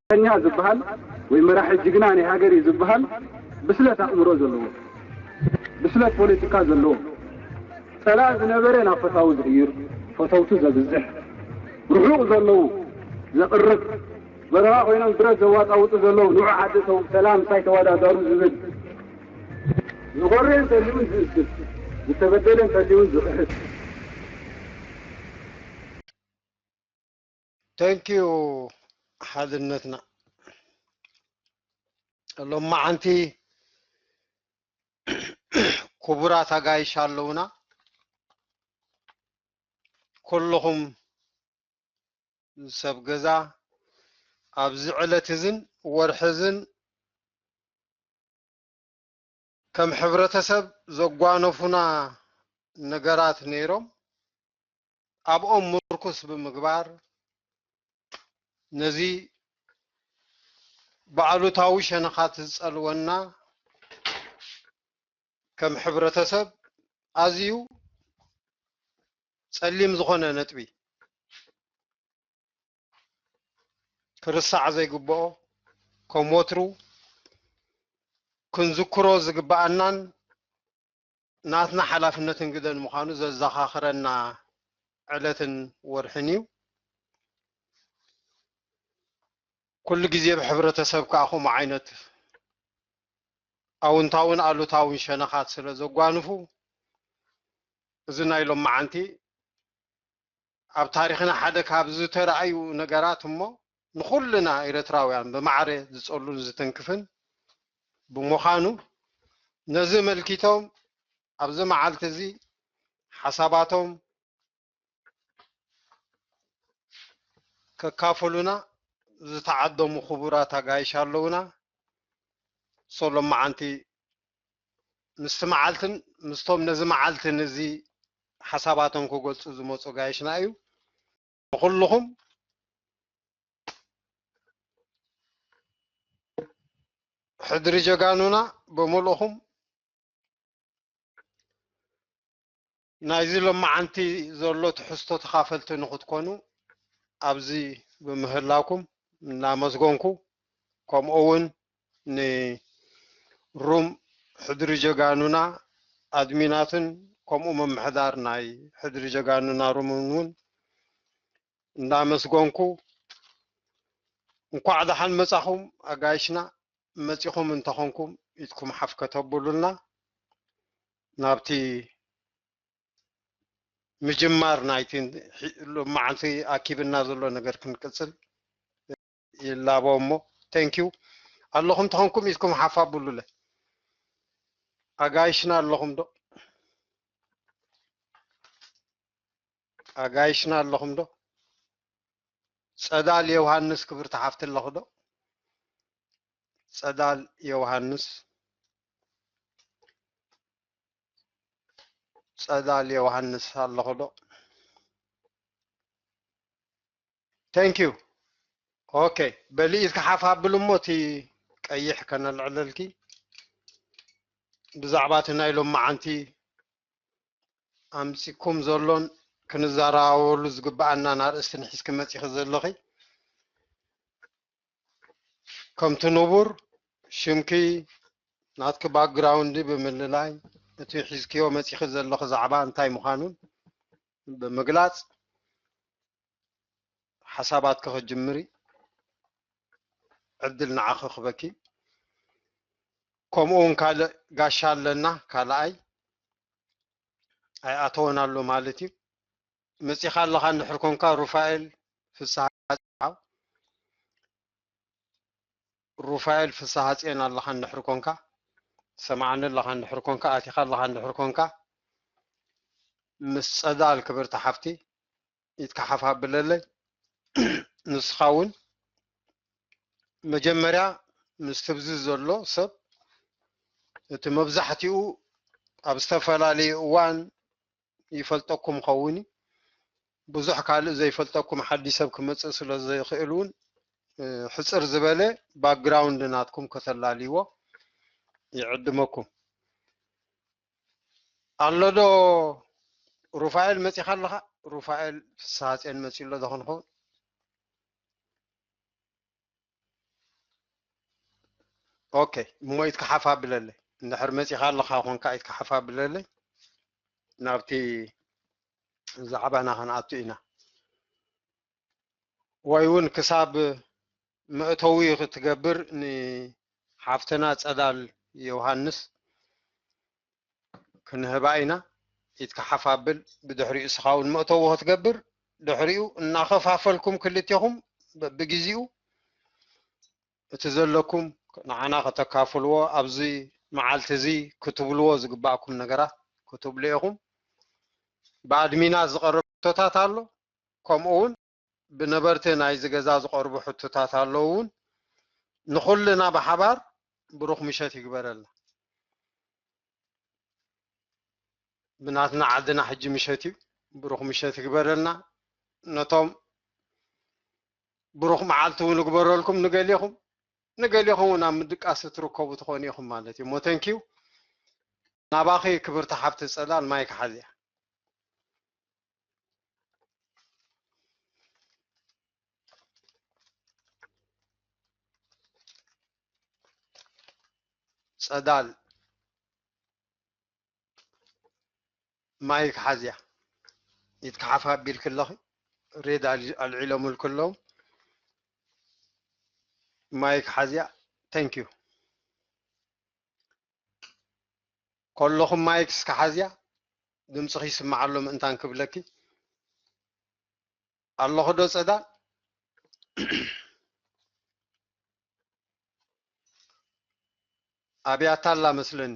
ፖለቲከኛ ዝበሃል ወይ መራሒ ጅግና ናይ ሃገር እዩ ዝበሃል ብስለት ኣእምሮ ዘለዎ፣ ብስለት ፖለቲካ ዘለዎ፣ ጸላኢ ዝነበረ ናብ ፈታዊ ዝቕይር፣ ፈተውቱ ዘብዝሕ፣ ርሑቕ ዘለዉ ዘቕርብ፣ በረኻ ኮይኖም ብረት ዘዋጣውጡ ዘለዉ ንዑ ዓዲ ተው፣ ሰላም ምሳይ ተወዳደሩ ዝብል፣ ዝኾረ እንተልዩን ዝእስር፣ ዝተበደለ እንተልዩን ዝኽሕስ። Thank you ሓድነትና። ሎማዓንቲ ክቡራት ኣጋይሽ ኣለውና። ኩልኹም ሰብ ገዛ ኣብዚ ዕለት እዝን ወርሒ እዝን ከም ሕብረተሰብ ዘጓነፉና ነገራት ነይሮም ኣብኦም ምርኩስ ብምግባር ነዚ ብኣሉታዊ ሸነኻት ዝጸልወና ከም ሕብረተሰብ ኣዝዩ ጸሊም ዝኾነ ነጥቢ ክርሳዕ ዘይግብኦ ከም ወትሩ ክንዝክሮ ዝግብኣናን ናትና ሓላፍነትን ግደን ምዃኑ ዘዘኻኽረና ዕለትን ወርሕን እዩ። ኩሉ ግዜ ብሕብረተሰብ ከዓ ከምኡ ዓይነት ኣውንታውን ኣሉታውን ሸነኻት ስለ ዘጓንፉ እዚ ናይ ሎማዓንቲ ኣብ ታሪኽና ሓደ ካብ ዝተረኣዩ ነገራት እሞ ንኹልና ኤርትራውያን ብማዕረ ዝጸሉን ዝትንክፍን ብምዃኑ ነዚ መልኪቶም ኣብዚ መዓልቲ እዚ ሓሳባቶም ከካፍሉና ዝተዓደሙ ክቡራት ኣጋይሽ ኣለውና። ሶሎም መዓንቲ ምስቲ መዓልትን ምስቶም ነዚ መዓልትን እዚ ሓሳባቶም ክገልጹ ዝመጹ ኣጋይሽና እዩ። ንኹልኹም ሕድሪ ጀጋኑና ብምልእኹም ናይዚ ሎማዓንቲ ዘሎ ትሕዝቶ ተኻፈልቲ ንኽትኮኑ ኣብዚ ብምህላውኩም እናመስገንኩ ከምኡ እውን ንሩም ሕድሪ ጀጋኑና ኣድሚናትን ከምኡ ምምሕዳር ናይ ሕድሪ ጀጋኑና ሩምን እውን እናመስገንኩ እንኳዕ ደሓን መጻኹም ኣጋይሽና። መጺኹም እንተኾንኩም ኢድኩም ሓፍ ከተብሉልና ናብቲ ምጅማር ናይቲ ሎማዓንቲ ኣኪብና ዘሎ ነገር ክንቅጽል ይላቦ እሞ thank you ኣለኹም ተኾንኩም ኢድኩም ሓፍ ኣብሉለ ኣጋይሽና ኣለኹም ዶ ኣጋይሽና ኣለኹም ዶ ጸዳል ዮሃንስ ክብርቲ ሓፍቲ ኣለኹ ዶ ጸዳል ዮሃንስ ጸዳል ዮሃንስ ኣለኹ ዶ thank you okay በሊ ኢድካ ሓፍ ኣብል እሞ እቲ ቀይሕ ከነልዕለልኪ ብዛዕባ እቲ ናይ ሎማዓንቲ ኣምጺኩም ዘሎን ክንዘራረበሉ ዝግበኣናን ኣርእስትን ሒዝኪ መጺኺ ዘለኺ ከምቲ ንቡር ሽምኪ ናትኪ ባክግራውንድ ብምልላይ እቲ ሒዝክዮ መጺኺ ዘለኺ ዛዕባ እንታይ ምዃኑን ብምግላጽ ሓሳባትኪ ክትጅምሪ ዕድል ንዓኺ ክበኪ ከምኡ እውን ካልእ ጋሻ ኣለና ካልኣይ ኣይኣተወን ኣሎ ማለት እዩ መጺኻ ኣለኻ እንድሕር ኮንካ ሩፋኤል ፍስሃ ሩፋኤል ፍስሃ ጽዮን ኣለኻ እንድሕር ኮንካ ሰማዕኒ ኣለኻ እንድሕር ኮንካ ኣቲኻ ኣለኻ እንድሕር ኮንካ ምስ ጸዳል ክብርቲ ሓፍቲ ኢትካ ሓፍ ኣብለለይ ንስኻ እውን መጀመርያ ምስ ትብዚ ዘሎ ሰብ እቲ መብዛሕትኡ ኣብ ዝተፈላለዩ እዋን ይፈልጠኩም ኸውን ብዙሕ ካልእ ዘይፈልጠኩም ሓዲ ሰብ ክመፅእ ስለ ዘይኽእል እውን ሕፅር ዝበለ ባክግራውንድ ናትኩም ከተላልይዎ ይዕድመኩም ኣሎ ዶ ሩፋኤል መፂኻ ኣለኻ ሩፋኤል ፍስሃፅዮን መፂ ኣሎ ዶ ክንኸውን ኦኬ፣ እሞ ኢትካ ሓፍ ኣብለለይ። እንድሕር መጺኻ ኣለኻ ኮንካ ኢትካ ሓፍ ኣብለለይ። ናብቲ ዛዕባና ክንኣቱ ኢና። ወይ እውን ክሳብ መእተዊ ክትገብር ንሓፍትና ጸዳል ዮሃንስ ክንህባ ኢና። ኢትካ ሓፍ ኣብል፣ ብድሕሪኡ እስኻ እውን መእተዊ ክትገብር፣ ድሕሪኡ እናኸፋፈልኩም ክልቴኹም በብግዜኡ እቲ ዘለኩም ንዓና ከተካፍልዎ፣ ኣብዚ መዓልቲ እዚ ክትብልዎ ዝግባእኩም ነገራት ክትብሉ ኢኹም። ብኣድሚናት ዝቐርብ ሕቶታት ኣሎ፣ ከምኡ እውን ብነበርቲ ናይዚ ገዛ ዝቐርቡ ሕቶታት ኣለዉ እውን። ንኹልና ብሓባር ብሩኽ ምሸት ይግበረልና። ብናትና ዓድና ሕጂ ምሸት እዩ። ብሩኽ ምሸት ይግበረልና። ነቶም ብሩኽ መዓልቲ እውን ይግበረልኩም። ንገሊኹም ንገሊኹም እውን ኣብ ምድቃስ እትርከቡ ትኾኑ ኢኹም ማለት እዩ። እሞ ተንኪዩ። ናባኺ ክብርቲ ሓፍቲ ጸዳል ማይክ ሓዝያ። ጸዳል ማይክ ሓዝያ። ኢትካ ሓፍ ኣቢልኪ ኣለኺ። ሬድ ኣል-፣ ኣልዒሎምልኪ ኣለዉ። ማይክ ሓዝያ። Thank you። ከለኹም ማይክ እስከ ሓዝያ፣ ድምፅኺ ይስማዕ ኣሎ ምእንታን ክብለኪ። ኣለኹ ዶ ጸዳል? ኣብያታ ኣላ መስለኒ፣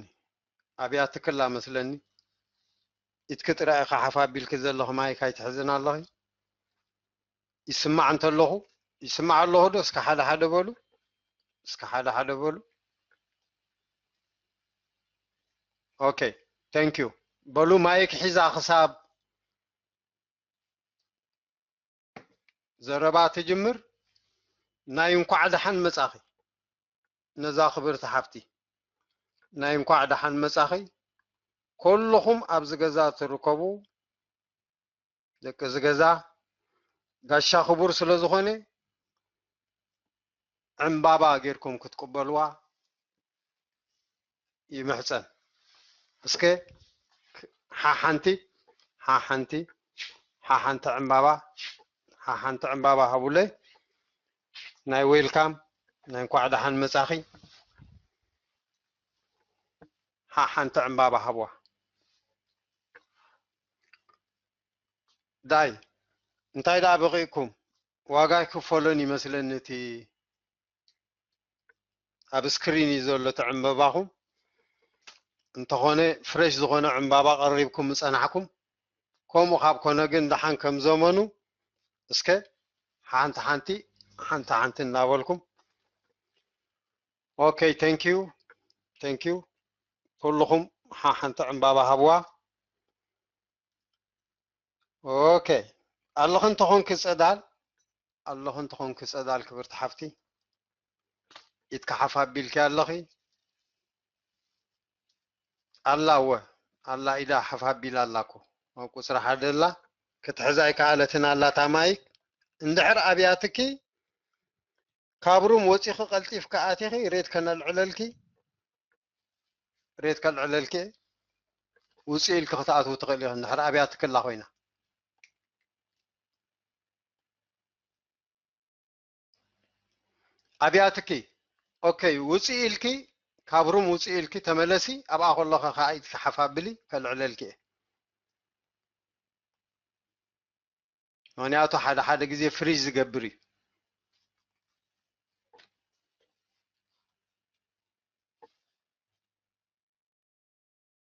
ኣብያትኪ ኣላ መስለኒ። ኢትኪ ጥራይ ኢኻ ሓፍ ኣቢልኪ ዘለኺ፣ ማይክ ኣይትሕዝን ኣለኺ። ይስማዕ እንተለኹ፣ ይስማዕ ኣለኹ ዶ? እስከ ሓደ ሓደ በሉ፣ እስከ ሓደ ሓደ በሉ። ኦኬ፣ thank you። በሉ ማይክ ሒዛ ክሳብ ዘረባ ትጅምር። ናይ እንኳዕ ደሓን መጻኺ ነዛ ክብርቲ ሓፍቲ፣ ናይ እንኳዕ ደሓን መጻኺ። ኩልኹም ኣብዚ ገዛ ትርከቡ ደቂ እዚ ገዛ፣ ጋሻ ክቡር ስለ ዝኾነ ዕምባባ ጌርኩም ክትቅበልዋ ይምሕጸን። እስከ ሓሓንቲ፣ ሓሓንቲ፣ ሓሓንቲ ዕምባባ፣ ሓሓንቲ ዕምባባ ሃቡለይ። ናይ ዌልካም፣ ናይ እንኳዕ ደሓን መጻኺ። ሓሓንቲ ዕምባባ ሃብዋ። ዳይ፣ እንታይ ደኣ በቒቕኩም? ዋጋ ይክፈሎን ይመስለኒ እቲ ኣብ ስክሪን እዩ ዘሎ እቲ ዕምበባኹም። እንተኾነ ፍሬሽ ዝኾነ ዕምባባ ቀሪብኩም ምጸናሕኩም። ከምኡ ካብ ኮነ ግን ደሓን ከም ዘመኑ እስከ ሓንቲ ሓንቲ፣ ሓንቲ ሓንቲ እናበልኩም። ኦኬ፣ thank you፣ thank you። ኩልኹም ሓ-፣ ሓንቲ ዕምባባ ሃብዋ። ኦኬ፣ ኣለኺ እንተኾንኪ ጸዳል፣ ኣለኺ እንተኾንኪ ጸዳል ክብርቲ ሓፍቲ፣ ኢድኪ ሓፍ ኣቢልኪ ኣለኺ። ኣላ እወ፣ ኣላ ኢዳ ሓፍ ኣቢላ ኣላ እኮ። ኣብ ቁጽሪ ሓደ ኣላ፣ ክትሕዛ ኣይከኣለትን ኣላ እታ ማይክ። እንድሕር ኣብያትኪ፣ ካብ ሩም ወጺኺ ቀልጢፍኪ ኣቲኺ፣ ሬድ ከነልዕለልኪ፣ ሬድ ከልዕለልኪ፣ ውጽእ ኢልኪ ክትኣትዊ ትኽእሊ ኢኺ፣ እንድሕር ኣብያትኪ ኣላ ኮይና። ኣብያትኪ። ኦኬ፣ ውጽእ ኢልኪ፣ ካብ ሩም ውጽእ ኢልኪ ተመለሲ፣ ኣብኣ ከለኺ ከኣ ኢድኪ ሓፍ ኣብሊ፣ ከልዕለልኪ እየ። ምኽንያቱ ሓደ ሓደ ግዜ ፍሪዝ ዝገብር እዩ።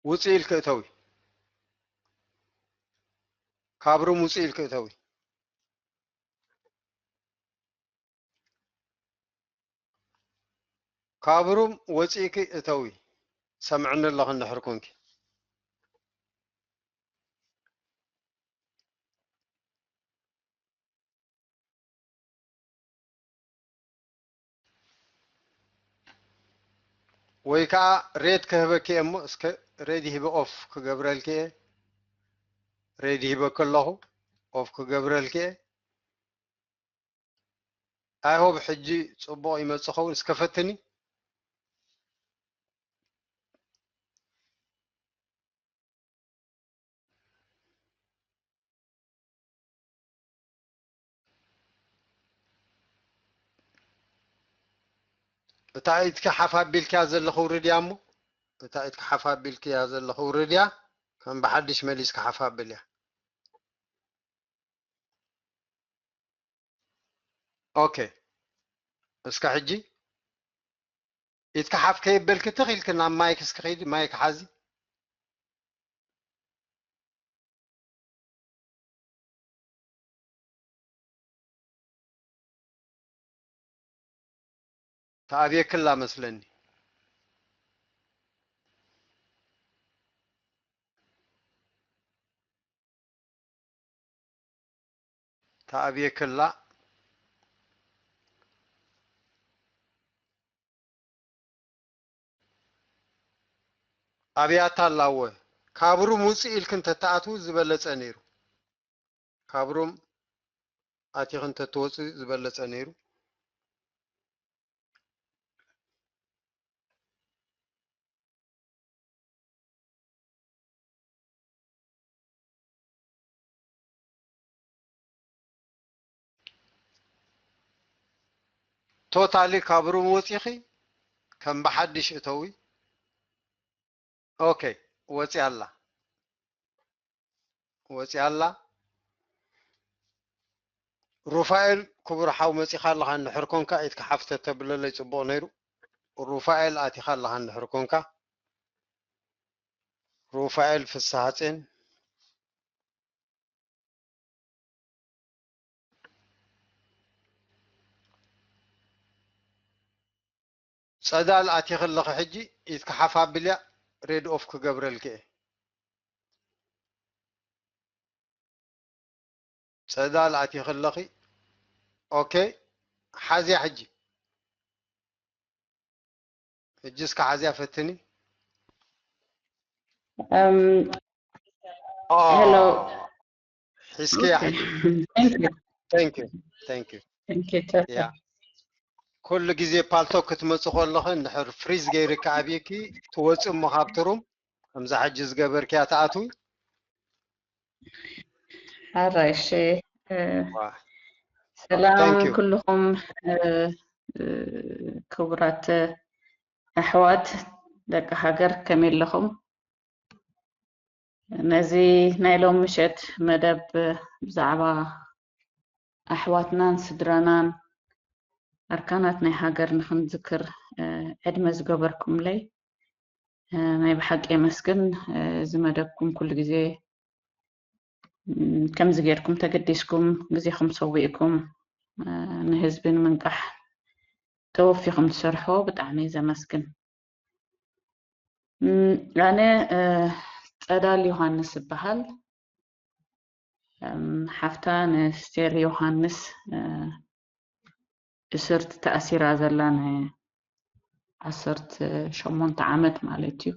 ውጽእ ኢልኪ እተዊ። ካብ ሩም ውጽእ ኢልኪ እተዊ። ካብ ሩም ወጺእኪ እተዊ። ሰምዕኒ ኣለኺ እንድሕር ኮንኪ። ወይ ከኣ ሬድ ክህበኪ እየ እሞ፣ እስከ ሬድ ይህበ ኦፍ ክገብረልኪ እየ። ሬድ ይህበኪ ኣለኹ፣ ኦፍ ክገብረልኪ እየ። ኣይ ሆፕ ሕጂ ጽቡቕ ይመጽእ ኸውን። እስከ ፈትኒ። እታ ኢድኪ ሓፍ ኣቢልክያ ዘለኺ ውርድያ እሞ፣ እታ ኢድኪ ሓፍ ኣቢልክያ ዘለኺ ውርድያ፣ ከም ብሓድሽ መሊስኪ ሓፍ ኣብልያ። ኦኬ፣ እስከ ሕጂ ኢድኪ ሓፍ ከየበልኪ ትኽ ኢልኪ ናብ ማይክ እስኪ ኺዲ፣ ማይክ ሓዚ። ተኣብየክላ መስለኒ። ተኣብየክላ። ኣብያታ ኣላወ። ካብ ሩም ውፅእ ኢልክን ተተኣትዉ ዝበለፀ ነይሩ። ካብ ሩም ኣቲኽን ተትወፅእ ዝበለፀ ነይሩ። ቶታሊ ካብ ሩም ወፂኺ ከም ብሓድሽ እተዊ። ኦኬ፣ ወፂኣ ኣላ። ወፂኣ ኣላ። ሩፋኤል ክቡር ሓው መፂኻ ኣለኻ፣ እንድሕር ኮንካ ኢድካ ሓፍ ተተብለለይ ፅቡቕ ነይሩ። ሩፋኤል ኣቲኻ ኣለኻ፣ እንድሕር ኮንካ። ሩፋኤል ፍስሃጼን። ጸዳል ኣቲኺ ኣለኺ፣ ሕጂ ኢድኪ ሓፍ ኣብልያ፣ ሬድ ኦፍ ክገብረልኪ እየ። ጸዳል ኣቲኺ ኣለኺ። ኦኬ፣ ሓዝያ ሕጂ። ሕጂ እስከ ሓዝያ ፈትኒ። Um, ኦ፣ hello. ሒዝክያ Okay. ሕጂ። Thank you. Thank you, thank you, thank you። Thank you. Tata. ያ፣ ኩሉ ግዜ ፓልቶክ ክትመጽእ ከለኺ እንድሕር ፍሪዝ ገይርኪ ኣብይኪ ትወጽእ እሞ ካብቲ ሩም፣ ከምዛ ሕጂ ዝገበርክያ ትኣትዊ። ኣራይሽ፣ እ፣ ዋ፣ ሰላም thank you። ኩልኹም፣ እ፣ እ፣ ክቡራት ኣሕዋት ደቂ ሃገር ከመይ ኣለኹም? ነዚ ናይ ሎም ምሸት መደብ ብዛዕባ ኣሕዋትናን ስድራናን ኣርካናት ናይ ሃገር ንኽንዝክር፣ እ፣ ዕድመ ዝገበርኩምለይ፣ እ፣ ናይ ብሓቂ የመስግን። እ፣ እዚ መደብኩም ኩሉ ግዜ፣ ም፣ ከምዚ ጌርኩም ተገዲስኩም ግዜኹም ሰዊእኩም፣ እ፣ ንህዝቢ ንምንቃሕ ተወፊኹም ትሰርሑ ብጣዕሚ ዘመስግን። ም፣ ኣነ፣ እ፣ ጸዳል ዮሃንስ እበሃል። እም፣ ሓፍታ ንስቴር ዮሃንስ፣ እ፣ እስርቲ ተኣሲራ ዘላ ን ዓሰርተ ሸሞንተ ዓመት ማለት እዩ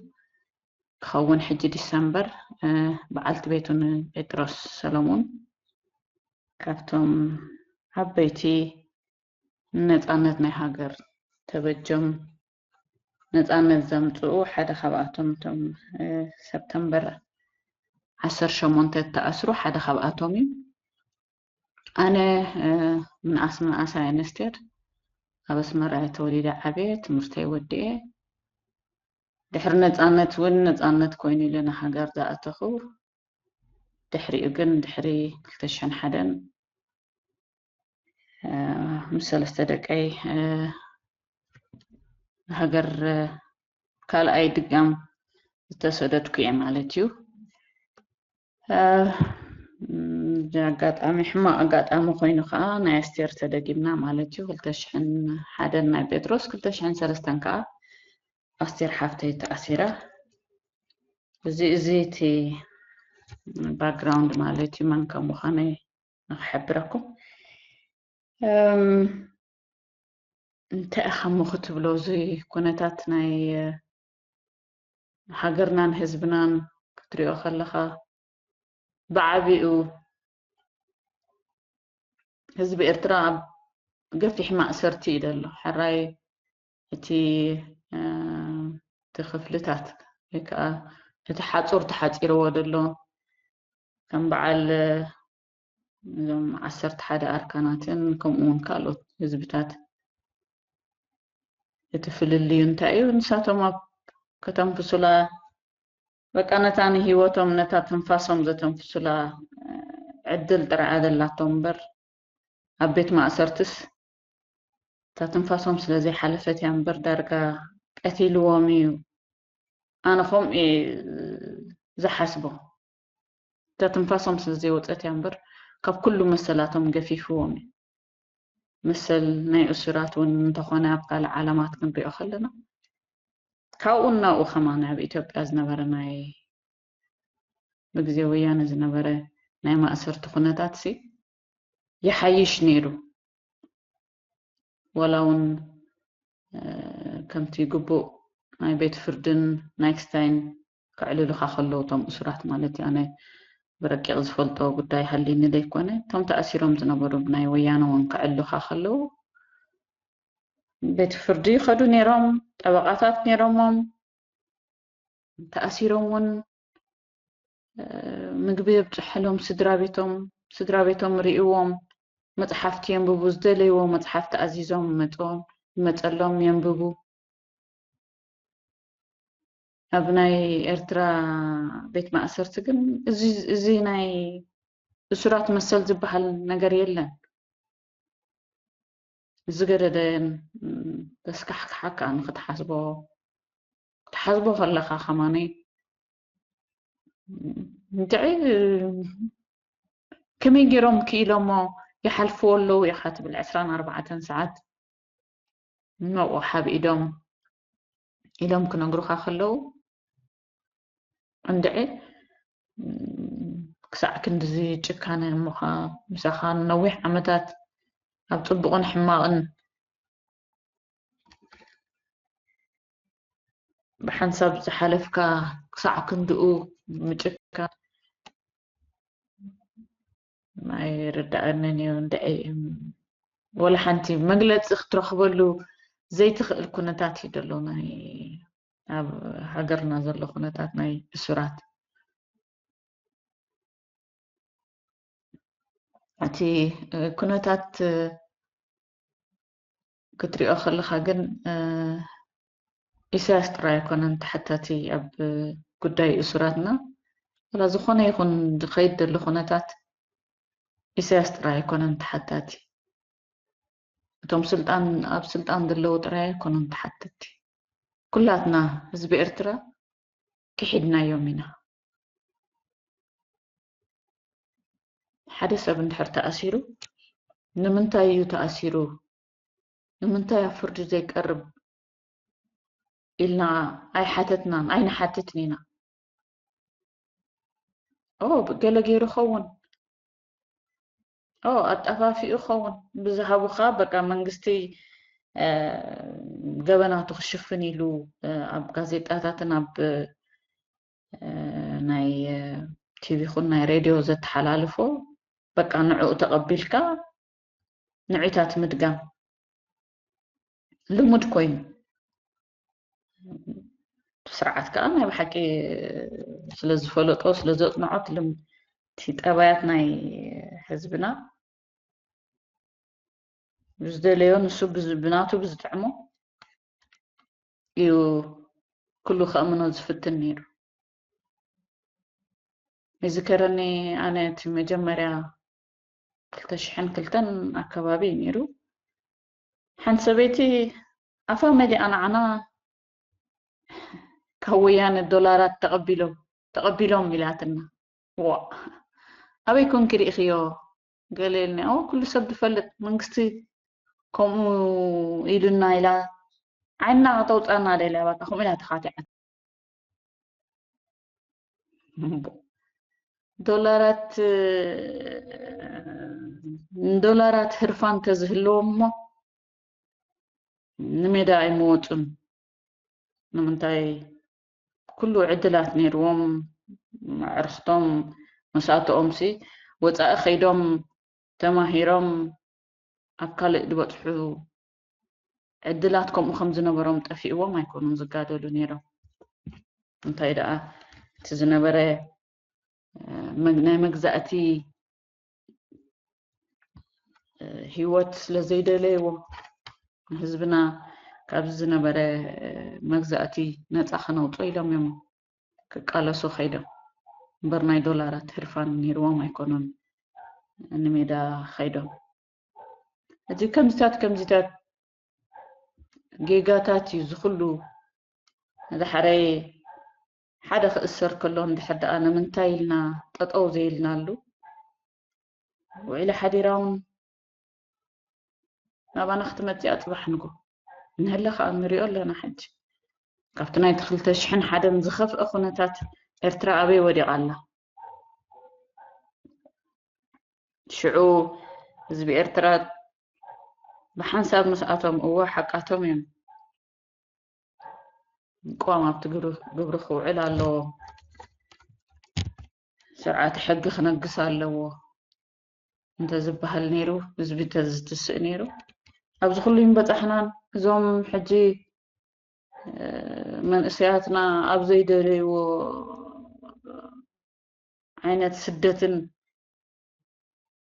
ክኸውን ሕጂ ዲሰምበር፣ እ፣ በዓልቲ ቤቱ ንጴጥሮስ ሰለሙን ካብቶም ዓበይቲ ንነጻነት ናይ ሃገር ተበጆም ነጻነት ዘምጽኡ ሓደ ካብኣቶም እቶም፣ እ፣ ሰፕተምበር ዓሰርተ ሸሞንተ እተኣስሩ ሓደ ካብኣቶም እዩ። ኣነ፣ እ፣ ምንኣስ ምንኣስ ኣየ ነስቴር ኣብ ኣስመራ እየ ተወሊደ ዓብየ፣ ትምህርተይ ወዲኤ። ድሕሪ ነጻነት እውን ነጻነት ኮይኑ ኢለ ንሃገር ዝኣተኹ። ድሕሪኡ ግን ድሕሪ ክልተ ሽሕን ሓደን፣ እ፣ ምስ ሰለስተ ደቀይ፣ እ፣ ንሃገር፣ እ፣ ካልኣይ ድጋም ዝተሰደድኩ እየ ማለት እዩ። እ፣ ም፣ እዚ ኣጋጣሚ ሕማቕ ኣጋጣሚ ኮይኑ ከዓ ናይ ኣስቴር ተደጊምና ማለት እዩ። ክልተ ሽሕን ሓደን ናይ ጴጥሮስ፣ ክልተ ሽሕን ሰለስተን ከዓ ኣስቴር ሓፍተይ ተኣሲራ። እዚ፣ እዚ እቲ ባክግራውንድ ማለት እዩ፣ መን ከም ምዃነይ ንኽሕብረኩም። እም፣ እንታይ ኢኻ እሞ ክትብሎ፣ እዚ ኩነታት ናይ፣ እ፣ ሃገርናን ህዝብናን ክትሪኦ ከለኻ ብዓቢኡ ህዝቢ ኤርትራ ኣብ ገፊሕ ማእሰርቲ እዩ ዘሎ። ሕራይ እቲ፣ እ፣ እቲ ክፍልታት ወይ ከዓ እቲ ሓጹር ተሓጺርዎ ዘሎ ከም በዓል፣ እ፣ እዞም ዓሰርተ ሓደ ኣርካናትን ከምኡ እውን ካልኦት ህዝብታት እቲ ፍልልዩ እንታይ እዩ? ንሳቶም ኣብ ከተንፍሱላ፣ በቃ ነታ ንህይወቶም፣ ነታ ትንፋሶም ዘተንፍሱላ ዕድል ጥራይ ኣደላቶም እምበር፣ ኣብ ቤት ማእሰርትስ እታ ትንፋሶም ስለ ዘይሓለፈት እያ እምበር፣ ዳርጋ ቀቲልዎም እዩ። ኣነ ከምኡ እየ ዝሓስቦ። እታ ትንፋሶም ስለ ዘይወፀት እያ እምበር፣ ካብ ኩሉ መሰላቶም ገፊፍዎም እዩ። መሰል ናይ እሱራት እውን እንተኾነ፣ ኣብ ካልእ ዓለማት ክንሪኦ ከለና፣ ካብኡ ናብኡ ከማን ኣብ ኢትዮጵያ ዝነበረ ናይ፣ ብግዜ ወያነ ዝነበረ ናይ ማእሰርቲ ኩነታት ሲ ይሓይሽ ነይሩ። ዋላ እውን፣ እ፣ ከምቲ ግቡእ ናይ ቤት ፍርድን ናይክስታይን ከዕልሉኻ ከለዉ፣ እቶም እሱራት ማለት እዩ፣ ኣነ ብረቂቕ ዝፈልጦ ጉዳይ ሃልዩኒ ዘይኮነ፣ እቶም ተኣሲሮም ዝነበሩ ብናይ ወያነ እውን ከዕልሉኻ ከለዉ፣ ቤት ፍርዲ ይኸዱ ነይሮም፣ ጠበቓታት ነይሮሞም፣ ተኣሲሮም እውን፣ እ፣ ምግቢ የብፅሐሎም ስድራ ቤቶም፣ ስድራ ቤቶም ርእይዎም፣ መፅሓፍቲ የንብቡ፣ ዝደለይዎ መፅሓፍቲ ኣዚዞም መፅኦም፣ ይመፀሎም፣ የንብቡ። ኣብ ናይ ኤርትራ ቤት ማእሰርቲ ግን እዚ፣ እዚ ናይ እሱራት መሰል ዝበሃል ነገር የለን። ዝገደደ፣ ም፣ ዘስካሕክሓካ ንኽትሓስቦ፣ ክትሓስቦ ከለኻ ከማኒ፣ ም፣ እንድዒ ከመይ ገይሮም ክኢሎሞ ይሓልፍዎ ኣለዉ ኢኻ ትብል ዕስራን ኣርባዕተን ሰዓት ንዕኡ ሓብኢዶም ኢሎም ክነግሩኻ ከለዉ፣ እንድዒ፣ ም፣ ክሳዕ ክንድዚ ጭካነ እሞኻ ምሳኻ ንነዊሕ ዓመታት ኣብ ጽቡቕን ሕማቕን ብሓንሳብ ዝሓለፍካ ክሳዕ ክንድኡ ምጭካን ኣይርድኣንን እዩ። እንድዒ፣ ወላ ሓንቲ መግለጺ ክትረኽበሉ ዘይትኽእል ኩነታት እዩ ዘሎ ናይ፣ ኣብ ሃገርና ዘሎ ኩነታት ናይ እሱራት። እቲ፣ እ፣ ኩነታት፣ እ፣ ክትሪኦ ከለኻ ግን፣ እ፣ ኢሳያስ ጥራይ ኣይኮነን ተሓታቲ ኣብ ጉዳይ እሱራትና። ዋላ ዝኾነ ይኹን ዝኸይድ ዘሎ ኩነታት ኢሳያስ ጥራይ ኣይኮነን ተሓታቲ። እቶም ስልጣን፣ ኣብ ስልጣን ዘለዉ ጥራይ ኣይኮኑን ተሓተቲ። ኩላትና ህዝቢ ኤርትራ ክሒድናዮም ኢና። ሓደ ሰብ እንድሕር ተኣሲሩ፣ ንምንታይ እዩ ተኣሲሩ? ንምንታይ ኣብ ፍርዲ ዘይቀርብ? ኢልና ኣይሓተትናን፣ ኣይንሓትትን ኢና። ኦ፣ ገለ ገይሩ ኸውን። ኦ፣ ኣጣፋፊኡ ኸውን። ብዝሃቡኻ፣ በቃ፣ መንግስቲ፣ እ፣ ገበናቱ ክሽፍን ኢሉ፣ እ፣ ኣብ ጋዜጣታትን ኣብ፣ እ፣ ናይ፣ እ፣ ቲቪ ይኹን ናይ ሬድዮ ዘተሓላልፎ፣ በቃ፣ ንዕኡ ተቐቢልካ ንዕታት ምድጋም ልሙድ ኮይኑ፣ እቲ ስርዓት ከኣ ናይ ብሓቂ ስለ ዝፈለጦ፣ ስለ ዘጽንዖ፣ እቲ ልም-፣ እቲ ጠባያት ናይ ህዝብና ብዝደለዮ፣ ንሱ ብዝ-፣ ብናቱ ብዝጥዕሞ እዩ ኩሉ ከእምኖ ዝፍትን ነይሩ። ይዝከረኒ፣ ኣነ እቲ መጀመርያ ክልተ ሽሕን ክልተን ኣከባቢ እዩ ነይሩ። ሓንቲ ሰበይቲ ኣፋ መሊኣ ንዓና ካብ ወያነ ዶላራት ተቐቢሎም፣ ተቐቢሎም ኢላትና። ዋ፣ ኣበይ ኮንኪ ርኢኽዮ? ገለ ኢልኒ። ኦ፣ ኩሉ ሰብ ዝፈልጥ፣ መንግስቲ ከምኡ ኢሉና ኢላ ዓይንና ከተውፅኣና ደልያ፣ በቃ ከምኡ ኢላ ተኻቲዓት። ዶላራት፣ ንዶላራት ህርፋን ተዝህልዎም እሞ ንሜዳ ኣይምወፁን። ንምንታይ? ኩሉ ዕድላት ነይርዎም፣ ኣዕርኽቶም፣ መሳትኦምሲ ወፃኢ ከይዶም ተማሂሮም ኣብ ካልእ ዝበፅሑ ዕድላት ከምኡ ከም ዝነበሮም ጠፊእዎም ኣይኮኑን ዝጋደሉ ነይሮም። እንታይ ደኣ እቲ ዝነበረ፣ እ፣ መግ-፣ ናይ መግዛእቲ፣ እ፣ ህይወት ስለ ዘይደለይዎ፣ ንህዝብና ካብዚ ዝነበረ መግዛእቲ ነፃ ከነውፅኦ ኢሎም እዮም ክቃለሱ ከይዶም። እምበር ናይ ዶላራት ህርፋን ነይርዎም ኣይኮኑን ንሜዳ ከይዶም። እዚ ከምዚታት ከምዚታት ጌጋታት እዩ ዝኩሉ። እዚ ሓረይ ሓደ ክእሰር ከሎ እንድሕር ደኣ ንምንታይ ኢልና ጠጠው ዘይልናሉ? ውዒለ ሓዲራ እውን ናባና ክትመፅእ እያ ፅባሕ ንጎ። ንህለ ከዓ ንሪኦ ኣለና ሕጂ። ካብቲ ናይቲ ክልተ ሽሕን ሓደን ዝኸፍአ ኩነታት ኤርትራ ኣበይ ወዲቓ ኣላ? ሽዑ ህዝቢ ኤርትራ ብሓንሳብ ምስኣቶም እወ ሓቃቶም እዮም። ቅዋም ኣብቲ ግብሪ ክውዕል ኣለዎ። ስርዓት ሕጊ ክነግስ ኣለዎ እንተዝበሃል ነይሩ፣ ህዝቢ እንተዝትስእ ነይሩ፣ ኣብዚ ኩሉ ይምበጻሕናን። እዞም ሕጂ መንእሰያትና ኣብ ዘይደለይዎ ዓይነት ስደትን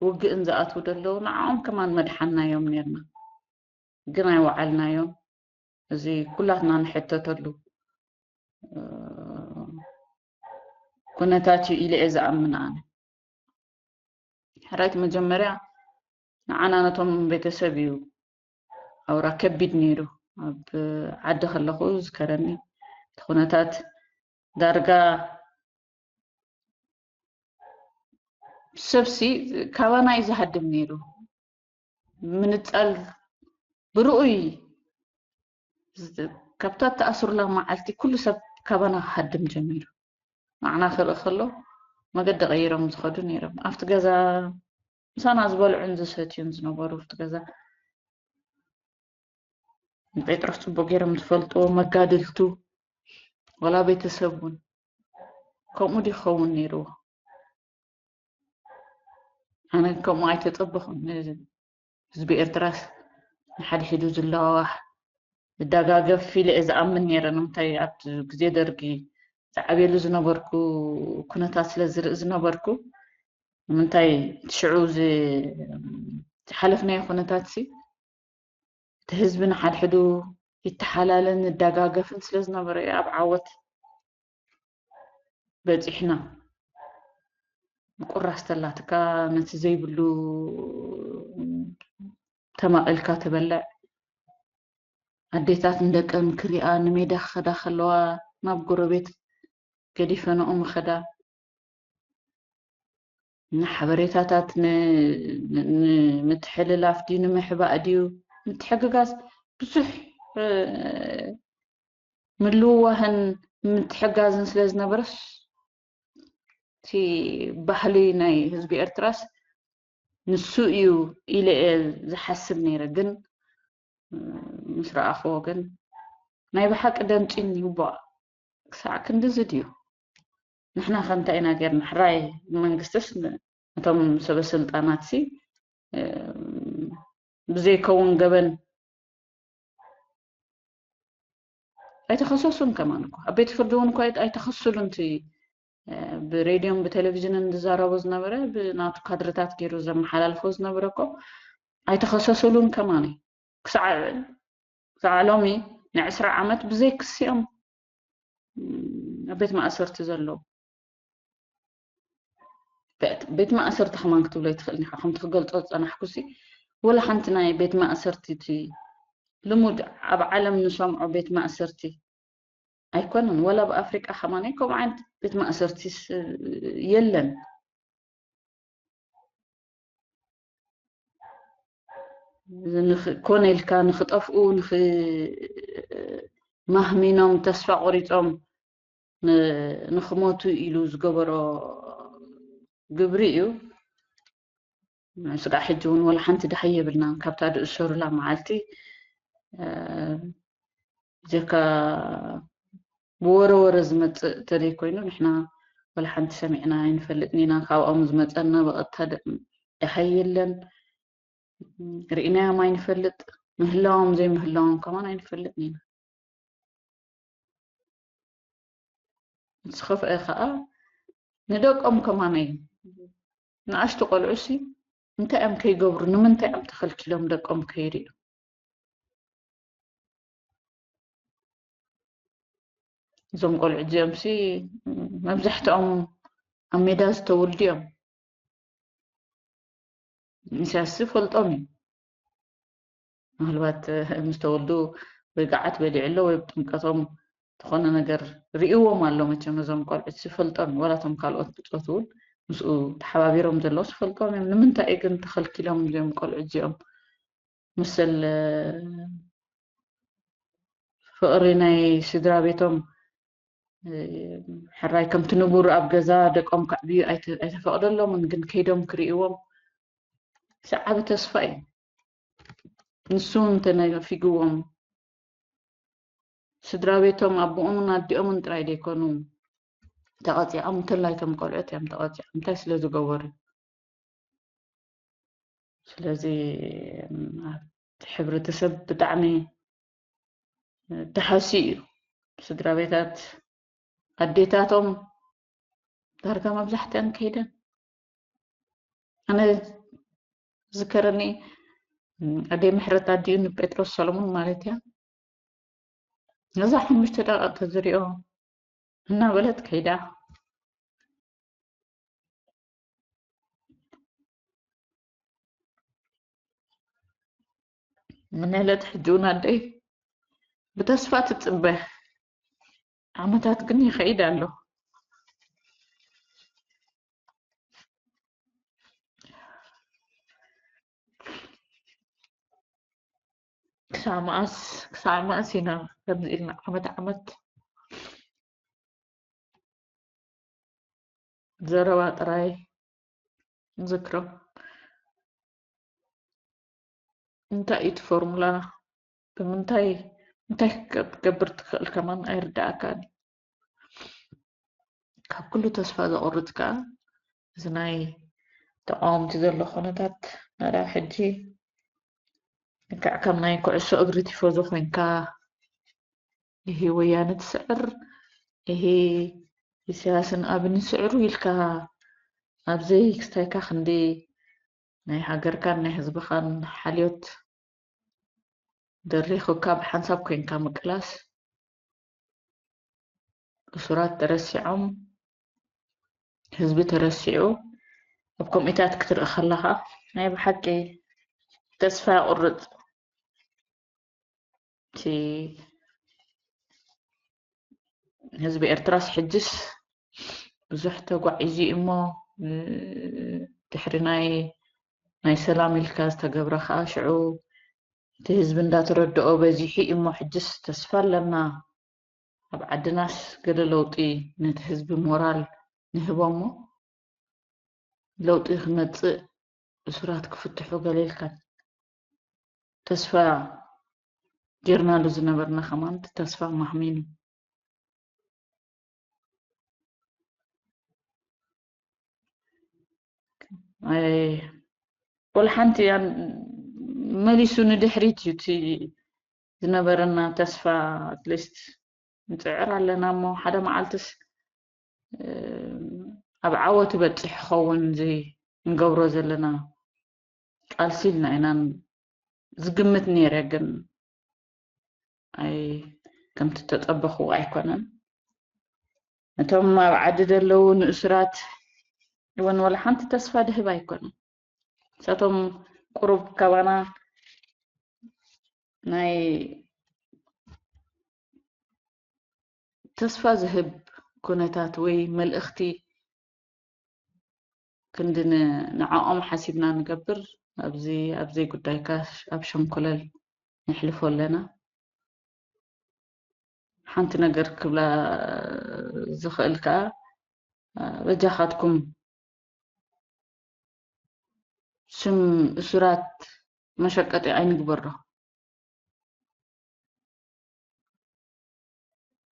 ውግእን ዝኣትዉ ዘለዉ ንዓኦም ከማን መድሓናዮም ነርና፣ ግን ኣይወዓልናዮም። እዚ ኩላትና ንሕተተሉ ኩነታት እዩ ኢለ እየ ዝኣምን ኣነ። ሕራይቲ መጀመርያ ንዓና ነቶም ቤተሰብ እዩ ኣውራ ከቢድ ነይሩ። ኣብ ዓዲ ከለኹ ዝከረኒ እቲ ኩነታት ዳርጋ ሰብሲ ካባና እዩ ዝሃድም ነይሩ። ምንጻል ብርኡይ ካብታ ተኣስሩላ መዓልቲ ኩሉ ሰብ ካባና ክሃድም ጀሚሩ። ንዓና ክርኢ ከሎ መገዲ ቀይሮም ዝኸዱ ነይሮም። ኣብቲ ገዛ ምሳና ዝበልዑን ዝሰትዩን ዝነበሩ ኣብቲ ገዛ ንጴጥሮስ ጽቡቅ ገይሮም ዝፈልጥዎ መጋድልቱ ወላ ቤተሰብ እውን ከምኡ ድዩ ክኸውን ነይርዎ? ኣነ ከምኡ ኣይተጸበኹን። ህዝቢ ኤርትራስ ንሓድሕዱ ዝለዋዋሕ ዝደጋገፍ ኢለ እየ ዝኣምን ነይረ። ንምንታይ ኣብቲ ግዜ ደርጊ ዝዓብየሉ ዝነበርኩ ኩነታት ስለ ዝርኢ ዝነበርኩ ንምንታይ እቲ ሽዑ ዝሓለፍናዮ ኩነታት ሲ እቲ ህዝቢ ንሓድሕዱ ይተሓላለን ይደጋገፍን ስለ ዝነበረ ኣብ ዓወት በፂሕና። ቁራስ ተላትካ ነቲ ዘይብሉ ተማቒልካ ትበልዕ። ኣዴታት ንደቀን ክሪኣ ንሜዳ ክኸዳ ከለዋ ናብ ጎረቤት ገዲፈንኦም ይኸዳ። ንሓበሬታታት ንምትሕልላፍ ድዩ ንምሕባእ ድዩ ምትሕግጋዝ ብዙሕ ምልውዋህን ምትሕጋዝን ስለ ዝነበረስ እቲ ባህሊ ናይ ህዝቢ ኤርትራስ ንሱ እዩ ኢለ እየ ዝሓስብ ነይረ። ግን ምስ ረኣኽዎ ግን ናይ ብሓቂ ደንጺኒ። እባ ክሳዕ ክንድዚ ድዩ? ንሕና ከ እንታይ ኢና ጌርና? ሕራይ መንግስትስ ነቶም ሰበ ስልጣናትሲ ብዘይከውን ገበን ኣይተኸሰሱን ከማን እኮ ኣብ ቤት ፍርዲ እውን እኮ ኣይተኸስሉን። እቲ ብሬድዮን ብቴሌቪዥንን ዝዛረቦ ዝነበረ ብናቱ ካድርታት ገይሩ ዘመሓላልፎ ዝነበረ እኮ ኣይተኸሰሱሉን ከማን። ክሳዕ ሎሚ ንዕስራ ዓመት ብዘይ ክሲ እዮም ኣብ ቤት ማእሰርቲ ዘለዉ። ቤት ማእሰርቲ ከማን ክትብሎ ይትኽእል ኢኻ። ከምቲ ክገልጾ ዝጸናሕኩሲ ወላ ሓንቲ ናይ ቤት ማእሰርቲ እቲ ልሙድ ኣብ ዓለም ንሰምዖ ቤት ማእሰርቲ ኣይኮነን። ወላ ኣብ ኣፍሪቃ ከማን ከምኡ ዓይነት ቤት ማእሰርቲስ የለን። ኮነ ኢልካ ንኽጠፍኡ ማህሚኖም ተስፋ ቆሪጾም ንኽሞቱ ኢሉ ዝገበሮ ግብሪ እዩ። ስጋዕ ሕጂ እውን ወላ ሓንቲ ደሃይ የብልናን ካብታ ዝእሰሩላ መዓልቲ ብጀካ ብወረ ወረ ዝመፅእ ተደይ ኮይኑ ንሕና ወላ ሓንቲ ሰሚዕና ኣይንፈልጥን ኢና። ካብኦም ዝመፀና ብቐጥታ ደሃይ የለን። ርኢናዮም ኣይንፈልጥ። ምህላዎም ዘይምህላዎም ከማን ኣይንፈልጥን ኢና። ዝኸፍአ ከዓ ንደቆም ከማን እዩ። ንኣሽቱ ቆልዑ ሲ እንታይ እዮም ከይገብሩ ንምንታይ እዮም ተኸልኪሎም ደቆም ከይሪኡ? እዞም ቆልዑ እዚኦም ሲ መብዛሕትኦም ኣብ ሜዳ ዝተወልዱ እዮም። ኢሳያስ ዝፈልጦም እዩ። ምናልባት ምስ ተወልዱ ወይ ገዓት በሊዑ ኣሎ ወይ ብጥምቀቶም ዝኾነ ነገር ርእይዎም ኣሎ። መቸም እዞም ቆልዑት ዝፈልጦም እዩ። ዋላ እቶም ካልኦት ብፆት እውን ምስኡ ተሓባቢሮም ዘለዉ ዝፈልጦም እዮም። ንምንታይ እዩ ግን ተኸልኪሎም እዚኦም ቆልዑ እዚኦም? ምስል ፍቕሪ ናይ ስድራ ቤቶም ሕራይ ከምቲ ንቡር ኣብ ገዛ ደቆም ከዕብዩ ኣይተፈቕደሎምን፣ ግን ከይዶም ክርእይዎም ዝዓቢ ተስፋ እዩ። ንሱ እንተነፊግዎም ስድራ ቤቶም ኣቦኦምን ኣዲኦምን ጥራይ ደይኮኑ ተቐፂዖም፣ እንተላይ ከም ቆልዑት እዮም ተቐፂዖም። እንታይ ስለ ዝገበሩ? ስለዚ ኣብቲ ሕብረተሰብ ብጣዕሚ ተሃስዩ እዩ። ስድራ ቤታት ኣዴታቶም ዳርጋ መብዛሕትአን ከይደን። ኣነ ዝከረኒ ኣደይ ምሕረት ኣዲኡ ንጴጥሮስ ሰሎሞን ማለት እያ። ነዛ ሓሙሽተ ደቂቕ ተዝሪኦ እናበለት ከይዳ። ምን ዕለት ሕጂ እውን ኣደይ ብተስፋ ትጽበ። ዓመታት ግን ይኸይድ ኣሎ። ክሳዕ መኣስ ክሳዕ መኣስ ኢና ከምዚ ኢልና ዓመት ዓመት ዘረባ ጥራይ ንዝክሮ? እንታይ እዩ እቲ ፎርሙላ? ብምንታይ እንታይ ክትገብር ትኽእል ከማን ኣይርዳእካን። ካብ ኩሉ ተስፋ ዘቑርጽ ከኣ እዚ ናይ ተቃወምቲ ዘሎ ኩነታት ናዳ ሕጂ ልክዕ ከም ናይ ኩዕሶ እግሪ ቲፎዞ ኮይንካ፣ ይሄ ወያነ ትስዕር፣ ይሄ ኢሳያስን ኣብን ይስዕሩ ኢልካ ኣብዘይ ክስታይካ ክንዲ ናይ ሃገርካን ናይ ህዝብኻን ሓልዮት ደሪኹካ ብሓንሳብ ኮይንካ ምቅላስ፣ እሱራት ተረሲዖም፣ ህዝቢ ተረሲዑ፣ ኣብ ከምኡታት ክትርኢ ከለኻ ናይ ብሓቂ ተስፋ የቑርጽ። እቲ ህዝቢ ኤርትራስ ሕጅስ ብዙሕ ተጓዒዙ እዩ እሞ፣ ድሕሪ ናይ ናይ ሰላም ኢልካ ዝተገብረ ከዓ ሽዑ እቲ ህዝቢ እንዳተረድኦ በዚሑ እዩ እሞ፣ ሕጅስ ተስፋ ኣለና። ኣብ ዓድናስ ገለ ለውጢ ነቲ ህዝቢ ሞራል ንህቦ እሞ፣ ለውጢ ክመጽእ፣ እሱራት ክፍትሑ ገለ ኢልካ ተስፋ ጌርናሉ ዝነበርና ከማን ተስፋ ማህሚኑ። ኣይ፣ ወላ ሓንቲ ያን-፣ መሊሱ ንድሕሪት እዩ እቲ ዝነበረና ተስፋ። ኣትሊስት ንጽዕር ኣለና እሞ ሓደ መዓልትስ፣ እ፣ ኣብ ዓወት ይበጽሕ ይኸውን እዚ እንገብሮ ዘለና ቃልሲ ኢልና ኢና ዝግምት ነይረ፣ ግን ኣይ፣ ከምቲ ተጸበኽዎ ኣይኮነን። ነቶም ኣብ ዓዲ ዘለዉ ንእሱራት እውን ወላ ሓንቲ ተስፋ ድህብ ኣይኮነን። ንሳቶም ቁሩብ ካባና ናይ ተስፋ ዝህብ ኩነታት ወይ መልእኽቲ ክንዲ ን-፣ ንዕኦም ሓሲብና ንገብር፣ ኣብዚ፣ ኣብ ዘይጉዳይካ ኣብ ሸንኮለል ነሕልፎ ኣለና። ሓንቲ ነገር ክብላ ዝኽእል ከኣ፣ በጃኻትኩም ስም እሱራት መሸቀጢ ኣይንግበሮ።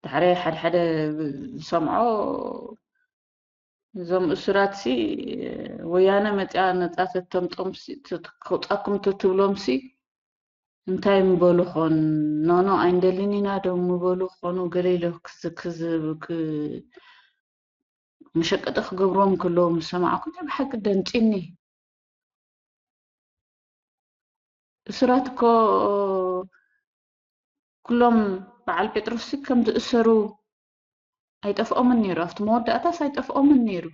ዳሕራይ ሓድሓደ ዝሰምዖ፣ እዞም እሱራትሲ ወያነ መጽያ ነጻ ተተምጦምሲ፣ ተውጻኩም ተትብሎምሲ እንታይ ምበሉ ኾን? ኖኖ ኣይንደልን ኢና ዶ ምበሉ ኾኑ? ገለ ኢሎ ክዝ-፣ ክዝ-፣ ክ-፣ መሸቀጢ ክገብርዎም ከለዉ ምስ ሰማዕኩ ናይ ብሓቂ ደንጺኒ። እሱራት እኮ ኩሎም በዓል ጴጥሮስ ከም ዝእሰሩ ኣይጠፍኦምን ነይሩ። ኣብቲ መወዳእታስ ኣይጠፍኦምን ነይሩ።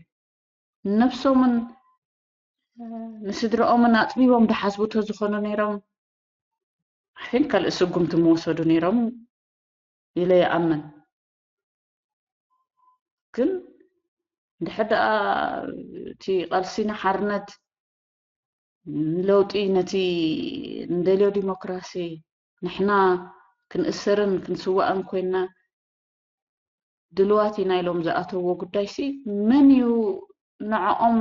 ንነብሶምን ንስድራኦምን ኣጽቢቦም ድሓስቡ ተዝኾኑ ነይሮም፣ ሕን ካልእ ስጉምቲ ምወሰዱ ነይሮም ኢለ ይኣምን። ግን ድሕር ደኣ እቲ ቃልሲ ንሓርነት፣ ንለውጢ፣ ነቲ ንደልዮ ዲሞክራሲ፣ ንሕና ክንእሰርን ክንስዋእን ኮይና ድልዋት ኢና ኢሎም ዝኣተውዎ ጉዳይሲ፣ መን እዩ ንዕኦም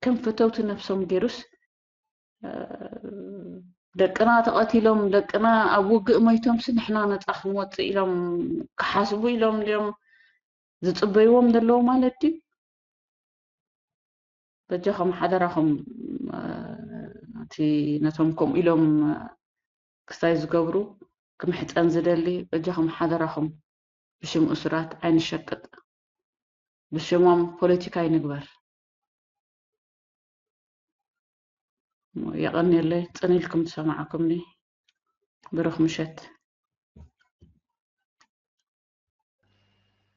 ከም ፈተውቲ ነብሶም ገይሩስ፣ ደቅና ተቐቲሎም፣ ደቅና ኣብ ውግእ ሞይቶምሲ ንሕና ነጻ ክንወጽእ ኢሎም ክሓስቡ ኢሎም ድዮም ዝጽበይዎም ዘለዉ ማለት ድዩ? በጃኹም ሓደራኹም፣ እቲ ነቶም ከምኡ ኢሎም ክስታይ ዝገብሩ ክምሕጸን ዝደሊ፣ በጃኹም ሓደራኹም ብሽም እሱራት ኣይንሸቅጥ፣ ብሽሞም ፖለቲካ ኣይንግበር። የቐንየለይ፣ ጽን ኢልኩም ዝሰማዕኩምኒ። ብሩኽ ምሸት።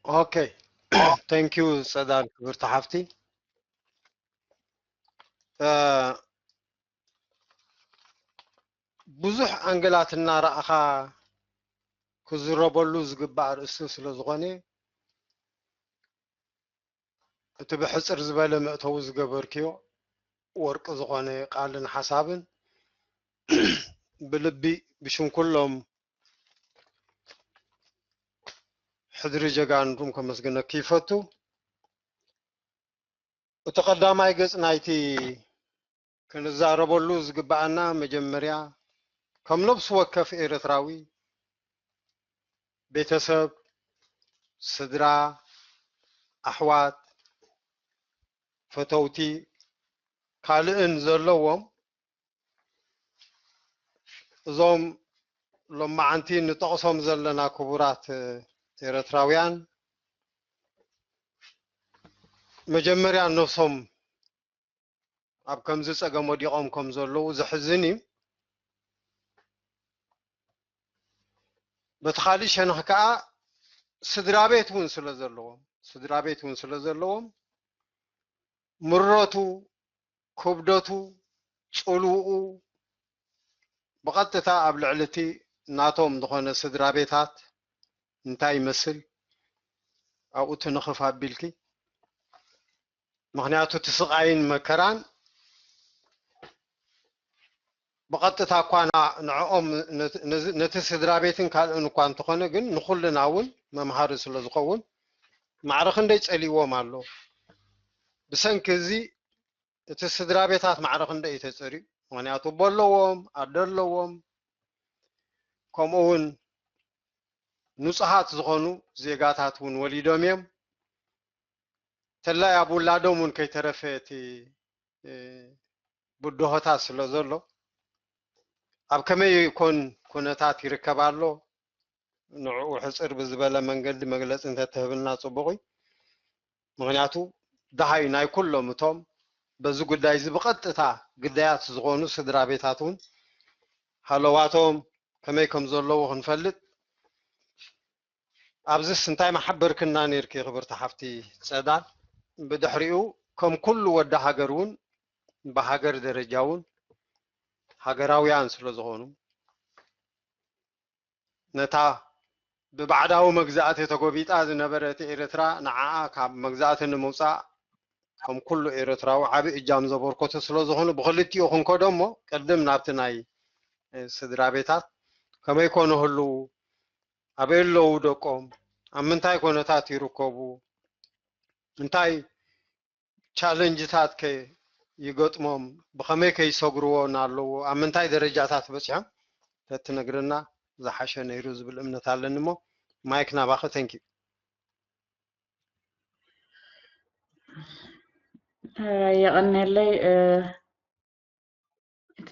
ኦኬ፣ thank you ጸዳል ክብርቲ ሓፍቲ። ብዙሕ ኣንግላት እናረኣኻ ክዝረበሉ ዝግባእ ኣርእስቲ ስለ ዝኾነ፣ እቲ ብሕጽር ዝበለ መእተዊ ዝገበርክዮ ወርቂ ዝኾነ ቃልን ሓሳብን ብልቢ ብሽም ኩሎም ሕድሪ ጀጋኑኩም ከመስግነኪ ይፈቱ። እቲ ቀዳማይ ገጽ ናይቲ ክንዛረበሉ ዝግባኣና፣ መጀመርያ ከም ነብሲ ወከፍ ኤርትራዊ ቤተሰብ፣ ስድራ፣ ኣሕዋት፣ ፈተውቲ፣ ካልእን ዘለዎም፣ እዞም ሎማዓንቲ ንጠቕሶም ዘለና ክቡራት ኤርትራውያን፣ መጀመርያ ነብሶም ኣብ ከምዚ ጸገም ወዲቖም ከም ዘለዉ ዘሕዝን እዩ። በቲ ካልእ ሸነኽ ከኣ ስድራ ቤት እውን ስለ ዘለዎም፣ ስድራ ቤት እውን ስለ ዘለዎም፣ ምረቱ፣ ክብደቱ፣ ጽልውኡ ብቐጥታ ኣብ ልዕሊ እቲ ናቶም ዝኾነ ስድራ ቤታት እንታይ ይመስል፣ ኣብኡ ትንኽፍ ኣቢልኪ። ምኽንያቱ እቲ ስቓይን መከራን ብቐጥታ እኳ ና-፣ ንዕኦም፣ ነቲ፣ ነዚ፣ ነቲ ስድራ ቤትን ካልእን እኳ እንተኾነ፣ ግን ንኹልና እውን መምሃሪ ስለ ዝኸውን፣ ማዕረ ክንደይ ጸልይዎም ኣሎ። ብሰንኪ እዚ እቲ ስድራ ቤታት ማዕረ ክንደይ እዩ ተጸርዩ። ምኽንያቱ፣ ኣቦ ኣለዎም፣ ኣደ ኣለዎም፣ ከምኡ እውን ንጹሃት ዝኾኑ ዜጋታት እውን ወሊዶም እዮም። ተላይ ኣብ ውላዶም እውን ከይተረፈ እቲ፣ እ፣ ብድሆታት ስለ ዘሎ፣ ኣብ ከመይ ኮን ኩነታት ይርከብ ኣሎ፣ ንዕኡ ሕጽር ብዝበለ መንገዲ መግለጺ እንተትህብና ጽቡቕ እዩ። ምኽንያቱ፣ ደሃዩ ናይ ኩሎም እቶም በዚ ጉዳይ እዚ ብቐጥታ ግዳያት ዝኾኑ ስድራ ቤታት እውን ሃለዋቶም ከመይ ከም ዘለዉ ክንፈልጥ፣ ኣብዚስ እንታይ መሓበርክና ነይርኪ ክብርቲ ሓፍቲ ጸዳል? ብድሕሪኡ ከም ኩሉ ወዲ ሃገር እውን ብሃገር ደረጃ እውን ሃገራውያን ስለ ዝኾኑ፣ ነታ ብባዕዳዊ መግዛእቲ ተጎቢጣ ዝነበረት ኤርትራ፣ ንዓኣ ካብ መግዛእቲ ንምውጻእ ከም ኩሉ ኤርትራዊ ዓቢ እጃም ዘበርከቱ ስለ ዝኾኑ፣ ብኽልቲኡ ክንከዶ እሞ፣ ቅድም ናብቲ ናይ፣ እ፣ ስድራ ቤታት ከመይ ኮነ ህልው፣ ኣበይ ኣለዉ ደቆም፣ ኣብ ምንታይ ኮነታት ይርከቡ፣ እንታይ ቻለንጅታት ከ ይገጥሞም፣ ብኸመይ ከ ይሰግርዎ እናለዎ፣ ኣብ ምንታይ ደረጃታት በጺሖም ተትነግረና ዝሓሸ ነይሩ ዝብል እምነት ኣለኒ። እሞ ማይክ ናባኸ። Thank you። የቐንየለይ። እ፣ እቲ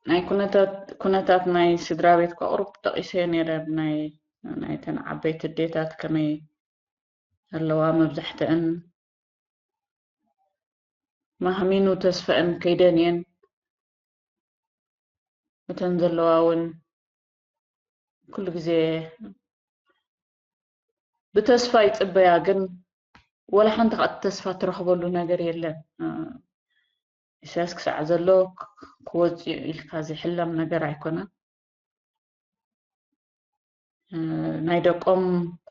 ናይ ኩነታት፣ ኩነታት ናይ ስድራ ቤት ከቕርብ ጠቒሰ ነይረ። ናይ፣ ናይተን ዓበይቲ ኣዴታት ከመይ ኣለዋ፣ መብዛሕትአን ማህሚኑ ተስፈአን ከይደን እየን። እተን ዘለዋ እውን ኩሉ ግዜ ብተስፋ ይጽበያ፣ ግን ወላ ሓንቲ ከኣ ተስፋ ትረኽበሉ ነገር የለን። እ፣ ኢሳያስ ክሳዕ ዘሎ ክ-፣ ክወጽእ ኢልካ ዝሕለም ነገር ኣይኮነን። እ፣ ናይ ደቆም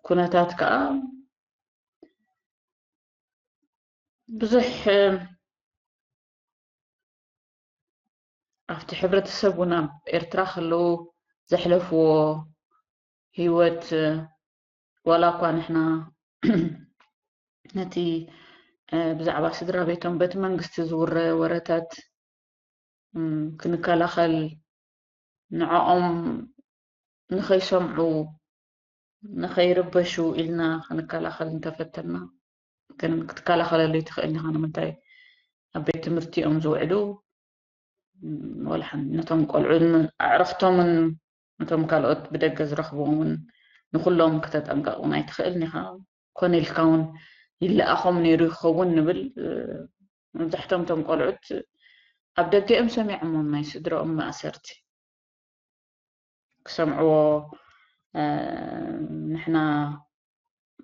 ኩነታት ከኣ ብዙሕ፣ እ፣ ኣብቲ ሕብረተሰብ እውን ኣብ ኤርትራ ከለዉ ዘሕለፍዎ ህይወት፣ እ፣ ዋላ እኳ ንሕና ነቲ፣ እ፣ ብዛዕባ ስድራ ቤቶም በቲ መንግስቲ ዝውረ ወረታት፣ እም፣ ክንከላኸል፣ ንዕኦም ንኸይሰምዑ፣ ንኸይርበሹ ኢልና ክንከላኸል እንተፈተና፣ ግን ክትከላኸለሉ ኣይትኽእልን ኢኻ። ንምንታይ? ኣብ ቤት ትምህርቲ እዮም ዝውዕሉ። እም፣ ወላ ሓንቲ ነቶም ቆልዑን ኣዕርኽቶምን ነቶም ካልኦት ብደገ ዝረኽብዎምን ንኹሎም ክተጠንቀቕ እውን ኣይትኽእልን ኢኻ። ኮነ ኢልካ እውን ይለኣኾም ነይሩ ይኸውን ንብል። እ፣ መብዛሕትኦም እቶም ቆልዑት ኣብ ደገ እዮም ሰሚዖሞም ናይ ስድረኦም ማእሰርቲ። ክሰምዕዎ፣ እ፣ ንሕና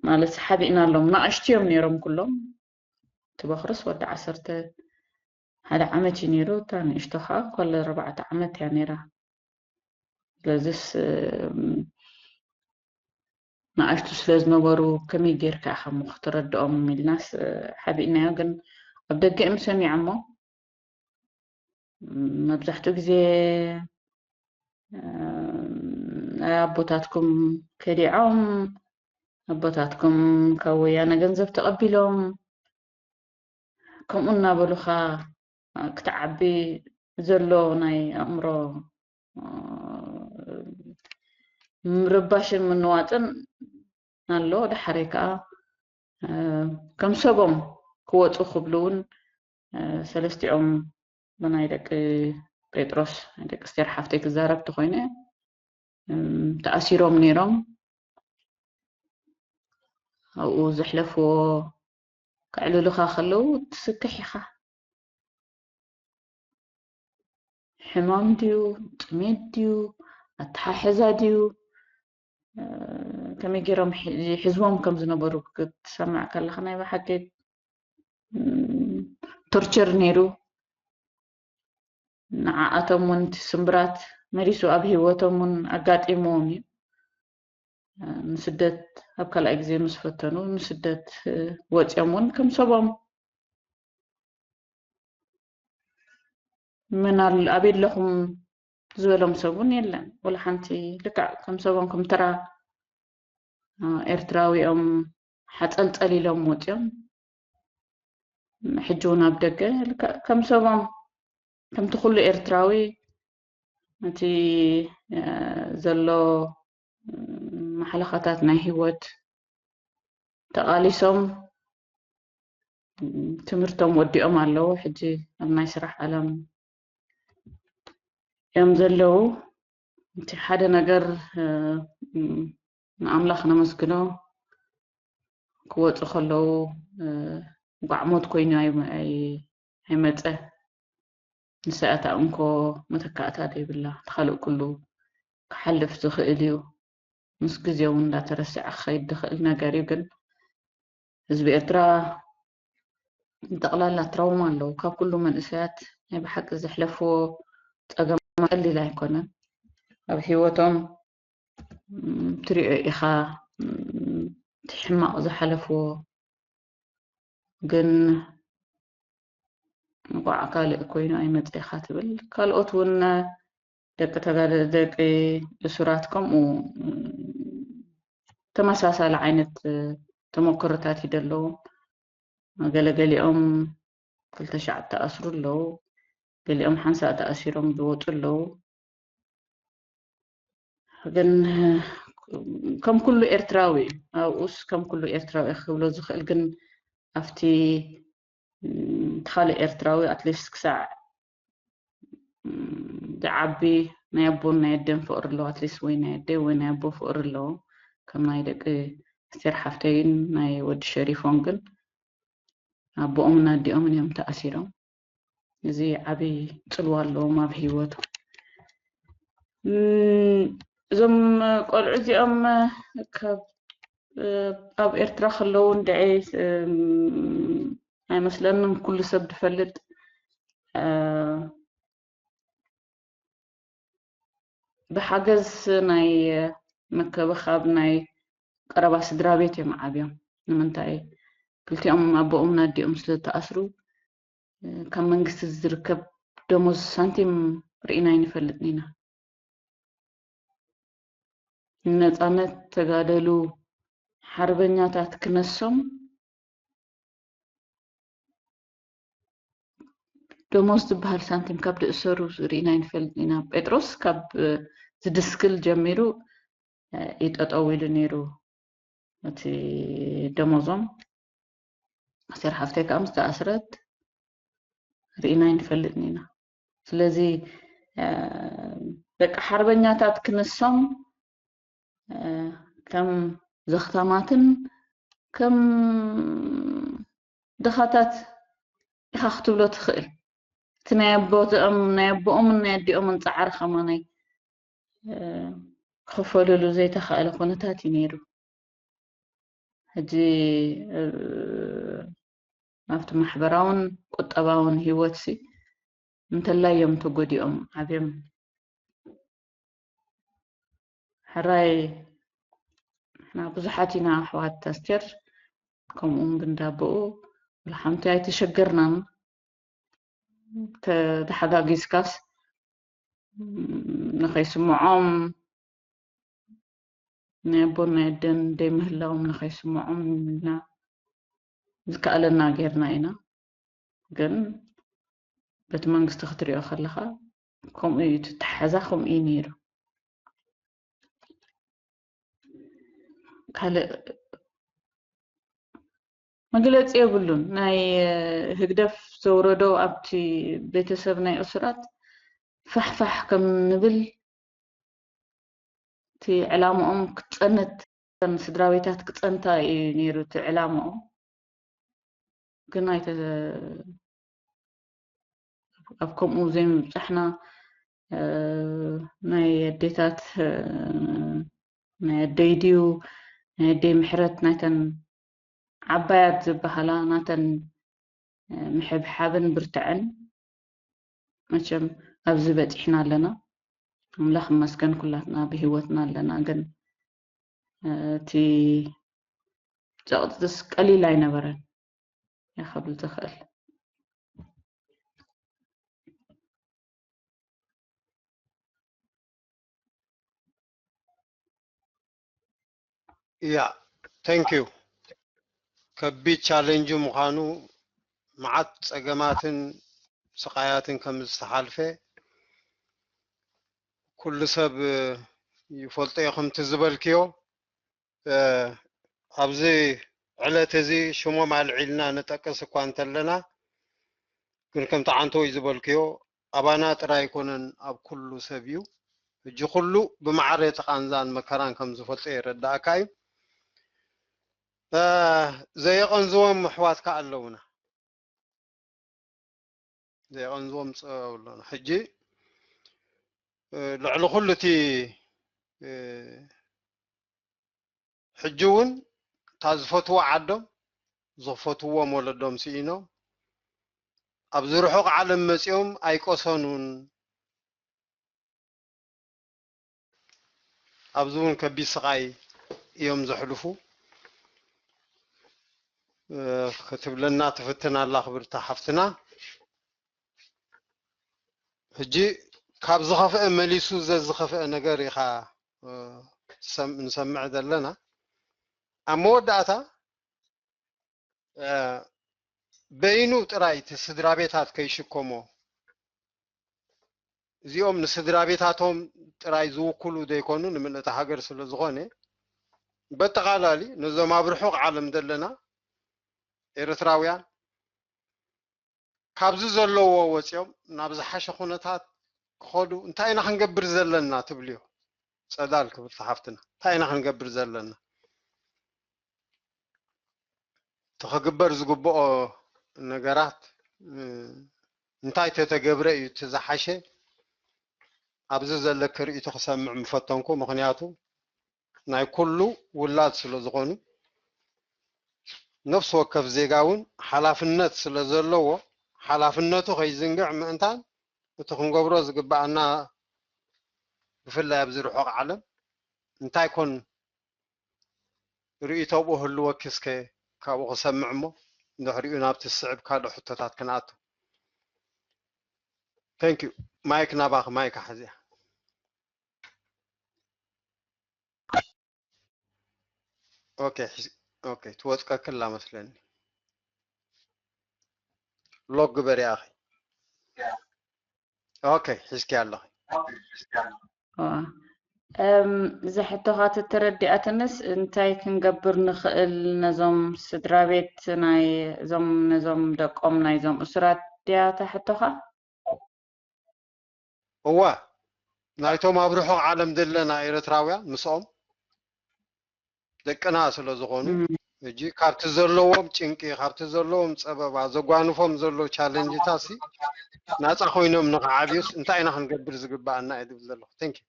ማለት ሓቢእናሎም። ንኣሽቱ እዮም ነይሮም ኩሎም። እቲ በኽርስ ወዲ ዓሰርተ ሓደ ዓመት እዩ ነይሩ። እታ ንእሽቶ ከዓ ኮለ ኣርባዕተ ዓመት እያ ነይራ። ስለዚስ፣ እ፣ ንኣሽቱ ስለ ዝነበሩ ከመይ ጌርካ ኢኻ እሞ ክትረድኦም ኢልናስ፣ እ፣ ሓቢእናዮ። ግን ኣብ ደገ እዮም ሰሚዖሞ። መብዛሕትኡ ግዜ፣ እ፣ ኣቦታትኩም ከዲዖም፣ ኣቦታትኩም ካብ ወያነ ገንዘብ ተቐቢሎም፣ ከምኡ እናበሉኻ ክትዓቢ ዘሎ ናይ ኣእምሮ፣ እ፣ ምርባሽን ምንዋጥን ኣሎ። ዳሕረይ ከኣ፣ እ፣ ከም ሰቦም ክወጹ ክብሉ እውን፣ እ፣ ሰለስቲኦም ብናይ ደቂ ጴጥሮስ፣ ናይ ደቂ ስቴር ሓፍተይ ክዛረብ ተኾይነ፣ እም፣ ተኣሲሮም ነይሮም። ኣብኡ ዘሕለፍዎ ከዕልሉኻ ከለዉ ትስክሕ ኢኻ። ሕማም ድዩ? ጥሜት ድዩ? ኣተሓሕዛ ድዩ? እ፣ ከመይ ገይሮም ሒ-፣ ሒዝዎም ከም ዝነበሩ ክትሰምዕ ከለኻ ናይ ብሓቂ፣ እም፣ ቶርቸር ነይሩ። ንዓኣቶም እውን እቲ ስምብራት መሊሱ ኣብ ህይወቶም እውን ኣጋጢምዎም እዩ። እ፣ ንስደት ኣብ ካልኣይ ግዜ ምስ ፈተኑ፣ ንስደት፣ እ፣ ወፂኦም እውን ከም ሰቦም መን ኣል-፣ ኣበይ ኣለኹም ዝበሎም ሰብ እውን የለን። ወላ ሓንቲ ልክዕ ከም ሰቦም ከም ተራ፣ እ፣ ኤርትራዊ እዮም ሓፀልፀል ኢሎም ወፂኦም። ሕጂ እውን ኣብ ደገ ልክዕ ከም ሰቦም፣ ከምቲ ኩሉ ኤርትራዊ፣ እቲ፣ እ፣ ዘሎ፣ እ፣ ማሕለኻታት ናይ ህይወት ተቓሊሶም፣ እ፣ ትምህርቶም ወዲኦም ኣለዉ። ሕጂ ኣብ ናይ ስራሕ ዓለም እዮም ዘለዉ። እቲ ሓደ ነገር፣ እ፣ እ፣ ንኣምላኽ ነመስግኖ። ክወፁ ከለዉ፣ እ፣ እንቋዕ ሞት ኮይኑ ኣይ-፣ ኣይ-፣ ኣይመፀ። ንሳ እታ እንኮ መተካእታ ዘይብላ፣ እቲ ካልእ ኩሉ ክሓልፍ ዝኽእል እዩ። ምስ ግዜ እውን እንዳተረስዐ ክኸይድ ዝኽእል ነገር እዩ። ግን ህዝቢ ኤርትራ ጠቕላላ ትራውማ ኣለዉ። ካብ ኩሉ መንእሰያት ናይ ብሓቂ ዘሕለፍዎ ጸገማት ቀሊል ኣይኮነን። ኣብ ህይወቶም፣ ም፣ ትሪኦ ኢኻ፣ ም፣ እቲ ሕማቕ ዝሓለፍዎ። ግን እንቋዕ ካልእ ኮይኑ ኣይመጸ ኢኻ ትብል። ካልኦት እውን ደቂ ተጋደ-፣ ደቂ እሱራት ከምኡ፣ ም፣ ተመሳሳሊ ዓይነት ተመክሮታት እዩ ዘለዎም። ገለገሊኦም ክልተ ሻዕ ተኣስሩ ኣለዉ። ገሊኦም ሓንሳእ ተኣሲሮም ዝወፁ ኣለዉ። ግን ከም ኩሉ ኤርትራዊ፣ ኣብኡስ ከም ኩሉ ኤርትራዊ ክብሎ ዝኽእል፣ ግን ኣብቲ፣ ም፣ እቲ ካልእ ኤርትራዊ ኣትሊስት ክሳዕ፣ ም፣ ዝዓቢ ናይ ኣቦን ናይ ኣደን ፍቕሪ ኣለዎ። ኣትሊስት ወይ ናይ ኣደይ ወይ ናይ ኣቦ ፍቕሪ ኣለዎ። ከም ናይ ደቂ ኣስቴር ሓፍተይን ናይ ወዲ ሸሪፎን ግን ኣቦኦምን ኣዲኦምን እዮም ተኣሲሮም። እዚ ዓቢ ጽልዋ ኣለዎም ኣብ ህይወቶም። ም፣ እዞም ቆልዑ እዚኦም ካብ ኣብ ኤርትራ ከለዉ እንድዒ ኣይመስለንን ኩሉ ሰብ ዝፈልጥ ብሓገዝ ናይ ምክብኻብ ናይ ቀረባ ስድራ ቤት እዮም ዓብዮም። ንምንታይ ክልቲኦም ኣቦኦምን ኣዲኦም ስለዝተኣስሩ ካብ መንግስቲ ዝርከብ ደሞዝ ሳንቲም ርኢና ኣይንፈልጥን ኢና። ንነፃነት ተጋደሉ ሓርበኛታት ክነሶም ደሞዝ ዝበሃል ሳንቲም ካብ ዝእሰሩ ርኢና ኣይንፈልጥን ኢና። ጴጥሮስ ካብ ዝድስክል ጀሚሩ እዩ ጠጠው ኢሉ ነይሩ እቲ ደሞዞም። ኣስቴር ሓፍተይ ከዓ ምስ ተኣስረት ርኢና ኣይንፈልጥን ኢና። ስለዚ ደቂ ሓርበኛታት ክነሶም ከም ዘኽታማትን ከም ድኻታት ኢኻ ክትብሎ ትኽእል። እቲ ናይ ኣቦኦም ናይ ኣቦኦምን ናይ ኣዲኦምን ፃዕሪ ከማናይ ክኸፈልሉ ዘይተኻእለ ኩነታት እዩ ነይሩ። ሕጂ ኣብቲ ማሕበራውን ቁጠባውን ህይወትሲ እንተላይ እዮም ተጎዲኦም ዓብዮም። ሕራይ ንሕና ብዙሓት ኢና ኣሕዋት ኣስቴር ከምኡ እውን ብንዳቦኡ ወላ ሓንቲ ኣይተሸገርናን። ተተሓጋጊዝካስ ንኸይስምዖም ናይ ኣቦን ናይ ኣደን ደይምህላዎም ንኸይስምዖም ኢልና ዝከኣለና ጌርና ኢና። ግን በቲ መንግስቲ ክትሪኦ ከለኻ ከምኡ እዩ፣ እቲ ተሓዛ ከምኡ እዩ ነይሩ። ካልእ መግለፂ የብሉን። ናይ ህግደፍ ዘውረዶ ኣብቲ ቤተሰብ ናይ እሱራት ፋሕፋሕ ከም ንብል እቲ ዕላምኦም ክፀንት ስድራ ቤታት ክፀንታ እዩ ነይሩ እቲ ዕላምኦም። ግን ኣይተ ኣብ ከምኡ ዘይምብፃሕና ናይ ኣዴታት ናይ ኣደይ ድዩ ናይ ኣደይ ምሕረት ናይተን ዓባያት ዝበሃላ ናተን ምሕብሓብን ብርትዐን መቸም ኣብዚ በፂሕና ኣለና። ኣምላኽ ይመስገን ኩላትና ብህይወትና ኣለና። ግን እቲ ፀቕጥስ ቀሊል ኣይነበረን እየ ክብል ዝኽእል። እያ thank you። ከቢድ ቻሌንጅ ምዃኑ መዓት ፀገማትን ስቓያትን ከም ዝተሓልፈ ኩሉ ሰብ ይፈልጦ እዩ። ከምቲ ዝበልክዮ ኣብዚ ዕለት እዚ ሽሞም ኣልዒልና ንጠቅስ እኳ እንተለና ግን ከምቲ ዓንተወይ ዝበልክዮ ኣባና ጥራይ ኣይኮነን ኣብ ኩሉ ሰብ እዩ። ሕጂ ኩሉ ብማዕረ እቲ ቃንዛን መከራን ከም ዝፈልጦ የረዳእካ እዩ። ዘየቐንዝዎም ኣሕዋት ከዓ ኣለውና። ዘይቐንዝዎም ፀበብ ኣለና። ሕጂ ልዕሊ ኩሉ እቲ ሕጂ እውን እታ ዝፈትዎ ዓዶም ዝፈትዎም ወለዶም ስኢኖም ኣብዚ ርሑቕ ዓለም መፂኦም ኣይቆሰኑን። ኣብዚ እውን ከቢድ ስቓይ እዮም ዘሕልፉ ክትብለና ትፍትን ኣላ ክብርቲ ሓፍትና። ሕጂ ካብ ዝኸፍአ መሊሱ ዘዝኸፍአ ነገር ኢኻ ንሰምዕ ዘለና። ኣብ መወዳእታ በይኑ ጥራይ እቲ ስድራ ቤታት ከይሽከሞ እዚኦም ንስድራ ቤታቶም ጥራይ ዝውክሉ ዘይኮኑ ንምልእቲ ሃገር ስለ ዝኾነ በጠቓላሊ ነዞም ኣብ ርሑቕ ዓለም ዘለና ኤርትራውያን ካብዚ ዘለዎ ወፂኦም ናብ ዝሓሸ ኩነታት ክኸዱ እንታይ ኢና ክንገብር ዘለና ትብልዮ? ፀዳል ክብርቲ ሓፍትና እንታይ ኢና ክንገብር ዘለና? እቲ ክግበር ዝግብኦ ነገራት እንታይ ተተገብረ እዩ እቲ ዝሓሸ? ኣብዚ ዘለኪ ርእይቶ ክሰምዕ ምፈተንኩ። ምኽንያቱ ናይ ኩሉ ውላድ ስለ ዝኾኑ፣ ነፍሲ ወከፍ ዜጋ እውን ሓላፍነት ስለ ዘለዎ፣ ሓላፍነቱ ከይዝንግዕ ምእንታን እቲ ክንገብሮ ዝግብኣና፣ ብፍላይ ኣብዚ ርሑቕ ዓለም እንታይ ኮን ርእይቶ ብኡ ህልወኪ እስከ ካብኡ ክሰምዕ እሞ፣ እንድሕሪኡ ናብቲ ዝስዕብ ካልእ ሕቶታት ክንኣቱ። Thank you። ማይክ ናባኺ፣ ማይክ ሓዚያ። ኦኬ፣ ኦኬ፣ ትወጥቀክላ መስለኒ። ሎግ ግበሪ ኣኺ። ኦኬ፣ ሒዝኪ ኣለኺ። እዋ። እም፣ እዛ ሕቶኻ ተተረዲኣትንስ እንታይ ክንገብር ንኽእል ነዞም ስድራ ቤት ናይ እዞም ነዞም ደቆም ናይዞም እሱራት ድያ እታ ሕቶኻ? እዋ፣ ናይቶም ኣብ ርሑቕ ዓለም ዘለና ኤርትራውያን ምስኦም ደቅና ስለ ዝኾኑ፣ እም፣ ሕጂ ካብቲ ዘለዎም ጭንቂ፣ ካብቲ ዘለዎም ጸበባ፣ ዘጓንፎም ዘሎ ቻለንጅታሲ ናጻ ኮይኖም ንኽዓብዩስ እንታይ ኢና ክንገብር ዝግብኣና እየ ዝብል ዘለኹ። Thank you።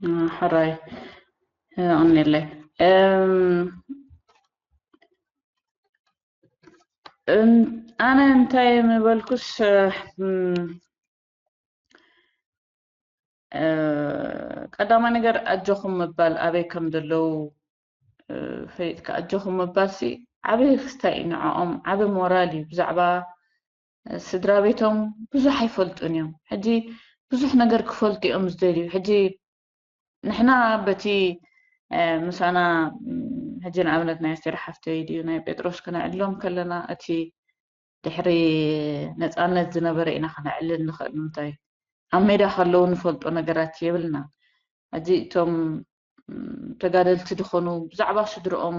እ፣ ሕራይ፣ እ፣ የቐንየለይ። እም፣ እን-፣ ኣነ እንታይ ምበልኩስ፣ እ፣ እም፣ እ፣ ቀዳማይ ነገር ኣጆኹም ምባል፣ ኣበይ ከም ዘለዉ፣ እ፣ ፈሊጥካ ኣጆኹም ምባልሲ ዓቢ ክስታይ እዩ ንዕኦም፣ ዓቢ ሞራል እዩ። ብዛዕባ፣ እ፣ ስድራ ቤቶም ብዙሕ ኣይፈልጡን እዮም። ሕጂ ብዙሕ ነገር ክፈልጡ እዮም ዝደልዩ። ሕጂ ንሕና በቲ፣ እ፣ ምሳና፣ እም፣ ሕጂ ንኣብነት ናይ ኣስቴር ሓፍተይ ድዩ ናይ ጴጥሮስ ክነዕልሎም ከለና፣ እቲ ድሕሪ ነጻነት ዝነበረ ኢና ክነዕልል ንኽእል። ንምንታይ? ኣብ ሜዳ ከለዉ ንፈልጦ ነገራት የብልናን። ሕጂ እቶም፣ እም፣ ተጋደልቲ ዝኾኑ ብዛዕባ ስድርኦም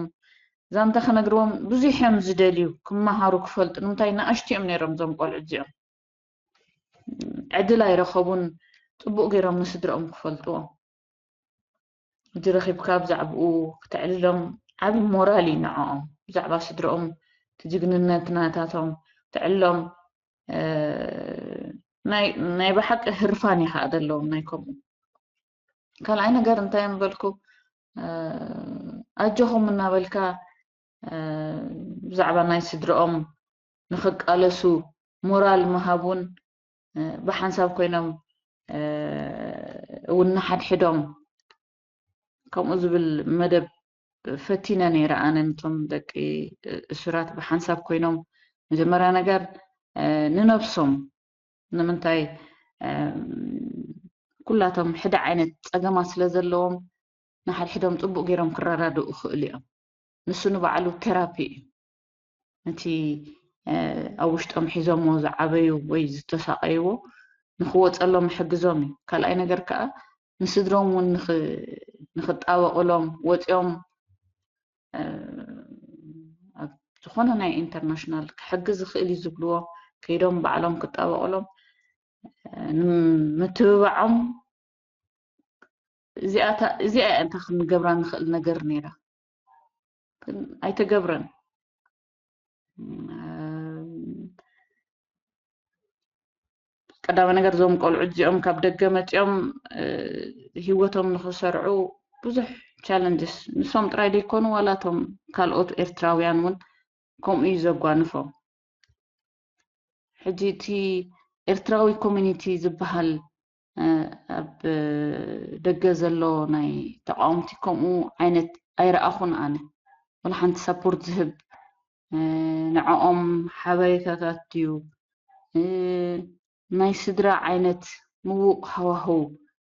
ዛንታ ክነግርዎም ብዙሕ እዮም ዝደልዩ፣ ክመሃሩ፣ ክፈልጡ። ንምንታይ? ንኣሽቱ እዮም ነይሮም እዞም ቆልዑ እዚኦም። ዕድል ኣይረኸቡን ጽቡቕ ገይሮም ንስድርኦም ክፈልጥዎም። ሕጂ ረኺብካ ብዛዕብኡ ክተዕልሎም ዓቢ ሞራል እዩ ንዕኦም። ብዛዕባ ስድርኦም፣ እቲ ጅግንነት ናታቶም ክተዕልሎም፣ እ፣ ናይ፣ ናይ ብሓቂ ህርፋን እዩ ከኣ ዘለዎም ናይ ከምኡ። ካልኣይ ነገር እንታይ ምበልኩ፣ እ፣ ኣጆኹም እናበልካ፣ እ፣ ብዛዕባ ናይ ስድርኦም ንኽቃለሱ ሞራል ምሃብ እውን፣ እ፣ ብሓንሳብ ኮይኖም፣ እ፣ እውን ንሓድሕዶም ከምኡ ዝብል መደብ ፈቲነ ነይረ። ኣነ ነቶም ደቂ እሱራት ብሓንሳብ ኮይኖም መጀመርያ ነገር፣ እ፣ ንነብሶም ንምንታይ፣ እም፣ ኩላቶም ሕደ ዓይነት ጸገማት ስለ ዘለዎም ንሓድሕዶም ጽቡቕ ገይሮም ክረዳድኡ ይኽእሉ እዮም። ንሱ ንባዕሉ ቴራፒ እዩ። ነቲ፣ እ፣ ኣብ ውሽጦም ሒዞሞ ዝዓበዩ ወይ ዝተሳቐይዎ ንኽወጸሎም ይሕግዞም እዩ። ካልኣይ ነገር ከኣ ንስድሮም እውን ንኽ-፣ ንኽጣበቑሎም ወጺኦም፣ እ፣ ኣብ ዝኾነ ናይ ኢንተርናሽናል ክሕግዝ ዝኽእል እዩ ዝብልዎ ከይዶም ባዕሎም ክጣበቑሎም፣ እ፣ ንምትብባዖም እዚኣ እታ፣ እዚኣ እያ እንታ ክንገብራ ንኽእል ነገር ነይራ። ግን ኣይተገብረን። እም፣ ቀዳማይ ነገር እዞም ቆልዑ እዚኦም ካብ ደገ መፂኦም፣ እ፣ ህይወቶም ንኽሰርዑ ብዙሕ ቻለንጅስ ንሶም ጥራይ ዘይኮኑ ዋላ እቶም ካልኦት ኤርትራውያን እውን ከምኡ እዩ ዘጓንፎም። ሕጂ እቲ ኤርትራዊ ኮሚኒቲ ዝበሃል፣ እ፣ ኣብ ደገ ዘሎ ናይ ተቃወምቲ ከምኡ ዓይነት ኣይረኣኹን ኣነ። ወላ ሓንቲ ሳፖርት ዝህብ፣ እ፣ ንዕኦም ሓበሬታታት ድዩ፣ እ፣ ናይ ስድራ ዓይነት ምዉቕ ሃዋህው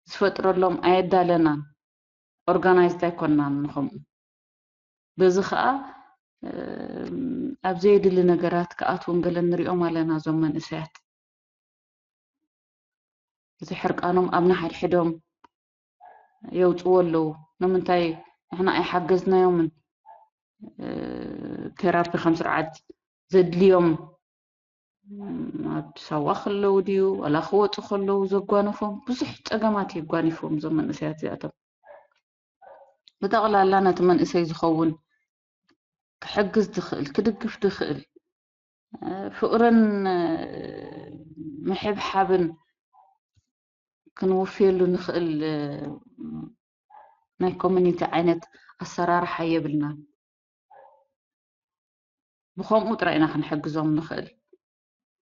ዝፈጥረሎም ኣየዳለናን። ኦርጋናይዝድ ኣይኮንናን ንኸምኡ። በዚ ኸኣ፣ እም፣ ኣብ ዘየድሊ ነገራት ክኣትውን ገለ ንሪኦም ኣለና እዞም መንእሰያት። እዚ ሕርቃኖም ኣብ ንሓድሕዶም የውፅዎ ኣለዉ። ንምንታይ ንሕና ኣይሓገዝናዮምን? እ፣ ቴራፒ ከም ስርዓት ዘድልዮም፣ እም፣ ኣብ ሳዋ ከለዉ ድዩ ዋላ ክወፁ ከለዉ ዘጓነፎም ብዙሕ ፀገማት የጓኒፎም እዞም መንእሰያት እዚኣቶም። ብጠቕላላ ነቲ መንእሰይ ዝኸውን ክሕግዝ ዝኽእል፣ ክድግፍ ዝኽእል፣ እ፣ ፍቕርን፣ እ፣ ምሕብሓብን ክንውፍየሉ ንኽእል፣ እ፣ ናይ ኮሚኒቲ ዓይነት ኣሰራርሓ የብልናን። ብኸምኡ ጥራይ ኢና ክንሕግዞም ንኽእል።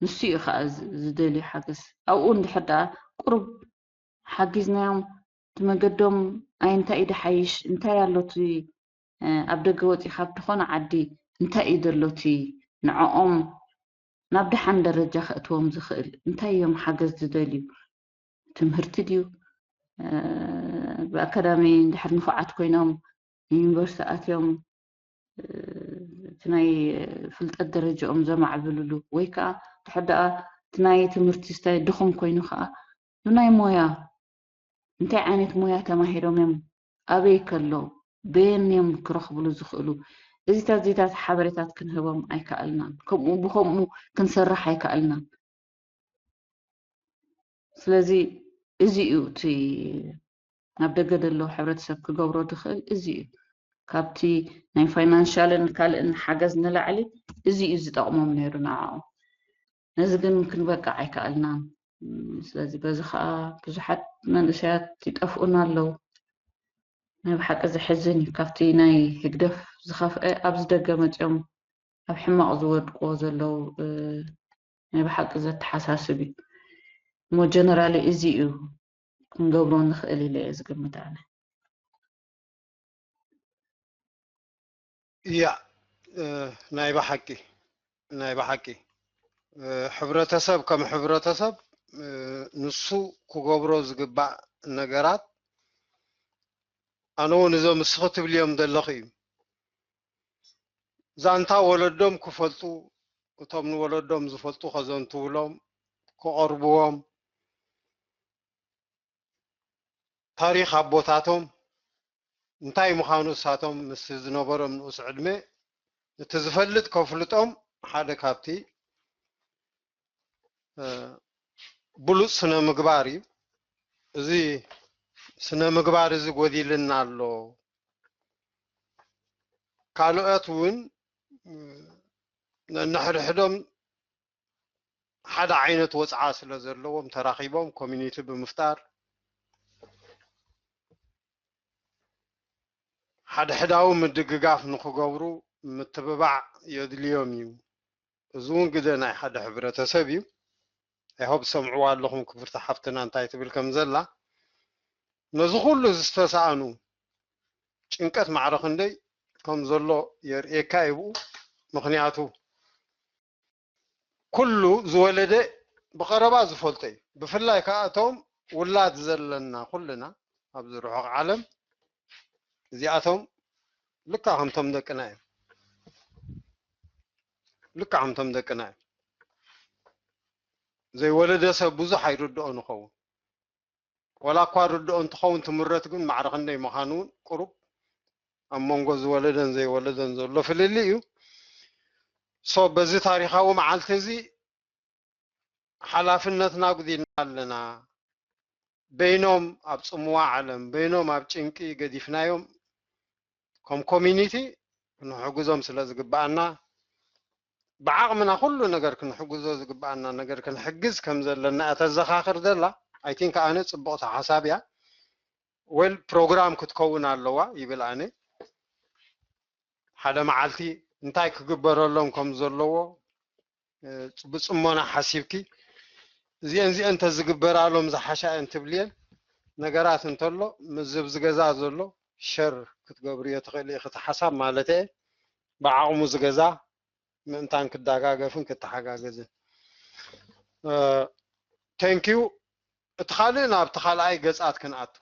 ንሱ እዩ ከዓ ዝ- ዝደልዩ ሓገዝ። ኣብኡ እንድሕር ደኣ ቁሩብ ሓጊዝናዮም፣ እቲ መገዶም ኣይ እንታይ እዩ ድሓይሽ፣ እንታይ ኣሎ እቲ፣ እ፣ ኣብ ደገ ወፂኻ ኣብ ዝኾነ ዓዲ እንታይ እዩ ዘሎ እቲ ንዕኦም ናብ ደሓን ደረጃ ከእትዎም ዝኽእል፣ እንታይ እዮም ሓገዝ ዝደልዩ፣ ትምህርቲ ድዩ፣ እ፣ ብኣካዳሚ እንድሕር ንፉዓት ኮይኖም ዩኒቨርሲቲ ኣትዮም፣ እ፣ እቲ ናይ ፍልጠት ደረጃኦም ዘማዕብልሉ፣ ወይ ከዓ ድሕር ደኣ እቲ ናይ ትምህርቲ ስታይ ድኹም ኮይኑ ከዓ ብናይ ሞያ እንታይ ዓይነት ሞያ ተማሂሮም እዮም፣ ኣበይ ከሎ በየን እዮም ክረኽብሉ ዝኽእሉ፣ እዚታት እዚታት ሓበሬታት ክንህቦም ኣይከኣልናን። ከምኡ ብከምኡ ክንሰርሕ ኣይከኣልናን። ስለዚ እዚ እዩ እቲ ኣብ ደገ ዘሎ ሕብረተሰብ ክገብሮ ዝኽእል እዚ እዩ። ካብቲ ናይ ፋይናንሻልን ካልእን ሓገዝ ንላዕሊ እዚ እዩ ዝጠቕሞም ነይሩ ንዓኦም። ነዚ ግን ክንበቅዕ ኣይከኣልናን። እም፣ ስለዚ በዚ ከዓ ብዙሓት መንእሰያት ይጠፍኡና ኣለዉ። ናይ ብሓቂ ዘሕዝን እዩ። ካብቲ ናይ ህግደፍ ዝኸፍአ ኣብዚ ደገ መፂኦም ኣብ ሕማቕ ዝወድቅዎ ዘለዉ፣ እ፣ ናይ ብሓቂ ዘተሓሳስብ እዩ። እሞ ጀነራሊ እዚ እዩ ክንገብሮ ንኽእል ኢለ እየ ዝግምት ኣነ። እያ፣ እ፣ ናይ ብሓቂ ናይ ብሓቂ፣ እ፣ ሕብረተሰብ ከም ሕብረተሰብ፣ እ፣ ንሱ ክገብሮ ዝግባእ ነገራት፣ ኣነ እውን እዞም እስኺ ትብልዮም ዘለኺ እዩ። ዛንታ ወለዶም ክፈልጡ፣ እቶም ንወለዶም ዝፈልጡ ከዘንትውሎም፣ ክቐርብዎም፣ ታሪኽ ኣቦታቶም እንታይ ምዃኑ እሳቶም ምስ ዝነበሮም ንኡስ ዕድመ እቲ ዝፈልጥ ከፍልጦም ሓደ ካብቲ፣ እ፣ ብሉጽ ስነ ምግባር እዩ። እዚ ስነ ምግባር እዚ ጎዲልና ኣሎ። ካልኦት እውን፣ እ፣ ነንሕድሕዶም ሓደ ዓይነት ወጽዓ ስለ ዘለዎም ተራኺቦም ኮሚኒቲ ብምፍጣር ሓድሕዳዊ ምድግጋፍ ንኽገብሩ ምትብባዕ የድልዮም እዩ። እዚ እውን ግደ ናይ ሓደ ሕብረተሰብ እዩ። I hope ዝሰምዕዋ ኣለኹም ክብርቲ ሓፍትና እንታይ ትብል ከም ዘላ። ነዚ ኩሉ ዝተሰኣኑ ጭንቀት ማዕረ ክንደይ ከም ዘሎ የርእየካ እዩ ብኡ። ምኽንያቱ ኩሉ ዝወለደ ብቐረባ ዝፈልጦ እዩ። ብፍላይ ከዓ እቶም ውላድ ዘለና ኩልና ኣብዚ ርሑቕ ዓለም እዚኣቶም ልካ ከምቶም ደቅና እዮም። ልካ ከምቶም ደቅና እዮም። ዘይወለደ ሰብ ብዙሕ ኣይርድኦን ይኸውን። ዋላ እኳ ርድኦ እንትኸውን ትምረት ግን ማዕረ ክንደይ ምዃኑ እውን ቁሩብ ኣብ መንጎ ዝወለደን ዘይወለደን ዘሎ ፍልልይ እዩ። ሶ በዚ ታሪኻዊ መዓልቲ እዚ ሓላፍነትና ኣጉዲልና ኣለና። በይኖም ኣብ ጽምዋ ዓለም፣ በይኖም ኣብ ጭንቂ ገዲፍናዮም ከም ኮሚኒቲ ክንሕግዞም ስለ ዝግብኣና ብዓቕምና ኩሉ ነገር ክንሕግዞ ዝግብኣና ነገር ክንሕግዝ ከም ዘለና እያ ተዘኻኽር ዘላ። I think ኣነ ጽብቕቲ ሓሳብ እያ። ዌል ፕሮግራም ክትከውን ኣለዋ ይብል ኣነ። ሓደ መዓልቲ እንታይ ክግበረሎም ከም ዘለዎ፣ እ፣ ብጽሞና ሓሲብኪ እዚአን እዚአን እንተዝግበራሎም ዝሓሻ እየን ትብልየን ነገራት እንተሎ ምስዚ ኣብዚ ገዛ ዘሎ ሸር ክትገብርዮ ትኽእሊ ኢኺ። እቲ ሓሳብ ማለት እየ ብዓቕሙ ዝገዛ ምእንታን ክደጋገፍን ክተሓጋገዝን። እ፣ ቴንኪዩ። እቲ ካልእ ናብቲ ካልኣይ ገጻት ክንኣቱ።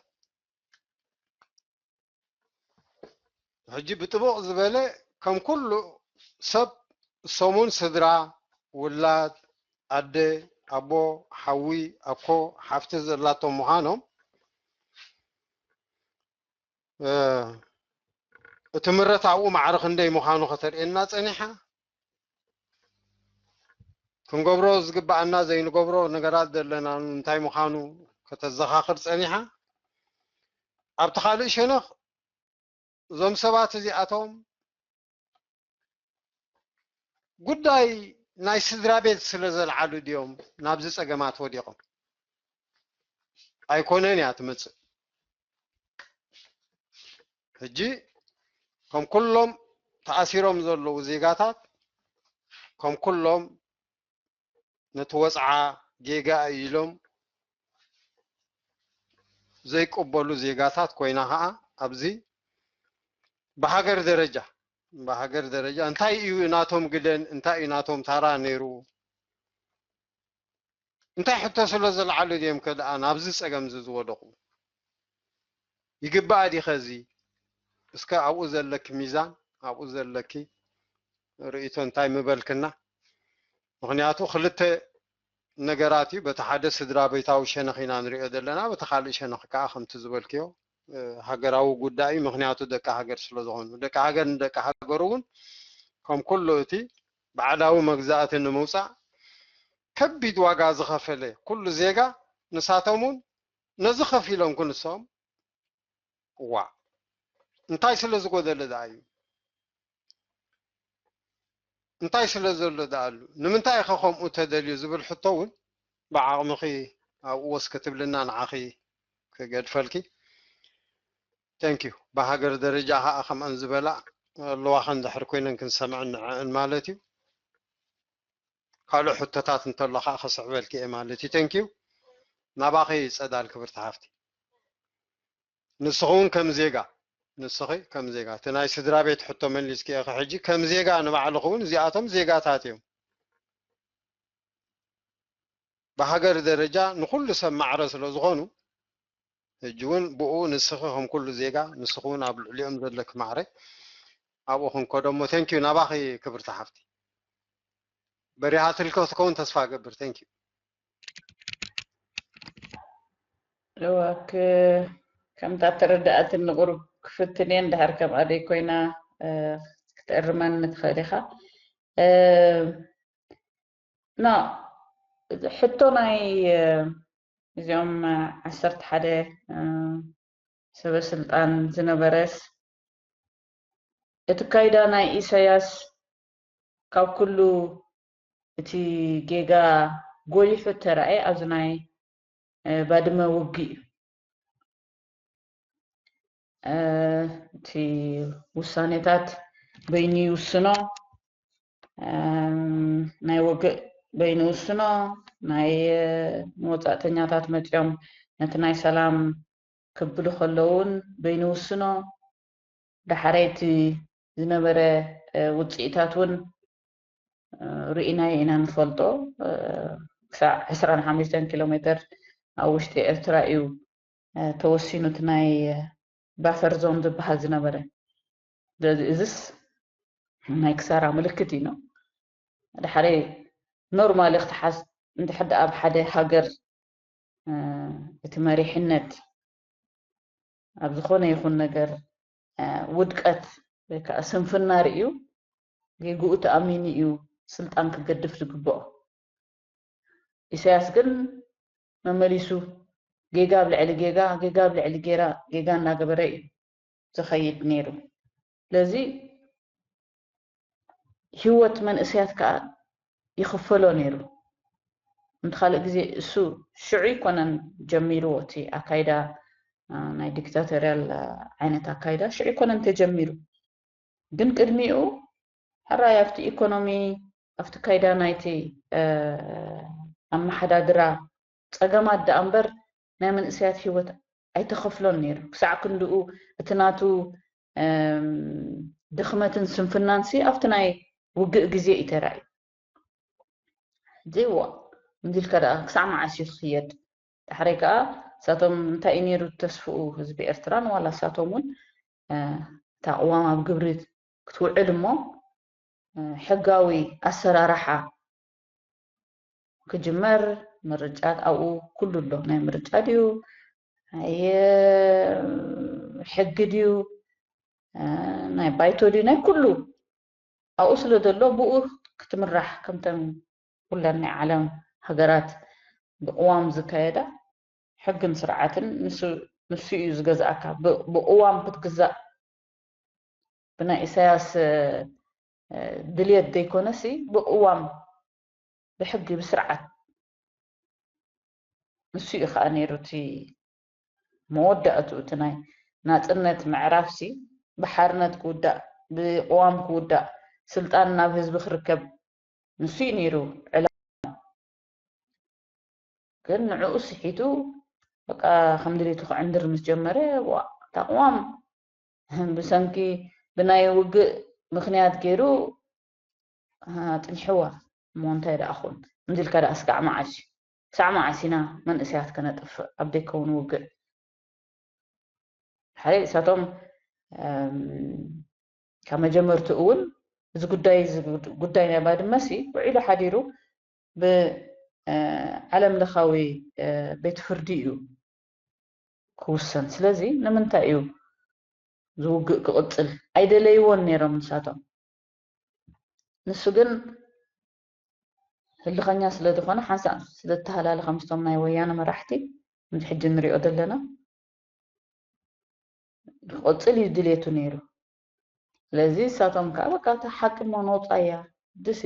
ሕጂ ብጥቡቕ ዝበለ ከም ኩሉ ሰብ ሰሙን ስድራ፣ ውላድ፣ ኣደ፣ ኣቦ፣ ሓዊ፣ ኣኮ፣ ሓፍቲ ዘላቶም ምዃኖም፣ እ፣ እቲ ምረት ኣብኡ ማዕረ ክንደይ ምዃኑ ከተርእየና ጸኒሓ። ክንገብሮ ዝግብኣና ዘይንገብሮ ነገራት ዘለና እንታይ ምዃኑ ከተዘኻኽር ጸኒሓ። ኣብቲ ካልእ ሸነኽ እዞም ሰባት እዚኣቶም ጉዳይ ናይ ስድራ ቤት ስለ ዘልዓሉ ድዮም ናብዚ ጸገማት ወዲቖም? ኣይኮነን እያ ትመጽእ። ሕጂ ከም ኩሎም ተኣሲሮም ዘለዉ ዜጋታት፣ ከም ኩሎም ነቲ ወጽዓ ጌጋ እዩ ኢሎም ዘይቅበሉ ዜጋታት ኮይና ኸዓ፣ ኣብዚ ብሃገር ደረጃ፣ ብሃገር ደረጃ እንታይ እዩ ናቶም ግደን፣ እንታይ እዩ ናቶም ታራ ነይሩ? እንታይ ሕቶ ስለ ዘልዓሉ ድዮም ከ ደኣ ናብዚ ጸገም እዚ ዝወደቑ? ይግባእ ዲኸ እዚ? እስከ ኣብኡ ዘለኪ ሚዛን፣ ኣብኡ ዘለኪ ርእይቶ እንታይ ምበልክና? ምኽንያቱ ክልተ ነገራት እዩ። በቲ ሓደ ስድራ ቤታዊ ሸነኽ ኢና ንሪኦ ዘለና፣ በቲ ካልእ ሸነኽ ከዓ ከምቲ ዝበልክዮ፣ እ፣ ሃገራዊ ጉዳይ እዩ። ምኽንያቱ ደቂ ሃገር ስለ ዝኾኑ፣ ደቂ ሃገር ንደቂ ሃገሩ እውን ከም ኩሉ እቲ ባዕዳዊ መግዛእቲ ንምውፃእ ከቢድ ዋጋ ዝኸፈለ ኩሉ ዜጋ፣ ንሳቶም እውን ነዚ ከፊሎም ክንሶም፣ እዋ፣ እንታይ ስለ ዝጎደለ ደኣ እዩ? እንታይ ስለ ዘሎ ደኣ ኣሉ? ንምንታይ ኢኸ ከምኡ ተደልዩ ዝብል ሕቶ እውን ብዓቕምኺ ኣብኡ ወስ ክትብልና ንዓኺ ክገድፈልኪ። Thank you። ብሃገር ደረጃ ኸዓ ከምኣን ዝበላ ኣለዋኸ እንድሕር ኮይነን ክንሰምዐን ንዕአን ማለት እዩ። ካልእ ሕቶታት እንተሎ ኸዓ ክስዕበልኪ እየ ማለት እዩ። Thank you። ናባኺ ጸዳል ክብርቲ ሓፍቲ። ንስኺ እውን ከም ዜጋ፣ ንስኺ ከም ዜጋ፣ እቲ ናይ ስድራ ቤት ሕቶ መሊስኪ ኢኺ። ሕጂ ከም ዜጋ ንባዕልኺ እውን እዚኣቶም ዜጋታት እዮም። ብሃገር ደረጃ ንኹሉ ሰብ ማዕረ ስለ ዝኾኑ፣ ሕጂ እውን ብኡ ንስኺ ከም ኩሉ ዜጋ፣ ንስኺ እውን ኣብ ልዕሊኦም ዘለኪ ማዕረ ኣብኡ ክንከዶ እሞ፣ thank you ናባኺ ክብርቲ ሓፍቲ። በሪሃትልኪ ክትከውን ተስፋ እገብር። Thank you። እወ፣ ክ-፣ ከምታ ተረዳእትኒ ቁሩብ ክፍትን እየ፣ እንድሕር ከምኣ ደይኮይና፣ እ፣ ክትእርመኒ ትኽእል ኢኻ። እ፣ ኖ፣ ሕቶ ናይ፣ እ፣ እዚኦም ዓሰርተ ሓደ፣ እ፣ ሰበ ስልጣን ዝነበረስ፣ እቲ ካይዳ ናይ ኢሳያስ ካብ ኩሉ እቲ ጌጋ ጎሊሑ እተራእየ ኣብዚ ናይ፣ እ፣ ባድመ ውግእ እዩ። እ፣ እቲ ውሳኔታት በይኑ ይውስኖ። እም፣ ናይ ውግእ በይኑ ይውስኖ። ናይ፣ እ፣ ንወጻእተኛታት መጺኦም ነቲ ናይ ሰላም ክብሉ ከለዉ እውን በይኑ ይውስኖ። ዳሕረይ እቲ ዝነበረ፣ እ፣ ውጽኢታት እውን፣ እ፣ ርኢናዮ ኢና ንፈልጦ። እ፣ ክሳዕ ዕስራን ሓሙሽተን ኪሎ ሜተር ኣብ ውሽጢ ኤርትራ እዩ፣ እ፣ ተወሲኑ እቲ ናይ፣ እ፣ ባፈር ዞን ዝበሃል ዝነበረ። ስለዚ እዝስ ናይ ክሳራ ምልክት እዩ ነው። ዳሕረይ ኖርማሊ ክትሓዝ እንድሕር ደኣ ኣብ ሓደ ሃገር፣ እ፣ እቲ መሪሕነት ኣብ ዝኾነ ይኹን ነገር፣ እ፣ ውድቀት ወይ ከዓ ስንፍና ርእዩ ጌግኡ ተኣሚኑ እዩ ስልጣን ክገድፍ ዝግብኦ። ኢሳያስ ግን መመሊሱ ጌጋ ኣብ ልዕሊ ጌጋ፣ ጌጋ ኣብ ልዕሊ ጌራ፣ ጌጋ እናገበረ እዩ ዝኸይድ ነይሩ። ስለዚ ህይወት መንእሰያት ከዓ ይኽፈሎ ነይሩ። እንተ ካልእ ግዜ እሱ ሽዑ ይኮነን ጀሚርዎ እቲ ኣካይዳ፣ እ፣ ናይ ዲክታቶርያል፣ እ፣ ዓይነት ኣካይዳ ሽዑ ይኮነን ተጀሚሩ። ግን ቅድሚኡ ሕራይ ኣብቲ ኢኮኖሚ፣ ኣብቲ ካይዳ ናይቲ፣ እ፣ ኣመሓዳድራ ጸገማት ደኣ እምበር ናይ መንእሰያት ህይወት ኣይተኸፍሎን ነይሩ። ክሳዕ ክንድኡ እቲ ናቱ፣ እም፣ ድኽመትን ስንፍናንሲ ኣብቲ ናይ ውግእ ግዜ እዩ ተራእዩ። ሕጂ ዋ፣ እንዲልካ ደኣ ክሳዕ መዓስ እዩ ክኽየድ? ዳሕረይ ከኣ ንሳቶም እንታይ እዩ ነይሩ ተስፍኡ ህዝቢ ኤርትራን ዋላ ንሳቶም እውን፣ እ፣ እታ ቅዋም ኣብ ግብሪ ክትውዕል እሞ፣ እ፣ ሕጋዊ ኣሰራርሓ ክጅመር፣ ምርጫ ኣብኡ ኩሉ ኣሎ። ናይ ምርጫ ድዩ? ናይ፣ እ፣ ሕጊ ድዩ? እ፣ ናይ ባይቶ ድዩ? ናይ ኩሉ ኣብኡ ስለ ዘሎ ብኡ ክትምራሕ ከምተን ኩለን ናይ ዓለም ሃገራት ብቅዋም ዝካየዳ ሕግን ስርዓትን ንሱ፣ ንሱ እዩ ዝገዝኣካ። ብ-፣ ብቅዋም ክትግዛእ ብናይ ኢሳያስ፣ እ፣ ድልየት ዘይኮነሲ ብቅዋም ብሕጊ ብስርዓት ንሱ እዩ ከዓ ነይሩ እቲ መወዳእቱ እቲ ናይ ናፅነት ምዕራፍሲ ብሓርነት ክውዳእ፣ ብቕዋም ክውዳእ፣ ስልጣን ናብ ህዝቢ ክርከብ፣ ንሱ እዩ ነይሩ ዕላማ። ግን ንዕኡ ስሒቱ፣ በቃ፣ ከም ድሌቱ ክዕንድር ምስ ጀመረ፣ ዋ፣ እታ ቅዋም ብሰንኪ፣ ብናይ ውግእ ምኽንያት ገይሩ፣ አ፣ ኣጽኒሕዋ። እሞ እንታይ ደኣ ኹን? እንዲልካ ደኣ ስጋዕ መዓስ እዩ? ክሳዕ መዓስ ኢና መንእሰያት ከነጥፍእ ኣብ ዘይከውን ውግእ? ሓደ እሳቶም፣ እም፣ ካብ መጀመርትኡ እውን እዚ ጉዳይ፣ እዚ ጉድ-፣ ጉዳይ ናይ ባድመ ሲ ውዒሉ ሓዲሩ ብ-፣ እ፣ ዓለም ለኻዊ፣ እ፣ ቤት ፍርዲ እዩ ክውሰን። ስለዚ ንምንታይ እዩ ዝውግእ ክቕጽል? ኣይደለይዎን ነይሮም ንሳቶም። ንሱ ግን ህልኸኛ ስለ ዝኾነ፣ ሓንሳእ ስለ ዝተሃላለኸ ምስቶም ናይ ወያነ መራሕቲ፣ ከምዚ ሕጂ ንሪኦ ዘለና፣ ክቕጽል እዩ ድሌቱ ነይሩ። ስለዚ ንሳቶም ከኣ፣ በቃ፣ እታ ሓቂ እሞ ነውጻያ፣ ድሲ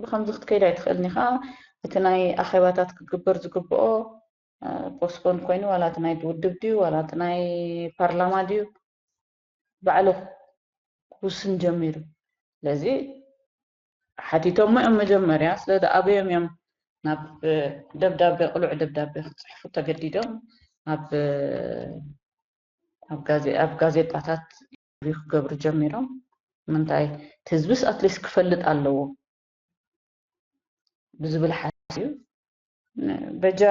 ብኸምዚ ክትከይድ ኣይትኽእልን ኢኻ። እቲ ናይ ኣኼባታት ክግበር ዝግብኦ፣ እ፣ ፖስትፖን ኮይኑ፣ ዋላ እቲ ናይ ውድብ ድዩ፣ ዋላ እቲ ናይ ፓርላማ ድዩ፣ ባዕሉ ክውስን ጀሚሩ። ስለዚ ሓቲቶሞ እዮም መጀመርያ፣ ስለ ዝኣበዮም እዮም ናብ፣ እ፣ ደብዳቤ፣ ቅሉዕ ደብዳቤ ክጽሕፉ ተገዲዶም። ኣብ፣ እ፣ ኣብ ጋዜ-፣ ኣብ ጋዜጣታት ኢንተርቪው ክገብሩ ጀሚሮም። ምንታይ፣ እቲ ህዝብስ ኣትሊስት ክፈልጥ ኣለዎ ብዝብል ሓሳብ እዩ። ን-፣ በጃ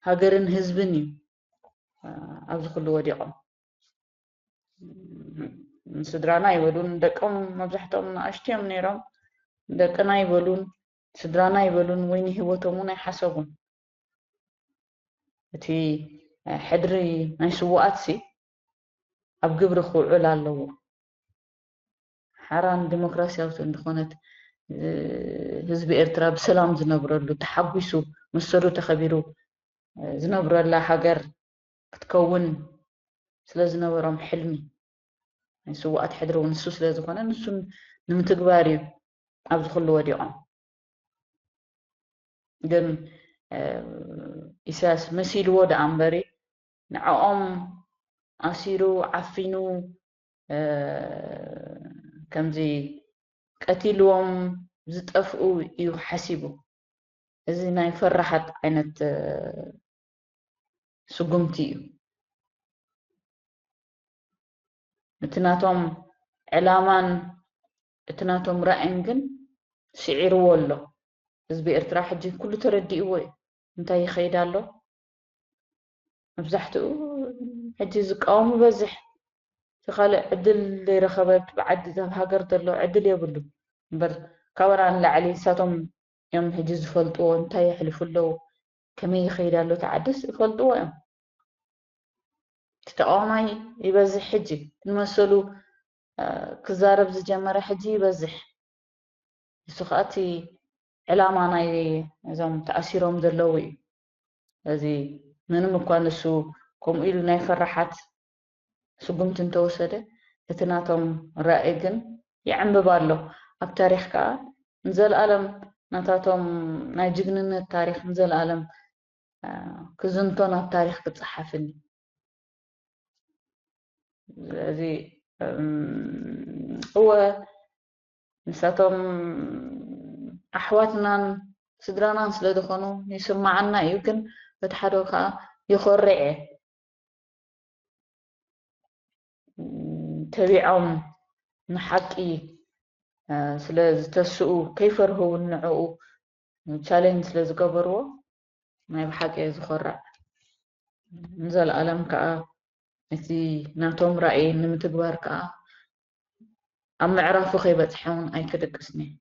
ሃገርን ህዝብን እዩ፣ እ፣ ኣብዚ ኩሉ ወዲቖም። ንስድራና ኣይበሉን። ደቆም መብዛሕትኦም ንኣሽቱ እዮም ነይሮም። ደቅና ኣይበሉን፣ ስድራና ኣይበሉን፣ ወይ ንህይወቶም እውን ኣይሓሰቡን። እቲ፣ እ፣ ሕድሪ ናይ ስዉኣትሲ ኣብ ግብሪ ክውዕል ኣለዎ። ሓራን ዲሞክራሲያዊት እንተኾነት፣ እ፣ ህዝቢ ኤርትራ ብሰላም ዝነብረሉ፣ ተሓጒሱ፣ መሰሉ ተኸቢሩ፣ እ፣ ዝነብረላ ሃገር ክትከውን ስለ ዝነበሮም ሕልሚ፣ ናይ ስዉኣት ሕድሪ እውን ንሱ ስለ ዝኾነ፣ ንሱ ንምትግባር እዩ ኣብዚ ኩሉ ወዲቖም። ግን፣ እ፣ ኢሳያስ መሲልዎ ደኣ እምበሪ፣ ንዕኦም ኣሲሩ፣ ዓፊኑ፣ እ፣ ከምዚ ቀቲልዎም ዝጠፍኡ እዩ ሓሲቡ። እዚ ናይ ፈራሓት ዓይነት፣ እ፣ ስጉምቲ እዩ። እቲ ናቶም ዕላማን እቲ ናቶም ራእይን ግን ስዒርዎ ኣሎ። ህዝቢ ኤርትራ ሕጂ ኩሉ ተረዲእዎ እዩ። እንታይ ይኸይድ ኣሎ? መብዛሕትኡ ሕጂ ዝቃወም ይበዝሕ። እቲ ካልእ ዕድል ዘይረኸበ፣ ብዓዲ፣ ኣብ ሃገር ዘሎ ዕድል የብሉ። እምበር፣ ካባና ንላዕሊ ንሳቶም እዮም ሕጂ ዝፈልጥዎ፣ እንታይ የሕልፉ ኣለዉ፣ ከመይ ይኸይድ ኣሎ እቲ ዓድስ ይፈልጥዎ እዮም። እቲ ተቃዋማይ ይበዝሕ ሕጂ፣ ንመሰሉ፣ እ፣ ክዛረብ ዝጀመረ ሕጂ ይበዝሕ። ንሱ ኸኣ እቲ ዕላማ ናይ እዞም ተኣሲሮም ዘለዉ እዩ። እዚ ምንም እኳ ንሱ ከምኡ ኢሉ ናይ ፈራሓት ስጉምቲ እንተወሰደ፣ እቲ ናቶም ራእይ ግን ይዕምብብ ኣሎ። ኣብ ታሪኽ ከኣ ንዘለኣለም፣ ናታቶም ናይ ጅግንነት ታሪኽ ንዘለኣለም፣ እ፣ ክዝንቶን ኣብ ታሪኽ ክጸሓፍን እዩ። ስለዚ፣ እም፣ እወ፣ ንሳቶም ኣሕዋትናን ስድራናን ስለ ዝኾኑ ይስምዓና እዩ፣ ግን በቲ ሓደ ከኣ ይኾርዕ እየ። እም፣ ተቢዖም ንሓቂ፣ እ፣ ስለ ዝተስኡ፣ ከይፈርሁ እውን ንዕኡ ቻሌንጅ ስለ ዝገበርዎ፣ ናይ ብሓቂ እየ ዝኾርዕ። ንዘለኣለም ከኣ እቲ ናቶም ራእይ ንምትግባር ከኣ ኣብ ምዕራፉ ከይበጽሐ እውን ኣይክድቅስን እየ።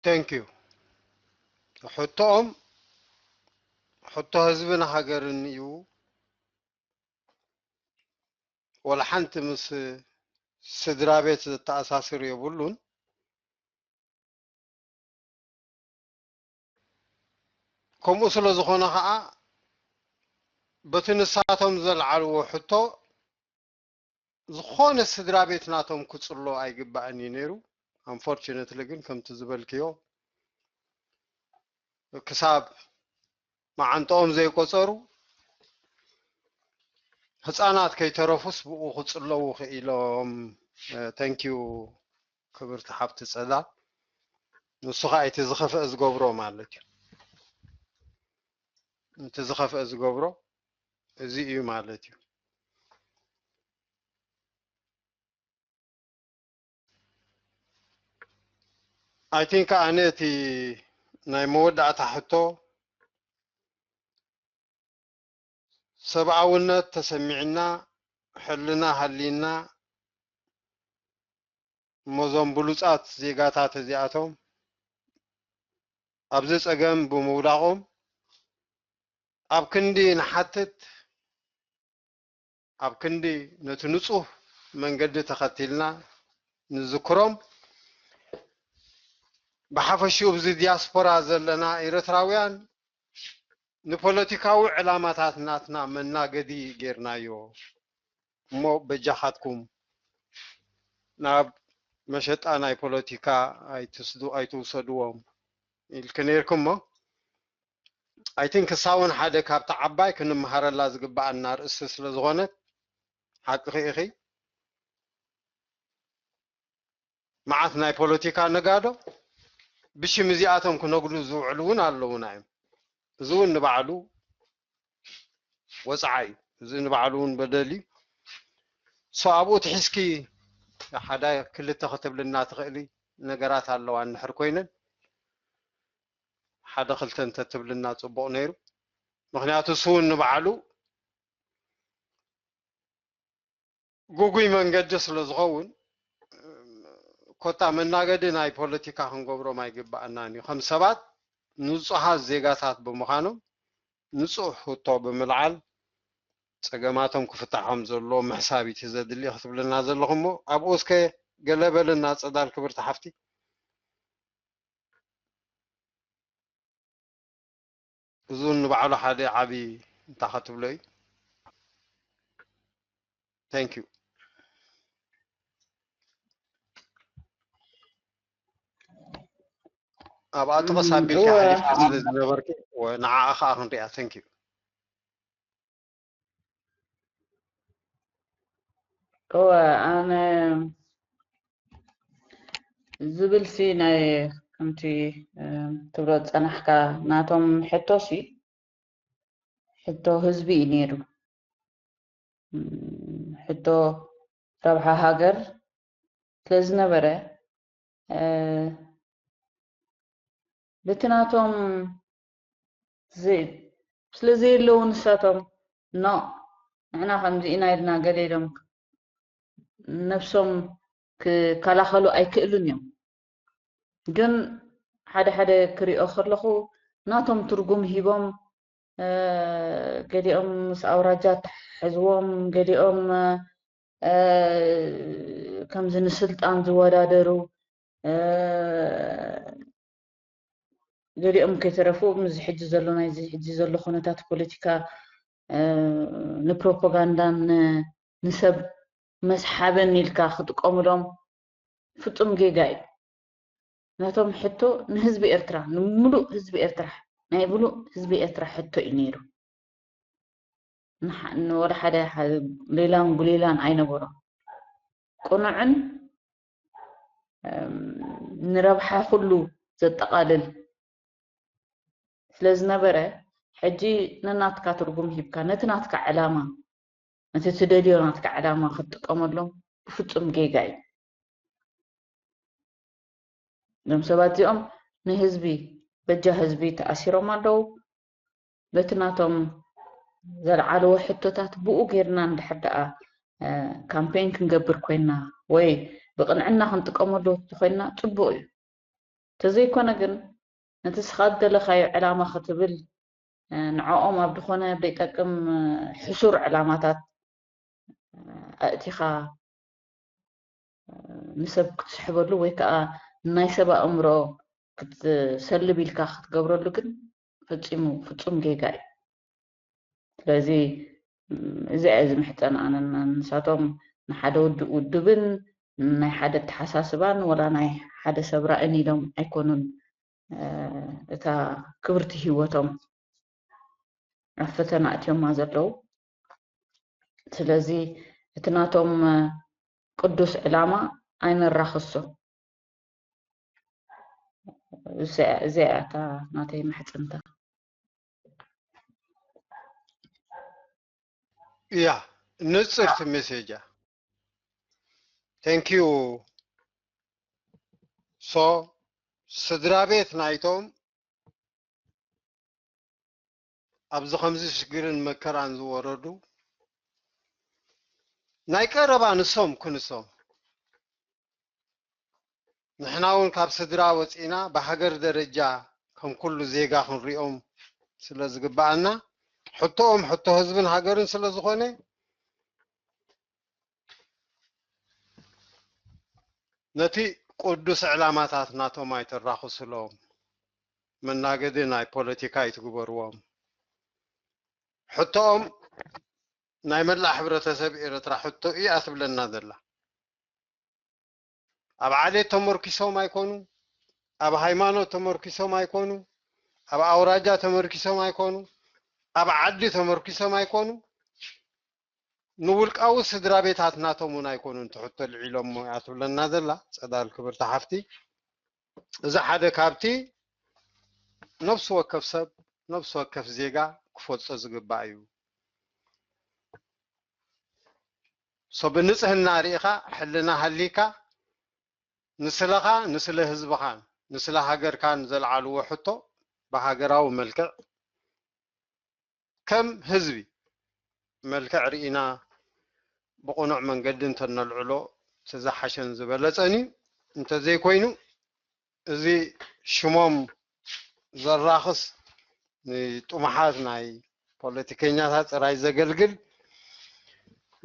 Thank you። ሕቶኦም ሕቶ ህዝብን ሃገርን እዩ። ወላ ሓንቲ ምስ ስድራ ቤት ዘተኣሳስር የብሉን። ከምኡ ስለ ዝኾነ ኸዓ በቲ ንሳቶም ዘልዓልዎ ሕቶ ዝኾነ ስድራ ቤት ናቶም ክጽሎ ኣይግባእን እዩ ነይሩ። Unfortunately ግን ከምቲ ዝበልክዮ ክሳብ መዓንጥኦም ዘይቆጸሩ ህፃናት ከይተረፉስ ብኡ ክጽለዉ ክኢሎም። ተንኪዩ ክብርቲ ሓብቲ ጸዳል። ንሱ ከዓ እቲ ዝኸፍአ ዝገብሮ ማለት እዩ። እቲ ዝኸፍአ ዝገብሮ እዚ እዩ ማለት እዩ። I think ኣነ እቲ ናይ መወዳእታ ሕቶ ሰብኣውነት ተሰሚዕና ሕልና ሃሊና እሞ እዞም ብሉጻት ዜጋታት እዚኣቶም ኣብዚ ጸገም ብምውዳቖም ኣብ ክንዲ ንሓትት ኣብ ክንዲ ነቲ ንጹህ መንገዲ ተኸቲልና ንዝክሮም ብሓፈሽኡ ኣብዚ ዲያስፖራ ዘለና ኤርትራውያን ንፖለቲካዊ ዕላማታት ናትና መናገዲ ጌርናዮ እሞ በጃኻትኩም ናብ መሸጣ ናይ ፖለቲካ ኣይትስዱ ኣይትውሰድዎም ኢልክ ነርኩሞ። I think እሳ እውን ሓደ ካብቲ ዓባይ ክንመሃረላ ዝግባኣና ርእሲ ስለ ዝኾነት ሓቅኺ ኢኺ። መዓት ናይ ፖለቲካ ነጋዶ ብሽም እዚኣቶም ክነግዱ ዝውዕሉ እውን ኣለዉና እዮም። እዚ እውን ንባዕሉ ወፅዓ እዩ። እዚ ንባዕሉ እውን በደል እዩ። ሶ ኣብኡ ትሒዝኪ ሓደ ክልተ ክትብልና ትኽእሊ ነገራት ኣለዋ እንድሕር ኮይነን ሓደ ክልተ እንተትብልና ፅቡቕ ነይሩ። ምክንያቱ እሱ እውን ንባዕሉ ጉጉይ መንገዲ ስለ ዝኸውን ኮታ መናገዲ ናይ ፖለቲካ ክንገብሮም ኣይግባኣናን እዩ። ከም ሰባት ንፁሃት ዜጋታት ብምዃኖም ንፁህ ህቶ ብምልዓል ፀገማቶም ክፍታሖም ዘለዎ ምሕሳብ እቲ ዘድሊ ክትብልና ዘለኹሞ ኣብኡ እስከ ገለ በልና ፀዳል ክብርቲ ሓፍቲ። እዚ ንባዕሉ ሓደ ዓቢ እንታይ ክትብሎ እዩ። Thank you። ኣብኣ ጥቕስ ኣቢልካ ሓሊፍካ ስለ ዝነበርኪ ንዓኣ ከዓ ክንሪኣ። Thank you። እወ ኣነ ዝብል ሲ ናይ ከምቲ ትብሎ ዝጸናሕካ ናቶም ሕቶ ሲ ሕቶ ህዝቢ እዩ ነይሩ። ሕቶ ረብሓ ሃገር ስለ ዝነበረ በቲ ናቶም ስለ ዘየለዉ ንሳቶም ኖ ንሕና ከምዚ ኢና ኢልና ገለ ኢሎም ነብሶም ክከላኸሉ ኣይክእሉን እዮም። ግን ሓደ ሓደ ክሪኦ ከለኹ ናቶም ትርጉም ሂቦም ገሊኦም ምስ ኣውራጃ ተሓሕዝዎም ገሊኦም ከምዚ ንስልጣን ዝወዳደሩ ገሊኦም ከይተረፉ ምስዚ ሕጂ ዘሎ ናይዚ ሕጂ ዘሎ ኩነታት ፖለቲካ ንፕሮፓጋንዳን ንሰብ መስሓብን ኢልካ ክጥቀምሎም ፍጹም ጌጋ እዩ። ናቶም ሕቶ ንህዝቢ ኤርትራ ንምሉእ ህዝቢ ኤርትራ ናይ ምሉእ ህዝቢ ኤርትራ ሕቶ እዩ ነይሩ። ወላ ሓደ ሌላን ጉሌላን ኣይነበሮም። ቅኑዕን ንረብሓ ኩሉ ዘጠቓልል ስለ ዝነበረ ሕጂ ነናትካ ትርጉም ሂብካ ነቲ ናትካ ዕላማ ነቲ ትደልዮ ናትካ ዕላማ ክትጥቀመሎም ብፍጹም ጌጋ እዩ። እዞም ሰባት እዚኦም ንህዝቢ በጃ ህዝቢ ተኣሲሮም ኣለዉ። በቲ ናቶም ዘልዓልዎ ሕቶታት ብኡ ጌርና እንድሕር ደኣ ካምፔን ክንገብር ኮይና ወይ ብቕንዕና ክንጥቀመሉ ኮይና ጽቡቕ እዩ። ተዘይኮነ ግን ነቲ ስኻ ዝደለኻዮ ዕላማ ክትብል ንዕኦም ኣብ ዝኾነ ዘይጠቅም ሕሱር ዕላማታት ኣእቲኻ ንሰብ ክትስሕበሉ ወይ ከዓ ናይ ሰብ ኣእምሮ ክትሰልብ ኢልካ ክትገብረሉ ግን ፈፂሙ ፍፁም ጌጋ እዩ። ስለዚ እዚኣ እዚ ምሕፀን ኣነና ንሳቶም ንሓደ ውድብን ናይ ሓደ ኣተሓሳስባን ወላ ናይ ሓደ ሰብ ራእን ኢሎም ኣይኮኑን እታ ክብርቲ ህይወቶም ኣብ ፈተና እትዮማ ዘለዉ። ስለዚ እቲ ናቶም ቅዱስ ዕላማ ኣይነራኽሶ። እዚኣ እታ ናተይ ማሕፅንታ። እያ ንፅርቲ ሜሴጃ። Thank you። So ስድራ ቤት ናይቶም ኣብዚ ከምዚ ሽግርን መከራን ዝወረዱ ናይ ቀረባ ንሶም ክንሶም ንሕና እውን ካብ ስድራ ወፂና ብሃገር ደረጃ ከም ኩሉ ዜጋ ክንሪኦም ስለ ዝግባኣና ሕቶኦም ሕቶ ህዝብን ሃገርን ስለ ዝኾነ ነቲ ቅዱስ ዕላማታት ናቶም ኣይተራኽስሎም። መናገዲ ናይ ፖለቲካ ኣይትግበርዎም። ሕቶኦም ናይ መላእ ሕብረተሰብ ኤርትራ ሕቶ እያ ትብለና ዘላ። ኣብ ዓሌት ተመርኪሶም ኣይኮኑ፣ ኣብ ሃይማኖት ተመርኪሶም ኣይኮኑ፣ ኣብ ኣውራጃ ተመርኪሶም ኣይኮኑ፣ ኣብ ዓዲ ተመርኪሶም ኣይኮኑ። ንውልቃዊ ስድራ ቤታት ናቶም እውን ኣይኮኑን ትሕቶ ልዒሎሞ እያ ትብለና ዘላ ጸዳል ክብርቲ ሓፍቲ። እዚ ሓደ ካብቲ ነፍሲ ወከፍ ሰብ ነፍሲ ወከፍ ዜጋ ክፈልጦ ዝግባእ እዩ። ሶ ብንጽህና ርኢኻ ሕልና ሃሊካ ንስለኻ ንስለ ህዝብኻን ንስለ ሃገርካን ዘልዓልዎ ሕቶ ብሃገራዊ መልክዕ ከም ህዝቢ መልክዕ ርኢና ብቕኑዕ መንገዲ እንተነልዕሎ እቲ ዝሓሸን ዝበለጸን እዩ። እንተዘይኮይኑ እዚ ሽሞም ዘራኽስ ንጥሙሓት ናይ ፖለቲከኛታት ጥራይ ዘገልግል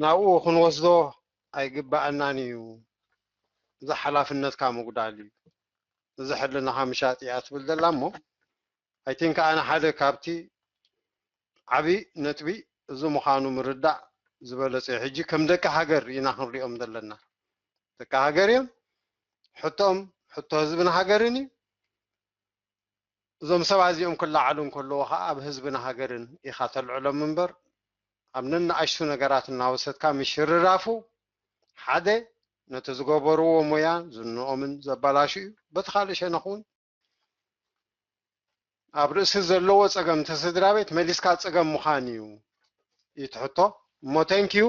ናብኡ ክንወስዶ ኣይግባኣናን እዩ። እዚ ሓላፍነትካ ምጉዳል እዩ። እዚ ሕልናኻ ምሻጥ እያ ትብል ዘላ እሞ ኣይቲንክ ኣነ ሓደ ካብቲ ዓብዪ ነጥቢ እዚ ምዃኑ ምርዳእ ዝበለጸ እዩ። ሕጂ ከም ደቂ ሃገር ኢና ክንሪኦም ዘለና። ደቂ ሃገር እዮም። ሕቶኦም ሕቶ ህዝብን ሃገርን እዩ። እዞም ሰባት እዚኦም ክለዓሉ እንከለዉ ከዓ ኣብ ህዝብን ሃገርን ኢኻ ተልዕሎም እምበር ኣብ ነንኣሽቱ ነገራት እናወሰድካ ምሽርራፉ ሓደ ነቲ ዝገበርዎ ሞያን ዝንኦምን ዘበላሹ እዩ። በቲ ካልእ ሸነኽ እውን ኣብ ርእሲ ዘለዎ ጸገም እቲ ስድራ ቤት መሊስካ ጸገም ምዃን እዩ እዩ ትሕቶ እሞ thank you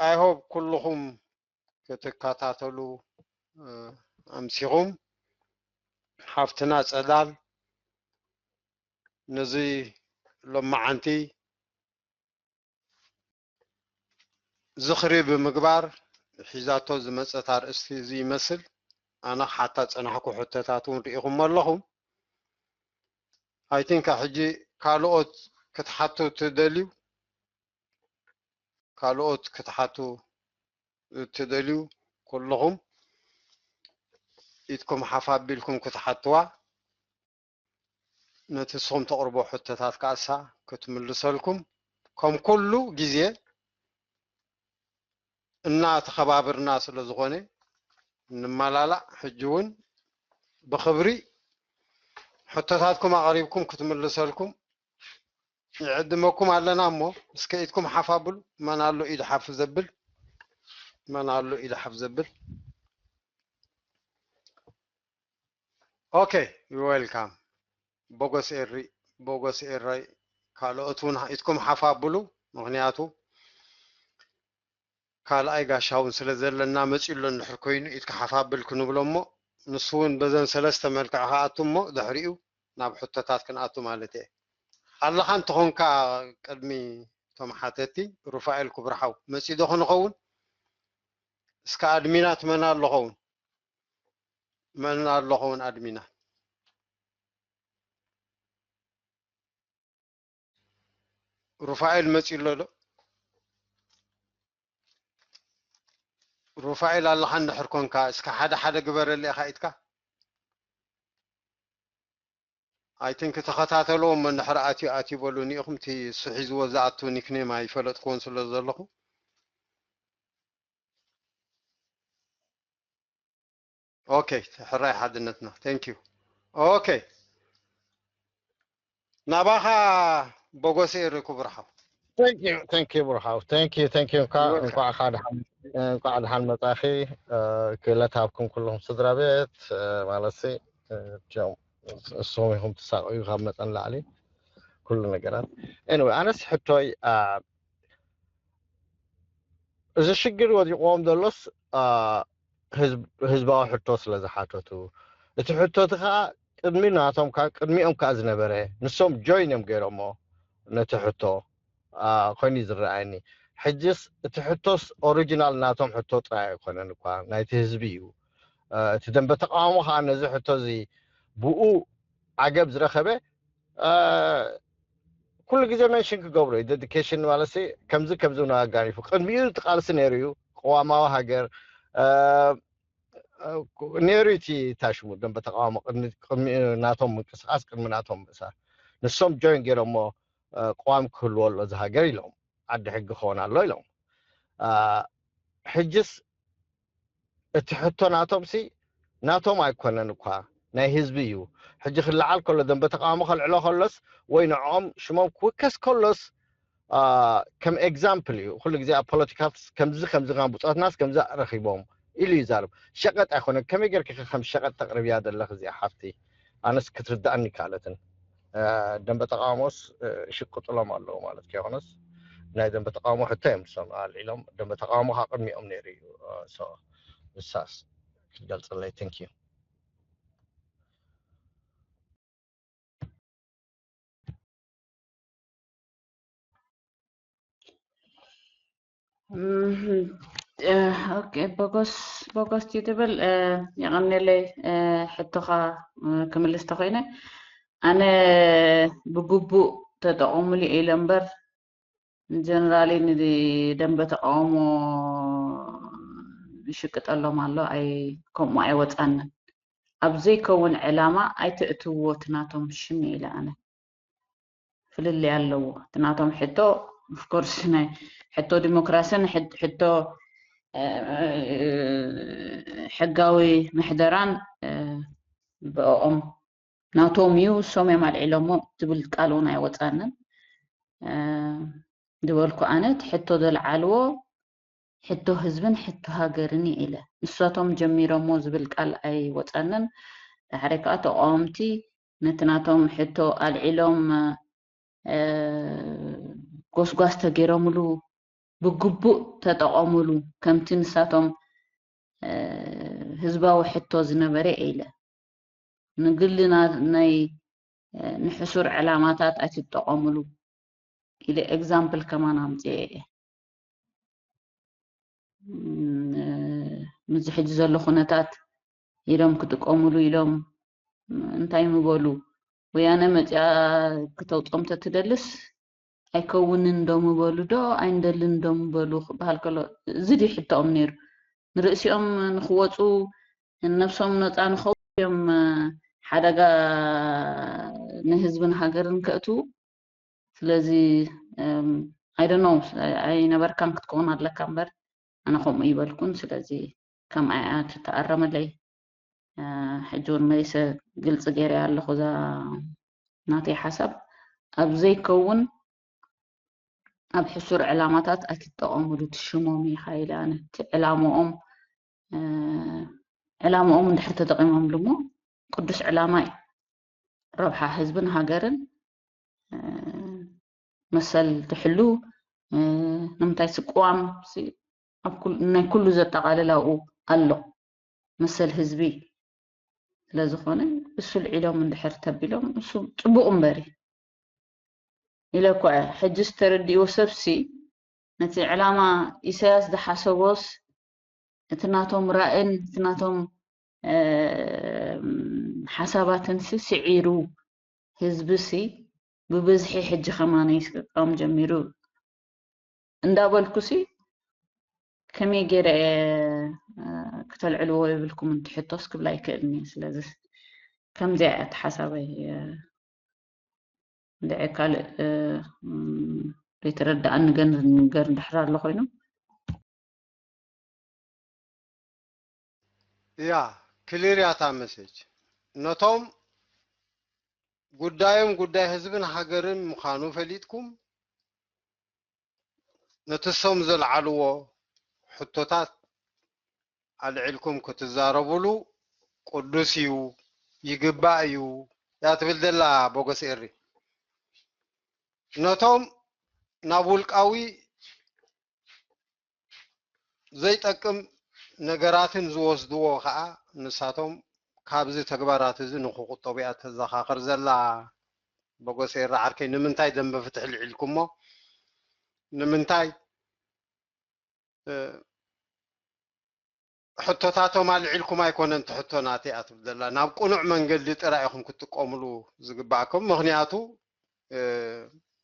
I hope ኩልኹም ክትከታተሉ ኣምሲኹም ሓፍትና ጸዳል ነዚ ሎማዓንቲ ዝኽሪ ብምግባር ሒዛቶ ዝመጸት ኣርእስቲ እዚ ይመስል። ኣነ ክሓታ ዝጸናሕኩ ሕቶታት እውን ርኢኹሞ ኣለኹም። I think ሕጂ ካልኦት ክትሓቱ ትደልዩ ካልኦት ክትሓቱ እትደልዩ ኩልኹም ኢድኩም ሓፍ ኣቢልኩም ክትሓትዋ ነቲ ንስኹም ተቕርቦ ሕቶታት ከኣሳ ክትምልሰልኩም ከም ኩሉ ግዜ እናተኸባብርና ስለ ዝኾነ ንመላላእ ሕጂ እውን ብኽብሪ ሕቶታትኩም ኣቕሪብኩም ክትምልሰልኩም ይዕድመኩም ኣለና እሞ እስከ ኢድኩም ሓፍ ኣብሉ። መን ኣሎ ኢዱ ሓፍ ዘብል? መን ኣሎ ኢዱ ሓፍ ዘብል? Okay, you welcome. ቦጎስ ኤሪ ቦጎስ ኤራይ ካልኦት እውን ኢድኩም ሓፍ ኣብሉ። ምክንያቱ ካልኣይ ጋሻ እውን ስለ ዘለና መፂኡ ኣሎ እንድሕር ኮይኑ ኢድካ ሓፍ ኣብል ክንብሎ እሞ ንሱ እውን በዘን ሰለስተ መልክዕ ክኣቱ እሞ ድሕሪኡ ናብ ሕቶታት ክንኣቱ ማለት እየ። ኣለኻ እንተኾንካ ቅድሚ እቶም ሓተቲ ሩፋኤል ክብርሓው መፂኡ ዶ ክንኸውን? እስከ ኣድሚናት መን ኣሎ ኸውን? መን ኣሎ ኸውን ኣድሚናት? ሩፋኤል መፂኡ ኣሎ ዶ? ሩፋኤል ኣለኻ እንድሕር ኮንካ እስከ ሓደ ሓደ ግበረለይ ኢኻ ኢድካ። I think ተኸታተልዎም እንድሕር ኣትዩ ኣትዩ በሉኒ ኢኹም። እቲ እሱ ሒዝዎ ዝኣቱ ኒክኔም ኣይፈለጥክዎን ስለ ዘለኹ። ኦኬ፣ ሕራይ ሓድነትና። Thank you። ኦኬ፣ ናባኻ ቦጎስ ኤሪ ክቡር ሓው። Thank you, thank you ብሩሓው። Thank you, thank you። እንኳዕ You're welcome። እንኳዕ ደሓን እንኳዕ ደሓን መጻኺ። ክእለት ሃብኩም ኩልኹም ስድራ ቤት። ማለትሲ እም፣ እሶም ኢኹም ትሳቀዩ ካብ መጠን ላዕሊ ኩሉ ነገራት። Anyway፣ ኣነስ ሕቶይ አ፣ እዚ ሽግር ወዲቕዎም ዘሎስ አ፣ ህዝብ- ህዝባዊ ሕቶ ስለ ዝሓተቱ፣ እቲ ሕቶ እቲ ከዓ ቅድሚ ናቶም ከዓ ቅድሚኦም ከዓ ዝነበረ ንሶም ጆይን እዮም ገይሮሞ ነቲ ሕቶ አ፣ ኮይኑ እዩ ዝረኣየኒ። ሕጅስ እቲ ሕቶስ ኦሪጂናል ናቶም ሕቶ ጥራይ ኣይኮነን እኳ፣ ናይቲ ህዝቢ እዩ። አ፣ እቲ ደንበ ተቃውሞ ከዓ ነዚ ሕቶ እዚ ብኡ ዓገብ ዝረኸበ አ፣ ኩሉ ግዜ ሜንሽን ክገብሮ እዩ። ዴዲኬሽን ማለት ሲ ከምዚ ከምዚ ነው ኣጋኒፉ። ቅድሚኡ እቲ ቃልሲ ነይሩ እዩ። ቅዋማዊ ሃገር አ፣ አ፣ ነይሩ እቲ ታሽሙ ደንበ ተቃውሞ ቅድሚ ቅድሚ ናቶም ምንቅስቃስ ቅድሚ ናቶም ምእሳር ንሶም ጆይን ገይሮሞ አ፣ ቅዋም ክህልዎ ኣሎ እዚ ሃገር ኢሎም ዓዲ ሕጊ ክኾን ኣሎ ኢሎም። አ፣ ሕጅስ እቲ ሕቶ ናቶም ሲ ናቶም ኣይኮነን እኳ ናይ ህዝቢ እዩ። ሕጂ ክለዓል ከሎ ደንበ ተቃውሞ ከልዕሎ ከሎስ ወይ ንዕኦም ሽሞም ክውከስ ከሎስ አ፣ ከም ኤግዛምፕል እዩ። ኩሉ ግዜ ኣብ ፖለቲካ ከምዚ ከምዚ ከም ብፆትናስ ከምዚ ረኺቦም ኢሉ ይዛረብ። ሸቀጥ ኣይኮነን። ከመይ ጌርኪ ከ ከም ሸቀጥ ተቅርብያ ዘለኽ እዚኣ ሓፍቲ? ኣነስ ክትርዳእኒ ይከኣለትን። አ፣ ደንበ ተቃውሞስ እ፣ ይሽቅጥሎም ኣለዉ ማለት ከይኮነስ ናይ ደንበ ተቃውሞ ሕቶ እዮም ንሶም ኣልዒሎም። ደንበ ተቃውሞ ካብ ቅድሚኦም ነይሩ እዩ። እ፣ so ንሳስ ክትገልፅለይ። Thank you። እህ፣ እ፣ ኦኬ፣ ቦጎስ ቦጎስ እዩ ትብል። እ፣ የቐንየለይ። እ፣ ሕቶኻ እ፣ ክምልስ ተኾይነ ኣነ ብግቡእ ተጠቐሙሉ ኢለ እምበር ጀነራሊ ንደንበ ተቃውሞ ይሽቅጠሎም ኣሎ። ኣይ ከምኡ ኣይወፃንን። ኣብ ዘይከውን ዕላማ ኣይተእትውዎ እቲ ናቶም ሽም ኢለ ኣነ። ፍልልይ ኣለዎ እቲ ናቶም ሕቶ። ኦፍኮርስ ናይ ሕቶ ዲሞክራስን ሕድ- ሕቶ እ፣ ሕጋዊ ምሕደራን እ፣ ብኦም ናቶም እዩ እሶም እዮም ኣልዒሎሞ ትብል ቃል እውን ኣይወፃንን። እ፣ ዝበልኩ ኣነ እቲ ሕቶ ዘልዓልዎ ሕቶ ህዝብን ሕቶ ሃገርን እዩ ኢለ። ንሳቶም ጀሚሮሞ ዝብል ቃል ኣይወፃንን። ዳሕራይ ከዓ ተቃወምቲ ነቲ ናቶም ሕቶ ኣልዒሎም እ፣ ጎስጓስ ተገይሮምሉ ብግቡእ ተጠቐሙሉ ከምቲ ንሳቶም እ፣ ህዝባዊ ሕቶ ዝነበረ እየ ኢለ። ንግሊ ና- ናይ እ፣ ንሕሱር ዕላማታት ኣይትጠቐሙሉ ኢለ ኤግዛምፕል ከማን ኣምፅኤ እየ። ም፣ እ፣ ምስዚ ሕጂ ዘሎ ኩነታት ኢሎም ክጥቀሙሉ ኢሎም እንታይ ምበሉ? ወያነ መፂኣ ክተውፅኦም ተትደልስ ኣይከውንን ዶ ምበሉ ዶ ኣይንደልን ዶ ምበሉ ክበሃል ከሎ እዚ ድዩ ሕቶኦም ነይሩ? ንርእሲኦም ንክወፁ ነብሶም ነፃ ንኸው እዮም ሓደጋ ንህዝብን ሃገርን ከእትዉ። ስለዚ I don't know ኣይነበርካን ክትከውን ኣለካ እምበር ኣነ ከምኡ ይበልኩን። ስለዚ ከምኣ እያ ትተኣረመለይ። እ፣ ሕጂ እውን መሊሰ ግልፂ ገይረ ኣለኹ እዛ ናተይ ሓሳብ ኣብ ዘይከውን ኣብ ሕሱር ዕላማታት ኣይትጠቐሙሉ ትሽሞም ኢኻ ኢለ ኣነ እቲ ዕላምኦም እ፣ ዕላምኦም እንድሕር ተጠቒሞምሉ እሞ ቅዱስ ዕላማ እዩ። ረብሓ ህዝብን ሃገርን እ፣ መሰል ትሕሉ እ፣ ንምንታይ ስቅዋም ሲ- ኣብ ኩል- ናይ ኩሉ ዘጠቓልል ኣብኡ ኣሎ መሰል ህዝቢ ስለ ዝኾነ እሱ ልዒሎም እንድሕር ተቢሎም እሱ ፅቡቕ እምበር እዩ ኢለ እኮ እየ። ሕጅስ ተረዲእዎ ሰብሲ ነቲ ዕላማ ኢሳያስ ዝሓሰቦስ እቲ ናቶም ራእን እቲ ናቶም ሓሳባትንሲ ስዒሩ ህዝብሲ ብብዝሒ ሕጂ ከማነይ ክቃወም ጀሚሩ እንዳበልኩሲ ከመይ ገይረ እየ ክተልዕልዎ ይብልኩም እንት ሕቶስ ክብላ ይክእልኒ። ስለዚ ከምዚኣ እያ እቲ ሓሳበይ። እንድዒ ካልእ ዘይተረዳኣኒ ገር እንድሕር ኣሎ ኮይኑ። ያ ክሊር እያ እታ መሴጅ። ነቶም ጉዳዮም ጉዳይ ህዝብን ሃገርን ምዃኑ ፈሊጥኩም ነቲ እሶም ዘልዓልዎ ሕቶታት ኣልዒልኩም ክትዛረብሉ ቅዱስ እዩ፣ ይግባእ እዩ እያ ትብል ዘላ ቦጎስ ኤሪ። ነቶም ናብ ውልቃዊ ዘይጠቅም ነገራትን ዝወስድዎ ከዓ ንሳቶም ካብዚ ተግባራት እዚ ንክቁጠቡ እያ ተዘኻኽር ዘላ። በጎስ ኤረ ዓርከይ ንምንታይ ደንበ ፍትሒ ልዒልኩሞ? ንምንታይ ሕቶታቶም ኣልዒልኩም ኣይኮነን ትሕቶ ናተይ እያ ትብል ዘላ። ናብ ቅኑዕ መንገዲ ጥራይ ኢኹም ክትጥቀምሉ ዝግባእኩም። ምኽንያቱ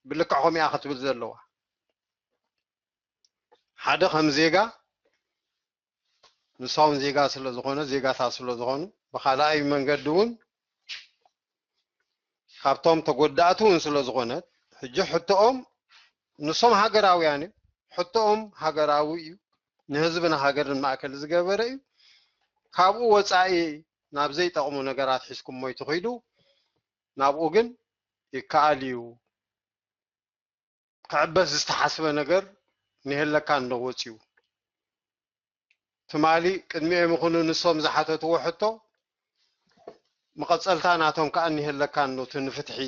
ብልክዕ ከምኡ እያ ክትብል ዘለዋ። ሓደ ከም ዜጋ ንሳውን ዜጋ ስለ ዝኾነ ዜጋታት ስለ ዝኾኑ ብኻልኣይ መንገዲ እውን ካብቶም ተጎዳእቲ እውን ስለ ዝኾነት ሕጂ ሕቶኦም ንሶም ሃገራውያን እዮም። ሕቶኦም ሃገራዊ እዩ፣ ንህዝብን ሃገርን ማእከል ዝገበረ እዩ። ካብኡ ወፃኢ ናብ ዘይጠቕሙ ነገራት ሒዝኩሞ ይትኺዱ፣ ናብኡ ግን ይከኣል እዩ። ክዕበስ ዝተሓስበ ነገር ንሄለካ እንዶ ወፂኡ ትማሊ ቅድሚኦም ይኹኑ ንሶም ዝሓተትዎ ሕቶ መቐፀልታ ናቶም ከዓ ንሄለካ እንዶ እቲ ንፍትሒ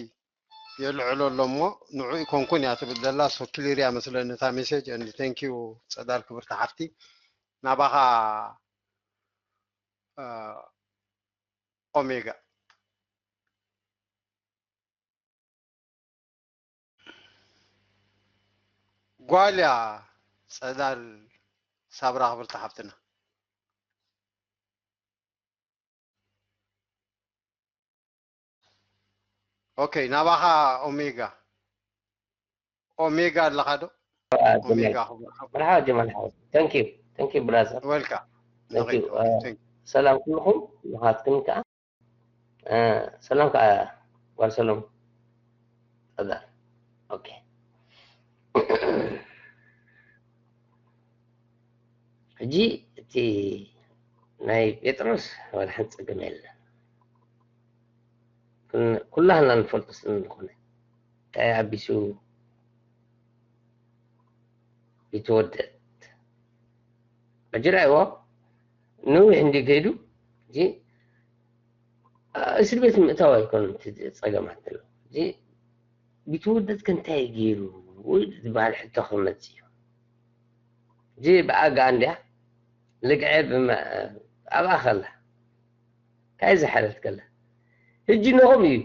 የልዕሎ ኣሎ እሞ ንዑ ይኮንኩን እያ ትብል ዘላ። ሶ ክሊር እያ መስለኒ እታ ሜሴጅ። And thank you ፀዳል ክብርቲ ሓፍቲ። ናባኻ ኦሜጋ። ጓል እያ ፀዳል ሳብራ ክብርቲ ሓፍትና። ኦኬ ናባኻ ኦሜጋ። ኦሜጋ ኣለኻ ዶ? ኦሜጋ ክቡር ሓው። መርሓባ ጀማል ሓወይ። Thank you. Thank you brother. Welcome. Thank you. ንኺድ። Thank you. ሰላም ኩልኹም ንኻትክን ከዓ ሰላም ከዓ ጓል ሰሎም ጸዳል። ኦኬ ሕጂ እቲ ናይ ጴጥሮስ ወላ ሓንቲ ጸገም የለን። ኩላህና ንፈልጦ ስለ ዝኾነ እንታይ ኣቢሱ ቢትወደድ ሕጂ ራእይዎ ነዊሕ እንዲ ከይዱ እዚ እስር ቤት ምእታው ኣይኮነን እቲ ጸገማት ዘሎ። እዚ ቢትወደድ ከ እንታይ ገይሩ ዝበሃል ሕቶ ክመጽእ እዩ። እዚ ብኣጋ እንድያ ልግዐ ኣብኣ ከላ እንታይ ዝሓለት ከላ ሕጂ ነኹም እዩ።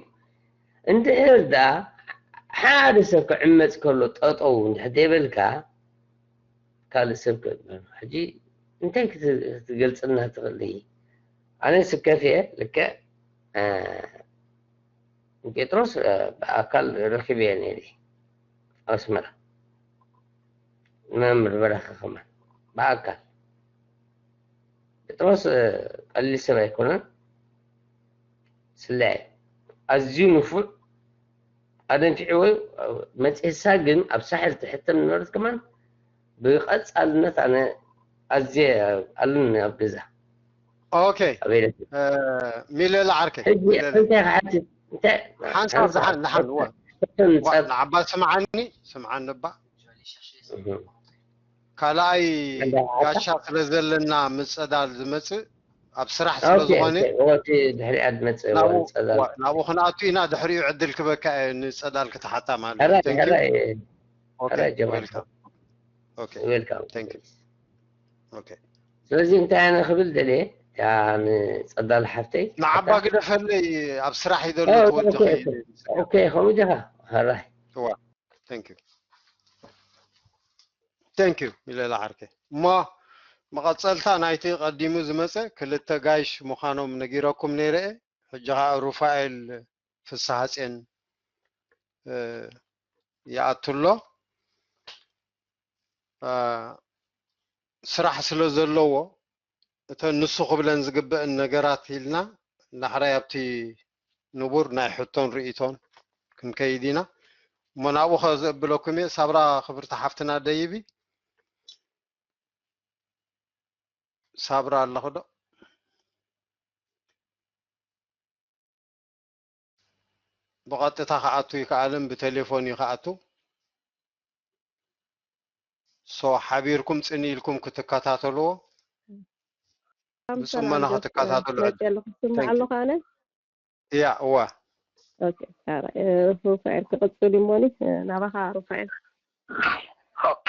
እንድሕር ደኣ ሓደ ሰብ ክዕመጽ ከሎ ጠጠው እንድሕር ዘይበልካ ካልእ ሰብ ክእመኑ ሕጂ እንታይ ክትገልፅልና ትኽእል? ኣነ ስከፍ እየ ልክዕ ጴጥሮስ ብኣካል ረኪበ እየ ነይረ ኣስመራ መምህር በረኸ ከማን ብኣካል ጴጥሮስ ቀሊል ሰብ ኣይኮነን። ስለያ ኣዝዩ ንፉዕ ኣደንፊዕዎ መፅእሳ ግን ኣብ ሳሕል ትሕተም ነበረት ከማን ብቐፃልነት ኣነ ኣዝየ ኣለኒ ኣብ ገዛ ኦኬ ኣበይለት ሚለላ ዓርከይ ሕጂ ሚለላ። እንታይ ክሓትት እንታይ ሓንሳብ ዝሓን ዝሓን እዋ ጸጥ ንዓባ ስምዓኒ ስምዓኒ እባ ካልኣይ ጋሻ ስለ ዘለና ምስ ጸዳል ዝመጽእ ኣብ ስራሕ ስለ ዝኾነ ወቲ ድሕሪኣ ዝመጽእ ወንጸዳል ናብኡ ክንኣቱ ኢና። ድሕሪኡ ዕድል ክበካ እየ ንጸዳል ክትሓታ ማለት እዩ። ሕራይ Thank you. ሕራይ Okay, ሕራይ ጀማል welcome. Okay, welcome thank you. Okay. ስለዚ እንታይ ኣነ ክብል ደልየ ያ ንጸዳል ሓፍተይ ንዓባ ግደፈለይ ኣብ ስራሕ ይደሎ ኦ፣ ትወዲ ኦኬ፣ ኸይድ ኦኬ ከምኡ ጀኻ ሕራይ Thank you. Thank you ሚለላ ዓርከይ። እሞ መቐጸልታ ናይቲ ቀዲሙ ዝመጸ ክልተ ጋይሽ ምዃኖም ነጊረኩም ነይረ እየ። ሕጂ ኸዓ ሩፋኤል ፍስሃጼን እ፣ ይኣቱ ኣሎ። እ፣ ስራሕ ስለ ዘለዎ እተን ንሱ ክብለን ዝግበእን ነገራት ኢልና ዳሕራይ ኣብቲ ንቡር ናይ ሕቶን ርእይቶን ክንከይድ ኢና። እሞ ናብኡ ከዘብለኩም እየ። ሳብራ ክብርቲ ሓፍትና ደይቢ፣ ሳብራ ኣለኹ ዶ? ብቐጥታ ክኣቱ ይከኣልን ብቴሌፎን እዩ ክኣቱ። ሶ ሓቢርኩም ጽን ኢልኩም ክትከታተልዎ፣ ብጽሞና ክትከታተሉ። ኣለኹ ስምዕ ኣለኹ ኣነ። ያ እዋ። ሩፋኤል ክቕጽል እሞኒ ናባኻ ሩፋኤል። ኦኬ።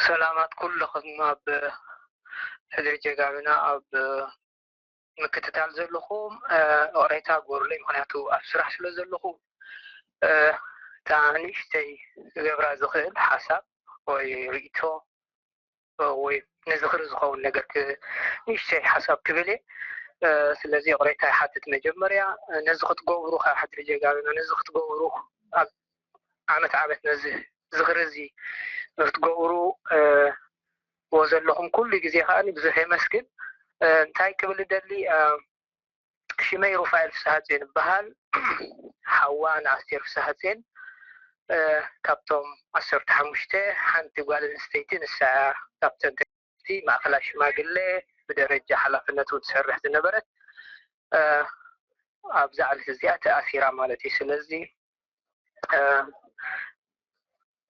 ሰላማት ኩልኹም ኣብ ሕድሪ ጀጋኑና ኣብ ምክትታል ዘለኹም ይቕሬታ ግበሩለይ፣ ምኽንያቱ ኣብ ስራሕ ስለ ዘለኹ እታ ንእሽተይ ክገብራ ዝኽእል ሓሳብ ወይ ርእይቶ ወይ ንዝኽሪ ዝኸውን ነገር ንእሽተይ ሓሳብ ክብል እየ። ስለዚ ይቕሬታ ይሓትት። መጀመርያ ነዚ ክትገብሩ ካብ ሕድሪ ጀጋኑና ነዚ ክትገብሩ ኣብ ዓመት ዓመት ነዚ ዝኽሪ እዚ ንክትገብሩ ዎ ዘለኹም ኩሉ ግዜ ከዓ ብዙሕ የመስግን። እንታይ ክብል ደሊ ሽመይ ሩፋኤል ፍስሃፅዮን ይበሃል። ሓዋ ንኣስቴር ፍስሃፅዮን ካብቶም ዓሰርተ ሓሙሽተ ሓንቲ ጓል ኣንስተይቲ ንሳ ካብተን ማእኸላይ ሽማግሌ ብደረጃ ሓላፍነት እውን ትሰርሕ ዝነበረት ኣብዛ ዕለት እዚኣ ተኣሲራ ማለት እዩ። ስለዚ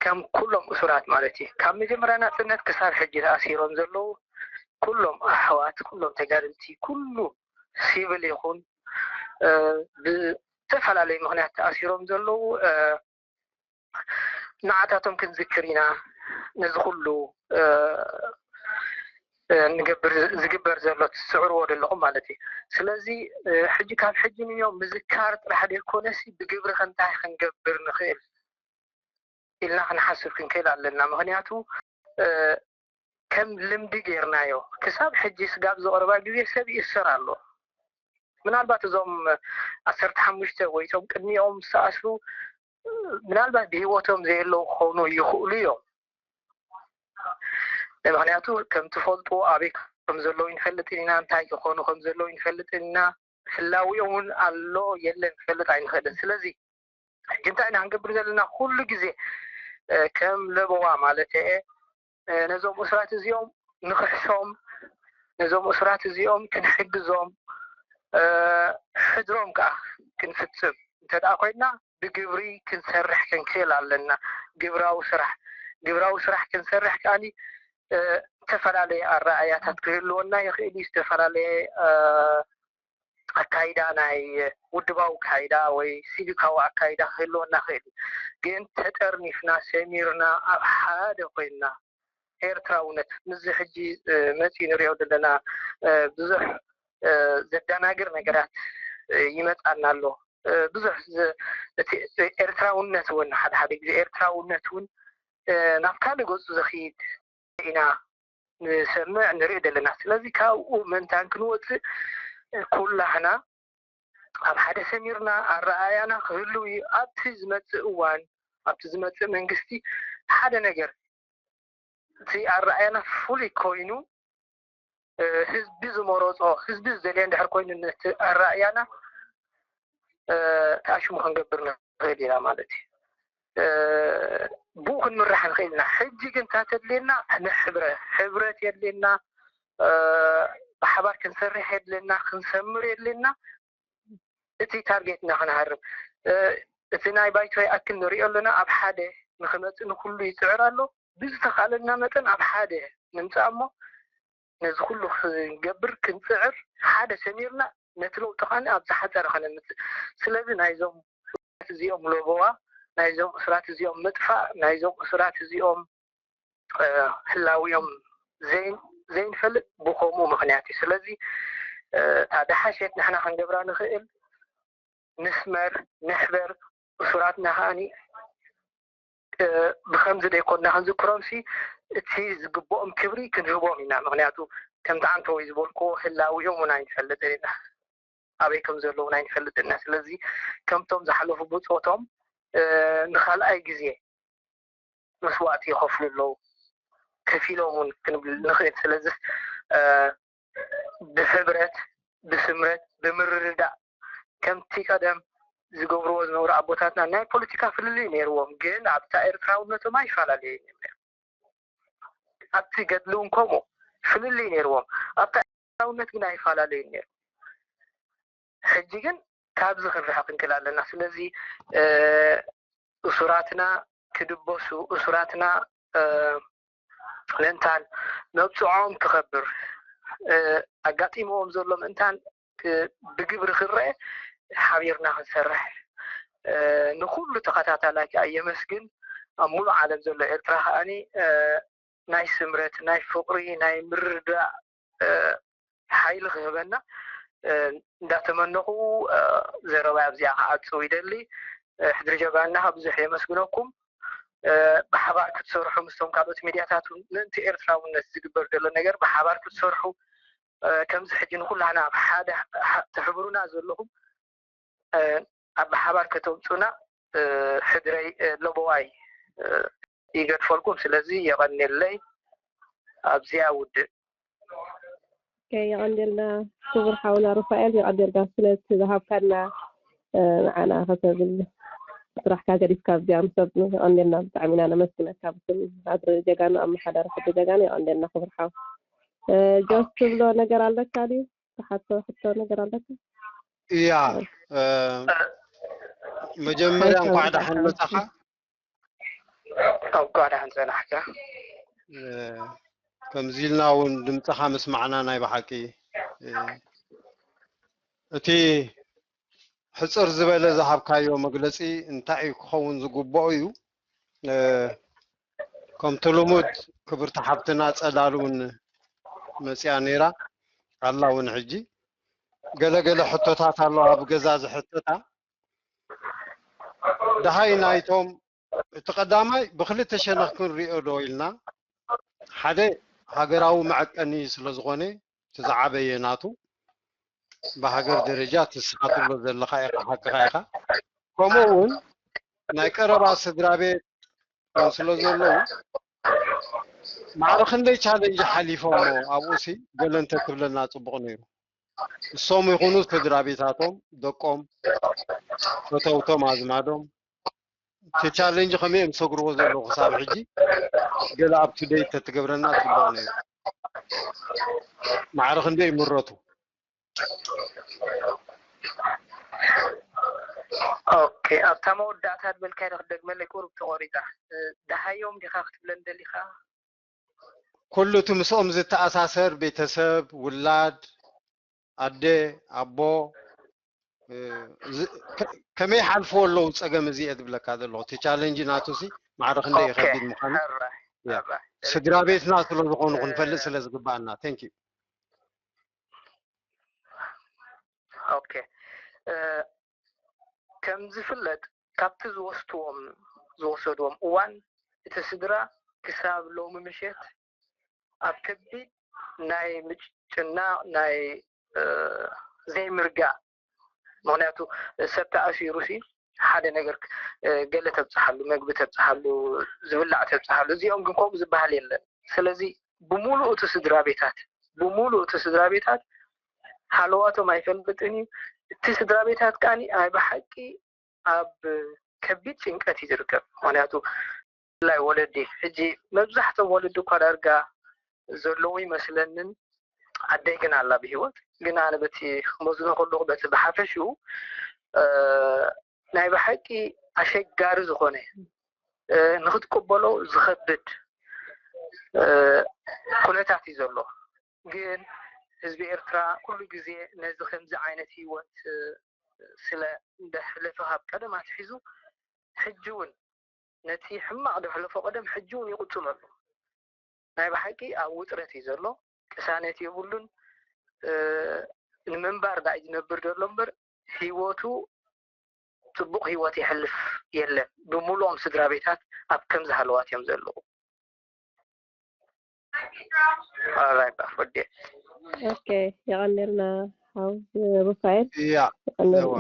ከም ኩሎም እሱራት ማለት እዩ ካብ መጀመርያ ናፅነት ክሳብ ሕጂ ተኣሲሮም ዘለዉ ኩሎም ኣሕዋት ኩሎም ተጋድልቲ ኩሉ ሲቪል ይኹን ብዝተፈላለዩ ምኽንያት ተኣሲሮም ዘለዉ ንዓታቶም ክንዝክር ኢና። ነዚ ኩሉ ንገብር ዝግበር ዘሎ ትስዕርዎ ዘለኹም ማለት እዩ። ስለዚ ሕጂ ካብ ሕጂ ንዮም ምዝካር ጥራሕ ዘይኮነሲ ብግብሪ ከንታይ ክንገብር ንኽእል ኢልና ክንሓስብ ክንክእል ኣለና። ምኽንያቱ ከም ልምዲ ጌርናዮ ክሳብ ሕጂ ስጋብ ዝቐረባ ግዜ ሰብ ይእሰር ኣሎ። ምናልባት እዞም ዓሰርተ ሓሙሽተ ወይ እቶም ቅድሚኦም ዝተኣስሩ ምናልባት ብህይወቶም ዘየለዉ ክኾኑ ይኽእሉ እዮም። ምክንያቱ ከም ትፈልጡ ኣበይ ከም ዘለዉ ይንፈልጥን ኢና፣ እንታይ ክኾኑ ከም ዘለዉ ይንፈልጥን ኢና። ህላዊኦም እውን ኣሎ የለን ክፈልጥ ኣይንኽእልን። ስለዚ ሕጂ እንታይ ኢና ክንገብር ዘለና? ኩሉ ግዜ ከም ለበዋ ማለት እየ ነዞም እሱራት እዚኦም ንኽሕሶም፣ ነዞም እሱራት እዚኦም ክንሕግዞም፣ ሕድሮም ከዓ ክንፍፅም እንተ ደኣ ኮይና ብግብሪ ክንሰርሕ ክንክእል ኣለና። ግብራዊ ስራሕ ግብራዊ ስራሕ ክንሰርሕ ከኣኒ ዝተፈላለየ ኣረኣእያታት ክህልወና ይኽእል እዩ። ዝተፈላለየ ኣካይዳ ናይ ውድባዊ ኣካይዳ ወይ ሲቪካዊ ኣካይዳ ክህልወና ይኽእል እዩ። ግን ተጠርኒፍና ሰሚርና ኣብ ሓደ ኮይንና ኤርትራውነት ምስዚ ሕጂ መፂኡ ንሪኦ ዘለና ብዙሕ ዘደናግር ነገራት ይመፃና ኣሎ። ብዙሕ ኤርትራውነት እውን ሓደ ሓደ ግዜ ኤርትራውነት እውን ናብ ካልእ ገፁ ዘኽይድ ኢና ንሰምዕ ንርኢ ዘለና። ስለዚ ካብኡ ምእንታን ክንወፅእ ኩላህና ኣብ ሓደ ሰሚርና ኣረኣያና ክህልው እዩ። ኣብቲ ዝመፅእ እዋን ኣብቲ ዝመፅእ መንግስቲ ሓደ ነገር እቲ ኣረኣያና ፍሉይ ኮይኑ ህዝቢ ዝመረፆ ህዝቢ ዝደልዮ እንድሕር ኮይኑ ነቲ ኣረኣያና ተኣሽሙ ክንገብር ንኽእል ኢና ማለት እዩ። ብኡ ክንምራሕ ንኽእል ኢና። ሕጂ ግን እንታይ ተድልየና? ንሕብረ ሕብረት የድልየና፣ ብሓባር ክንሰርሕ የድልየና፣ ክንሰምር የድልየና። እቲ ታርጌትና ክንሃርም እቲ ናይ ባይቶ ይኣክል ንሪኦ ኣለና። ኣብ ሓደ ንክመፅእ ንኩሉ ይፅዕር ኣሎ። ብዝተኻለና መጠን ኣብ ሓደ ንምፃእ እሞ ነዚ ኩሉ ክንገብር ክንፅዕር ሓደ ሰሚርና ነቲ ለውጢ ከዓኒ ኣብ ዝሓፀረ ከነምፅእ። ስለዚ ናይዞም እዚኦም ለበዋ ናይዞም እሱራት እዚኦም ምጥፋእ ናይዞም እሱራት እዚኦም ህላዊኦም ዘይንፈልጥ ብከምኡ ምኽንያት እዩ። ስለዚ እታ ደሓሸት ንሕና ክንገብራ ንኽእል ንስመር ንሕበር እሱራትና ከዓኒ ብከምዚ ደይኮንና ክንዝክሮም ሲ እቲ ዝግብኦም ክብሪ ክንህቦም ኢና። ምክንያቱ ከምቲ ዓንተወይ ዝበልክዎ ህላዊኦም እውን ኣይንፈልጥን ኢና፣ ኣበይ ከም ዘለዉ እውን ኣይንፈልጥን ኢና። ስለዚ ከምቶም ዝሓለፉ ብፆቶም ንካልኣይ ግዜ መስዋእቲ ይኸፍሉ ኣለዉ፣ ከፊሎም እውን ክንብል ንኽእል። ስለዚ ብሕብረት ብስምረት ብምርድዳእ ከምቲ ቀደም ዝገብርዎ ዝነበሩ ኣቦታትና ናይ ፖለቲካ ፍልልይ ነይርዎም፣ ግን ኣብታ ኤርትራውነቶም ኣይፈላለዩን እዮም። ኣብቲ ገድሊ እውን ከምኡ ፍልልይ ነይርዎም። ኣብታ ኤርትራውነት ግን ኣይፈላለዩን ነይሩ። ሕጂ ግን ካብዚ ክንርሕቕ እንክእል ኣለና። ስለዚ እሱራትና ክድበሱ፣ እሱራትና ምእንታን መብፅዖም ክኸብር፣ ኣጋጢምዎም ዘሎ ምእንታን ብግብሪ ክረአ ሓቢርና ክንሰርሕ ንኩሉ ተኸታታላይ ከዓ የመስግን። ኣብ ሙሉእ ዓለም ዘሎ ኤርትራ ከዓኒ ናይ ስምረት፣ ናይ ፍቕሪ፣ ናይ ምርዳእ ሓይሊ ክህበና እንዳተመነኹ ዘረባይ ኣብዚኣ ክዓጽው ይደሊ። ሕድሪ ጀጋና ብዙሕ የመስግነኩም። ብሓባር ክትሰርሑ ምስቶም ካልኦት ሚድያታት እውን ምእንቲ ኤርትራውነት ዝግበር ዘሎ ነገር ብሓባር ክትሰርሑ ከምዚ ሕጂ ንኩላህና ኣብ ሓደ ትሕብሩና ዘለኹም ኣብ ሓባር ከተምፁና ሕድረይ ለበዋይ ይገድፈልኩም። ስለዚ የቐንየለይ ኣብዚኣ ውድእ። የቐንየልና ክቡር ሓውና ሩፋኤል፣ የቐንየልና ስለቲ ዝሃብካና ንዓና ከተብል ስራሕካ ገዲፍካ ኣብዚኣ ምሰብኑ የቐንየልና። ብጣዕሚ ኢና ነመስግነካ ብስም ኣድሪ ጀጋኑ ኣመሓዳሪ ሕድሪ ጀጋኑ የቐንየልና ክቡር ሓው። ጆስ ትብሎ ነገር ኣለካ ድዩ? ትሓቶ ሕቶ ነገር ኣለካ? እያ መጀመርያ እንኳዕ ደሓን መጻኻ። እንኳዕ ደሓን ጸናሕካ። ከምዚ ኢልና እውን ድምፅኻ ምስማዕና ናይ ብሓቂ እቲ ሕፅር ዝበለ ዝሃብካዮ መግለፂ እንታይ እዩ ክኸውን ዝግብኦ እዩ። ከምቲ ልሙድ ክብርቲ ሓብትና ፀላል እውን መፅያ ነይራ ኣላ እውን ሕጂ ገለገለ ሕቶታት ኣሎ ኣብ ገዛ ዝሕተታ ደሃይ ናይቶም እቲ ቀዳማይ ብክልተ ሸነኽ ክንሪኦ ዶ ኢልና ሓደ ሃገራዊ መዐቀኒ ስለ ዝኾነ እቲ ዝዓበየ ናቱ ብሃገር ደረጃ ትስኻትሎ ዘለኻ ኢኻ ሓቅኻ ኢኻ ከምኡ እውን ናይ ቀረባ ስድራ ቤት ስለ ዘለዉ ማዕረ ክንደይ ቻለንጅ ሓሊፎሞ ኣብኡ ሲ ገለ እንተትብለና ፅቡቕ ነይሩ እሶም ይኹኑ ስድራ ቤታቶም ደቆም ፈተውቶም ኣዝማዶም እቲ ቻለንጅ ከመይ እዮም ዝሰግርዎ ዘለዉ ክሳብ ሕጂ ገለ ኣብ ቱደይ ተትገብረና ፅቡቕ ነይሩ ማዕረ ክንደይ ይምረቱ ኦኬ ኣብታ መወዳእታ ዝበልካዮ ዶ ክደግመለይ ቁሩብ ተቆሪፃ ደሃዮም ዲኻ ክትብለን ደሊኻ ኩሉ እቲ ምስኦም ዝተኣሳሰር ቤተሰብ ውላድ ኣደ ኣቦ ከመይ ሓልፍዎ ኣለዉ ፀገም እዚ እየ ዝብለካ ዘለኹ እቲ ቻለንጅ ናቱ ሲ ማዕረ ክንደይ ከቢድ ምዃኑ ስድራ ቤትና ስለ ዝኾኑ ክንፈልጥ ስለ ዝግባኣና thank you okay ከም ዝፍለጥ ካብቲ ዝወስድዎም ዝወሰድዎም እዋን እቲ ስድራ ክሳብ ሎሚ ምሸት ኣብ ከቢድ ናይ ምጭናቕ ናይ ዘይምርጋእ ምክንያቱ ሰብ ተኣሲሩ ሲ ሓደ ነገር ገለ ተብፅሓሉ መግቢ ተብፅሓሉ ዝብላዕ ተብፅሓሉ እዚኦም ግን ከምኡ ዝበሃል የለን ስለዚ ብሙሉእ እቲ ስድራ ቤታት ብሙሉእ እቲ ስድራ ቤታት ሃለዋቶም ኣይፈልጥን እዩ እቲ ስድራ ቤታት ከዓኒ ናይ ብሓቂ ኣብ ከቢድ ጭንቀት እዩ ዝርከብ ምክንያቱ ብፍላይ ወለዲ ሕጂ መብዛሕቶም ወለዲ እኳ ዳርጋ ዘለዉ ይመስለንን ኣደይ ግን ኣላ ብሂወት ግን ኣነ በቲ ክመዝኖ ከለኩ በቲ ብሓፈሽኡ ናይ ብሓቂ ኣሸጋሪ ዝኾነ ንክትቅበሎ ዝኸብድ ኩነታት እዩ ዘሎ ግን ህዝቢ ኤርትራ ኩሉ ግዜ ነዚ ከምዚ ዓይነት ሂወት ስለ እንደሕለፈ ካብ ቀደም ኣትሒዙ ሕጂ እውን ነቲ ሕማቕ ዘሕለፎ ቀደም ሕጂ እውን ይቕጽሎ ኣሎ። ናይ ብሓቂ ኣብ ውጥረት እዩ ዘሎ። ቅሳነት የብሉን። ንምንባር ዳኣ እዩ ዝነብር ዘሎ እምበር ህይወቱ ጽቡቕ ህይወት የሕልፍ የለን። ብምሉኦም ስድራ ቤታት ኣብ ከምዚ ሃለዋት እዮም ዘለዉ። ኦኬ የቐንየልና ሓው ሩፋኤል። እያ እዋ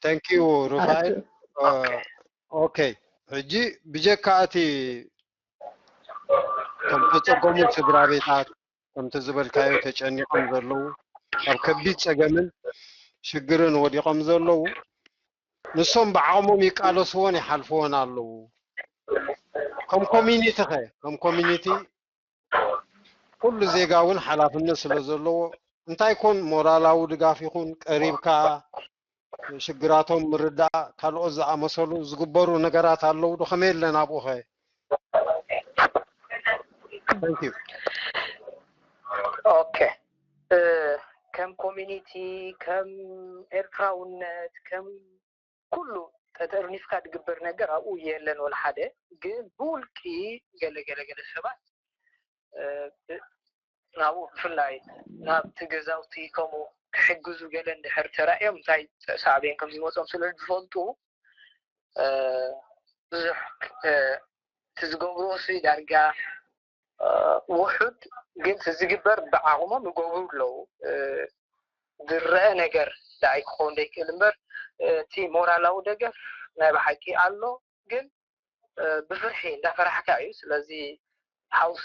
thank you ሩፋኤል። ኦኬ ሕጂ ብጀካ እቲ ከም ተፀገሙ ስድራ ቤታት ከምቲ ዝበልካዮ ተጨኒቆም ዘለዉ ኣብ ከቢድ ፀገምን ሽግርን ወዲቆም ዘለዉ ንሶም ብዓቕሞም ይቃለስዎን ይሓልፍዎን ኣለዉ። ከም ኮሚኒቲ ኸ ከም ኮሚኒቲ ኩሉ ዜጋ እውን ሓላፍነት ስለ ዘለዎ እንታይ ኮን ሞራላዊ ድጋፍ ይኹን ቀሪብካ ሽግራቶም ምርዳእ ካልኦት ዝኣመሰሉ ዝግበሩ ነገራት ኣለዉ ዶ ከመይ ኣለን ኣብኡ ኸ? ኦኬ ከም ኮሚኒቲ ከም ኤርትራውነት ከም ኩሉ ተጠርኒፍካ ዝግበር ነገር ኣብኡ የለን ወላ ሓደ። ግን ብውልቂ ገለ ገለ ገለ ሰባት ናብኡ ብፍላይ ናብቲ ገዛውቲ ከምኡ ክሕግዙ ገለ እንድሕር ተራእዮም እንታይ ሳዕቤን ከም ዝመፆም ስለ ዝፈልጡ ብዙሕ እቲ ዝገብርዎ ሲ ዳርጋ ውሑድ ግን ዝግበር ብዓቕሞም ይገብሩ ኣለዉ። ዝረአ ነገር ደኣ ክኸውን ዘይክእል እምበር እቲ ሞራላዊ ደገፍ ናይ ብሓቂ ኣሎ፣ ግን ብፍርሒ እንዳፈራሕካ እዩ። ስለዚ ሓውሲ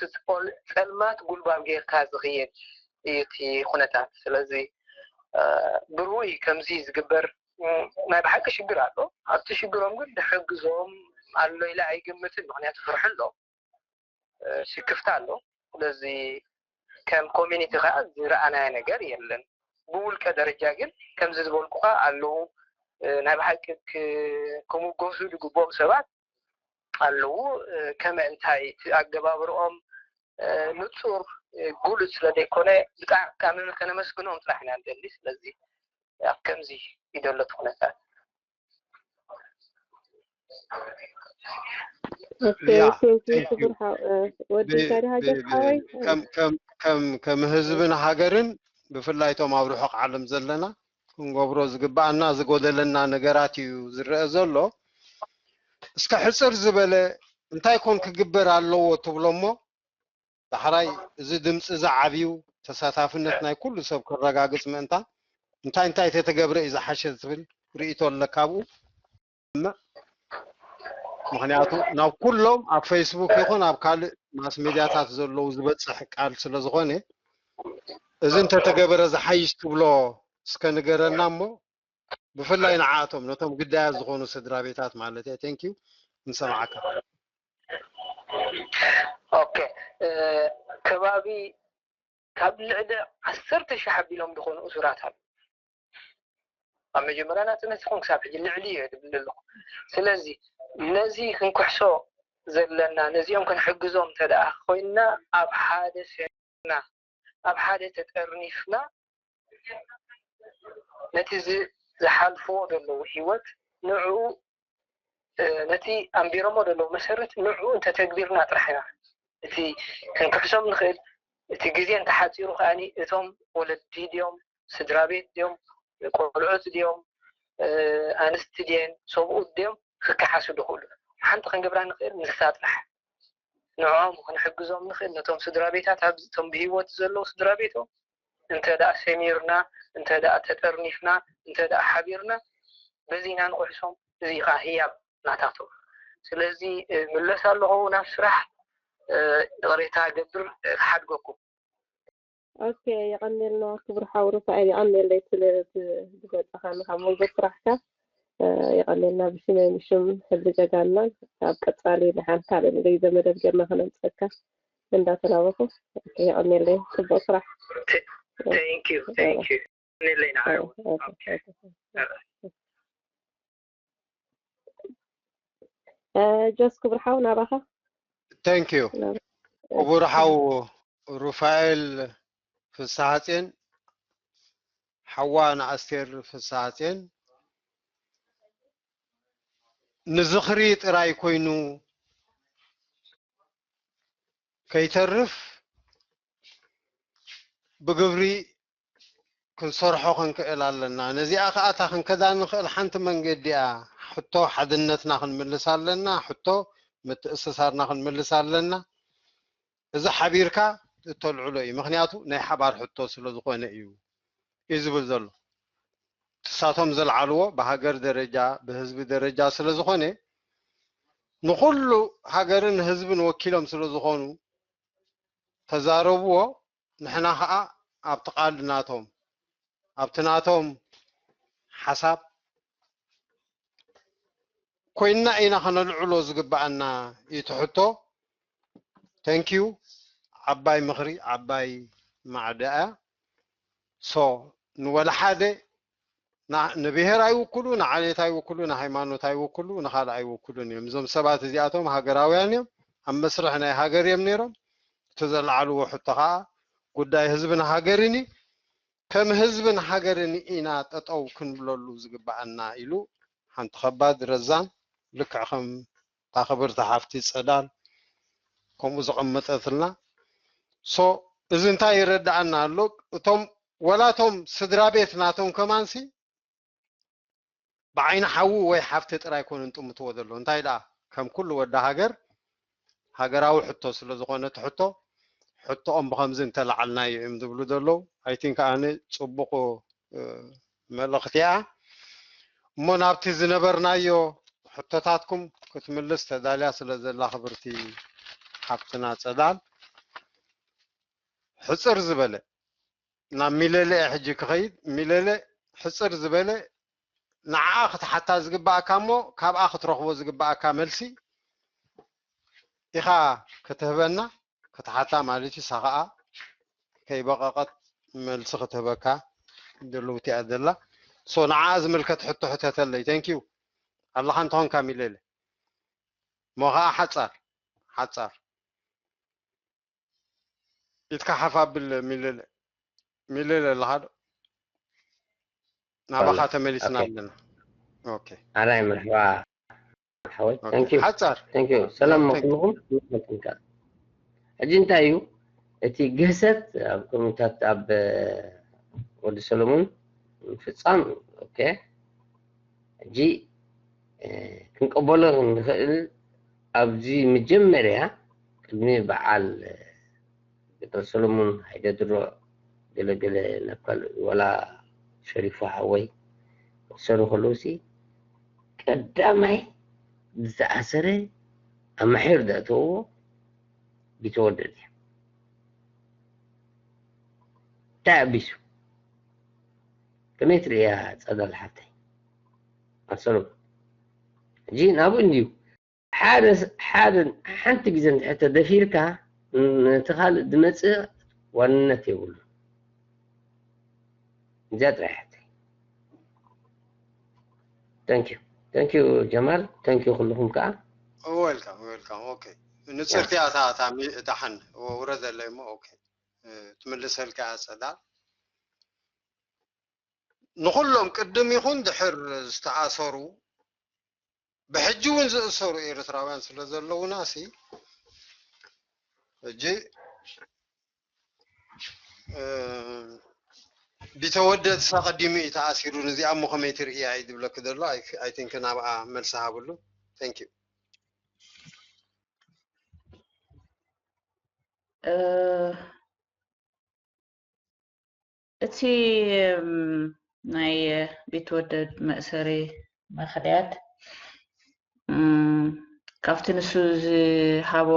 ጸልማት ጉልባብ ጌርካ ዝኽየድ እዩ እቲ ኩነታት። ስለዚ ብርኡ እዩ ከምዚ ዝግበር። ናይ ብሓቂ ሽግር ኣሎ። ኣብቲ ሽግሮም ግን ድሕግዞም ኣሎ ኢለ ኣይግምትን፣ ምኽንያቱ ፍርሒ ኣሎ። ሽክፍታ ኣሎ። ስለዚ ከም ኮሚኒቲ ከዓ ዝረኣናዮ ነገር የለን። ብውልቀ ደረጃ ግን ከምዚ ዝበልኩካ ኣለዉ ናይ ብሓቂ ክምጎሱ ዝግብኦም ሰባት ኣለዉ። ከመ እንታይ እቲ ኣገባብርኦም ንፁር ጉሉፅ ስለ ዘይኮነ ብጣዕሚ ከነመስግኖም ጥራሕ ኢና ንደሊ። ስለዚ ኣብ ከምዚ እዩ ዘሎ እቲ ኩነታት። ከም ህዝብን ሃገርን ብፍላይ እቶም ኣብ ርሑቕ ዓለም ዘለና ክንገብሮ ዝግባኣና ዝጎደለና ነገራት እዩ ዝረአ ዘሎ። እስከ ሕፅር ዝበለ እንታይ ኮን ክግበር ኣለዎ ትብሎ እሞ ዳሕራይ እዚ ድምፂ እዚ ዓብዩ ተሳታፍነት ናይ ኩሉ ሰብ ክረጋግፅ ምእንታን እንታይ እንታይ ተተገብረ እዩ ዝሓሸ ዝብል ርእይቶ ኣለካ ኣብኡ? ምኽንያቱ ናብ ኩሎም ኣብ ፌስቡክ ይኹን ኣብ ካልእ ማስ ሜድያታት ዘለዉ ዝበፅሕ ቃል ስለ ዝኾነ እዚ እንተተገበረ ዝሓይሽ ትብሎ እስከ ንገረና እሞ ብፍላይ ንዓቶም ነቶም ግዳያት ዝኾኑ ስድራ ቤታት ማለት እየ። ቴንኪዩ ንሰማዓካ። ኦኬ ከባቢ ካብ ልዕሊ ዓሰርተ ሺሕ ኣቢሎም ዝኾኑ እሱራት ኣሉ። ኣብ መጀመርያ ናፅነት ይኹን ክሳብ ሕጂ ልዕሊ እዩ ዝብል ኣለኹ። ስለዚ ነዚ ክንክሕሶ ዘለና ነዚኦም ክንሕግዞም እንተደኣ ኮይንና ኣብ ሓደ ሰና ኣብ ሓደ ተጠርኒፍና ነቲ ዝሓልፍዎ ዘለዉ ህይወት ንዕኡ ነቲ ኣንቢሮሞ ዘለዉ መሰረት ንዕኡ እንተተግቢርና ጥራሕ ኢና እቲ ክንክሕሶም ንኽእል። እቲ ግዜ እንተሓፂሩ ከኣ እቶም ወለዲ ድዮም ስድራ ቤት ድዮም ቆልዑት ድዮም ኣንስቲ ድየን ሰብኡት ድዮም ክከሓሱ ዝኽእሉ ሓንቲ ክንገብራ ንኽእል ንሳ ጥራሕ ንዕኦም ክንሕግዞም ንኽእል ነቶም ስድራ ቤታት እቶም ብህይወት ዘለዉ ስድራ ቤቶም እንተ ደኣ ሰሚርና እንተ ደኣ ተጠርኒፍና እንተ ደኣ ሓቢርና በዚ ኢና ንቑሕሶም። እዚ ከዓ ህያብ ናታቶም። ስለዚ ምለስ ኣለኹ ናብ ስራሕ። ይቕሬታ ገብር ክሓድገኩም። ኦኬ የቐኔልና ክቡር ሓው ሩፋኤል የቐኔለይ ስለ ዝመጻኻኒ ካብ መንጎ ስራሕካ የቐኔልና ብሽመይ ምሽም ሕዚ ጀጋንናን ኣብ ቀጻሊ ንሓን ካልእ ንገይ ዘመደብ ጌርና ከነምጸካ እንዳተላበኹ የቐኔለይ ጽቡቕ ስራሕ። Thank you, thank you። የቐኔለይ ንዓይ እውን። ጆስ ክቡር ሓው ናባኻ። Thank you ክቡር ሓው ሩፋኤል ፍስሓጽዮን ሓዋ ንኣስቴር ፍስሓጽዮን ንዝኽሪ ጥራይ ኮይኑ ከይተርፍ ብግብሪ ክንሰርሖ ክንክእል ኣለና። ነዚኣ ከዓ እታ ክንከዳ ንኽእል ሓንቲ መንገዲ እያ። ሕቶ ሓድነትና ክንምልስ ኣለና። ሕቶ ምትእስሳርና ክንምልስ ኣለና። እዚ ሓቢርካ እተልዕሎ እዩ። ምኽንያቱ ናይ ሓባር ሕቶ ስለ ዝኾነ እዩ እዩ ዝብል ዘሎ። ንሳቶም ዘልዓልዎ ብሃገር ደረጃ ብህዝቢ ደረጃ ስለ ዝኾነ ንኹሉ ሃገርን ህዝብን ወኪሎም ስለ ዝኾኑ ተዛረብዎ። ንሕና ኸዓ ኣብቲ ቃል ናቶም ኣብቲ ናቶም ሓሳብ ኮይንና ኢና ከነልዕሎ ዝግባኣና እዩ እቲ ሕቶ። Thank you። ዓባይ ምኽሪ፣ ዓባይ ማዕዳ እያ። So ንወላ ሓደ ንብሄር ኣይውክሉ፣ ንዓሌት ኣይውክሉ፣ ንሃይማኖት ኣይውክሉ፣ ንኻልእ ኣይውክሉን እዮም። እዞም ሰባት እዚኣቶም ሃገራውያን እዮም። ኣብ መስርሕ ናይ ሃገር እዮም ነይሮም። እቲ ዘለዓልዎ ሕቶ ከዓ ጉዳይ ህዝብን ሃገርን እዩ። ከም ህዝብን ሃገርን ኢና ጠጠው ክንብለሉ ዝግባኣና ኢሉ ሓንቲ ከባድ ረዛን ልክዕ ከም እታ ክብርቲ ሓፍቲ ፀዳል ከምኡ ዘቐመጠትልና። So እዚ እንታይ ይረዳኣና ኣሎ? እቶም ወላቶም ስድራ ቤት ናቶም ከማንሲ ብዓይኒ ሓዉ ወይ ሓፍቲ ጥራይ ኮነ እንጥምትዎ ዘሎ እንታይ ደኣ ከም ኩሉ ወዲ ሃገር ሃገራዊ ሕቶ ስለ ዝኾነ እቲ ሕቶ ሕቶኦም ብኸምዚ እንተለዓልናዮ እዮም ዝብሉ ዘለዉ። I think ኣነ ፅቡቕ መልእኽቲ እያ። እሞ ናብቲ ዝነበርናዮ ሕቶታትኩም ክትምልስ ተዳልያ ስለ ዘላ ክብርቲ ሓፍትና ፀዳል ሕፅር ዝበለ ናብ ሚለለ ሕጂ ክኸይድ። ሚለለ ሕፅር ዝበለ ንዓኣ ክትሓታ ዝግባኣካ እሞ ካብኣ ክትረኽቦ ዝግባኣካ መልሲ ኢኻ ክትህበና። ክትሓታ ማለት እዩ። ንሳ ኸዓ ከይበቐቐት መልሲ ክትህበካ ድልውቲ እያ ዘላ። So ንዓኣ ዝምልከት ሕቶ ሕተተለይ። Thank you። ኣለኻ እንተኾንካ ሚለለ እሞ ኸዓ ሓፃር ሓፃር ኢድካ ሓፍ ኣብል ሚለለ። ሚለለ ኣለኻ ዶ? ናባኻ ተመሊስና ኣለና። ኦኬ። ኣራይ መርሓባ ሓወይ። ኦኬ። Thank you። ሓጻር። Thank you። ሰላም Yeah, thank you። ንኹልኹም። ሕጂ እንታይ እዩ እቲ ግህሰት ኣብ ኮሚታት ኣብ ወዲ ሰሎሞን ፍጻም? ኦኬ። ሕጂ ክንቀበሎ ንኽእል ኣብዚ መጀመርያ ቅድሚ በዓል ገጠር ሰሎሞን ሃይለ ድሮ ገለገለ ናብ ካልእ ወላ ሸሪፎ ሓወይ ክሰሩ ከለውሲ ቀዳማይ ዝተኣሰረ ኣማሒር ዘእተዎ ቢተወደድ እዩ። እንታይ ኣቢሱ? ከመይ ትርእያ ጸዳል ሓፍተይ? ኣሰሎም ሕጂ ናብኡ እንድዩ ሓደ ሓደ ሓንቲ ግዜ እንድሕር ተደፊርካ ነቲ ካልእ ዝመጽእ ዋንነት የብሉ። እዚኣ ጥራይ ሕተይ። Thank you. Thank you ጀማል። Thank you ኩልኹም ከዓ። Welcome, welcome. ኦኬ። ንጽርቲ እያ እታ እታ ሚ- እታ ሓን ውረደለይ እሞ ኦኬ። ትምልሰልካ እያ ጸዳል። ንኹሎም ቅድም ይኹን ድሕር ዝተኣሰሩ ብሕጂ እውን ዝእሰሩ ኤርትራውያን ስለ ዘለውና ሲ ሕጂ ቢተወደድ ሳ ቀዲሙ እዩ ተኣሲሩ። ነዚኣ እሞ ከመይ ትርእያ እዩ ዝብለክ ዘሎ። I think ናብኣ መልሲ ሃብሉ። Thank you። እቲ ናይ ቢትወደድ መእሰሪ ምኽንያት ካብቲ ንሱ ዝሃቦ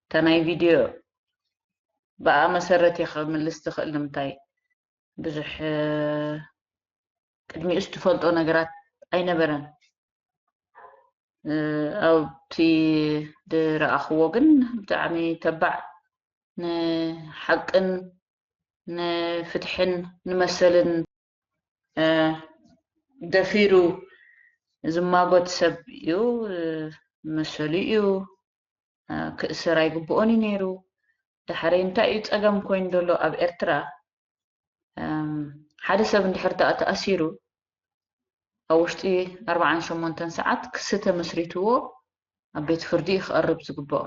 እታ ናይ ቪድዮ ብኣ መሰረት እየ ክምልስ ዝኽእል። ንምንታይ ብዙሕ ቅድሚኡ ዝፈልጦ ነገራት ኣይነበረን። ኣብቲ ዝረኣኽዎ ግን ብጣዕሚ ተባዕ ንሓቅን ንፍትሕን ንመሰልን ደፊሩ ዝማጎት ሰብ እዩ። መሰሉ እዩ። ክእሰር ኣይግብኦን እዩ ነይሩ። ዳሕረይ እንታይ እዩ ፀገም ኮይኑ ዘሎ ኣብ ኤርትራ? ሓደ ሰብ እንድሕር ደኣ ተኣሲሩ ኣብ ውሽጢ ኣርባዓን ሸሞንተን ሰዓት ክሲ ተመስሪትዎ ኣብ ቤት ፍርዲ እዩ ክቐርብ ዝግብኦ።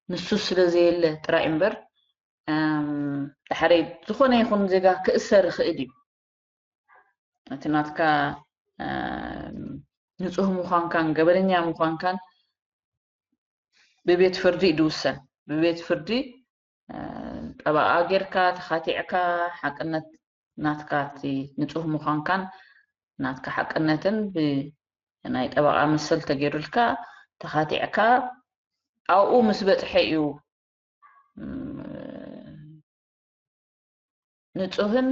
ንሱ ስለ ዘየለ ጥራይ እምበር ዳሕረይ ዝኾነ ይኹን ዜጋ ክእሰር ይኽእል እዩ። እቲ ናትካ ንፁህ ምዃንካን ገበነኛ ምዃንካን ብቤት ፍርዲ እዩ ዝውሰን። ብቤት ፍርዲ ጠበቓ ጌርካ ተኻቲዕካ ሓቅነት ናትካ እቲ ንፁህ ምዃንካን ናትካ ሓቅነትን ብናይ ጠበቓ መሰል ተገይሩልካ ተኻቲዕካ ኣብኡ ምስ በፅሐ እዩ ንፁህን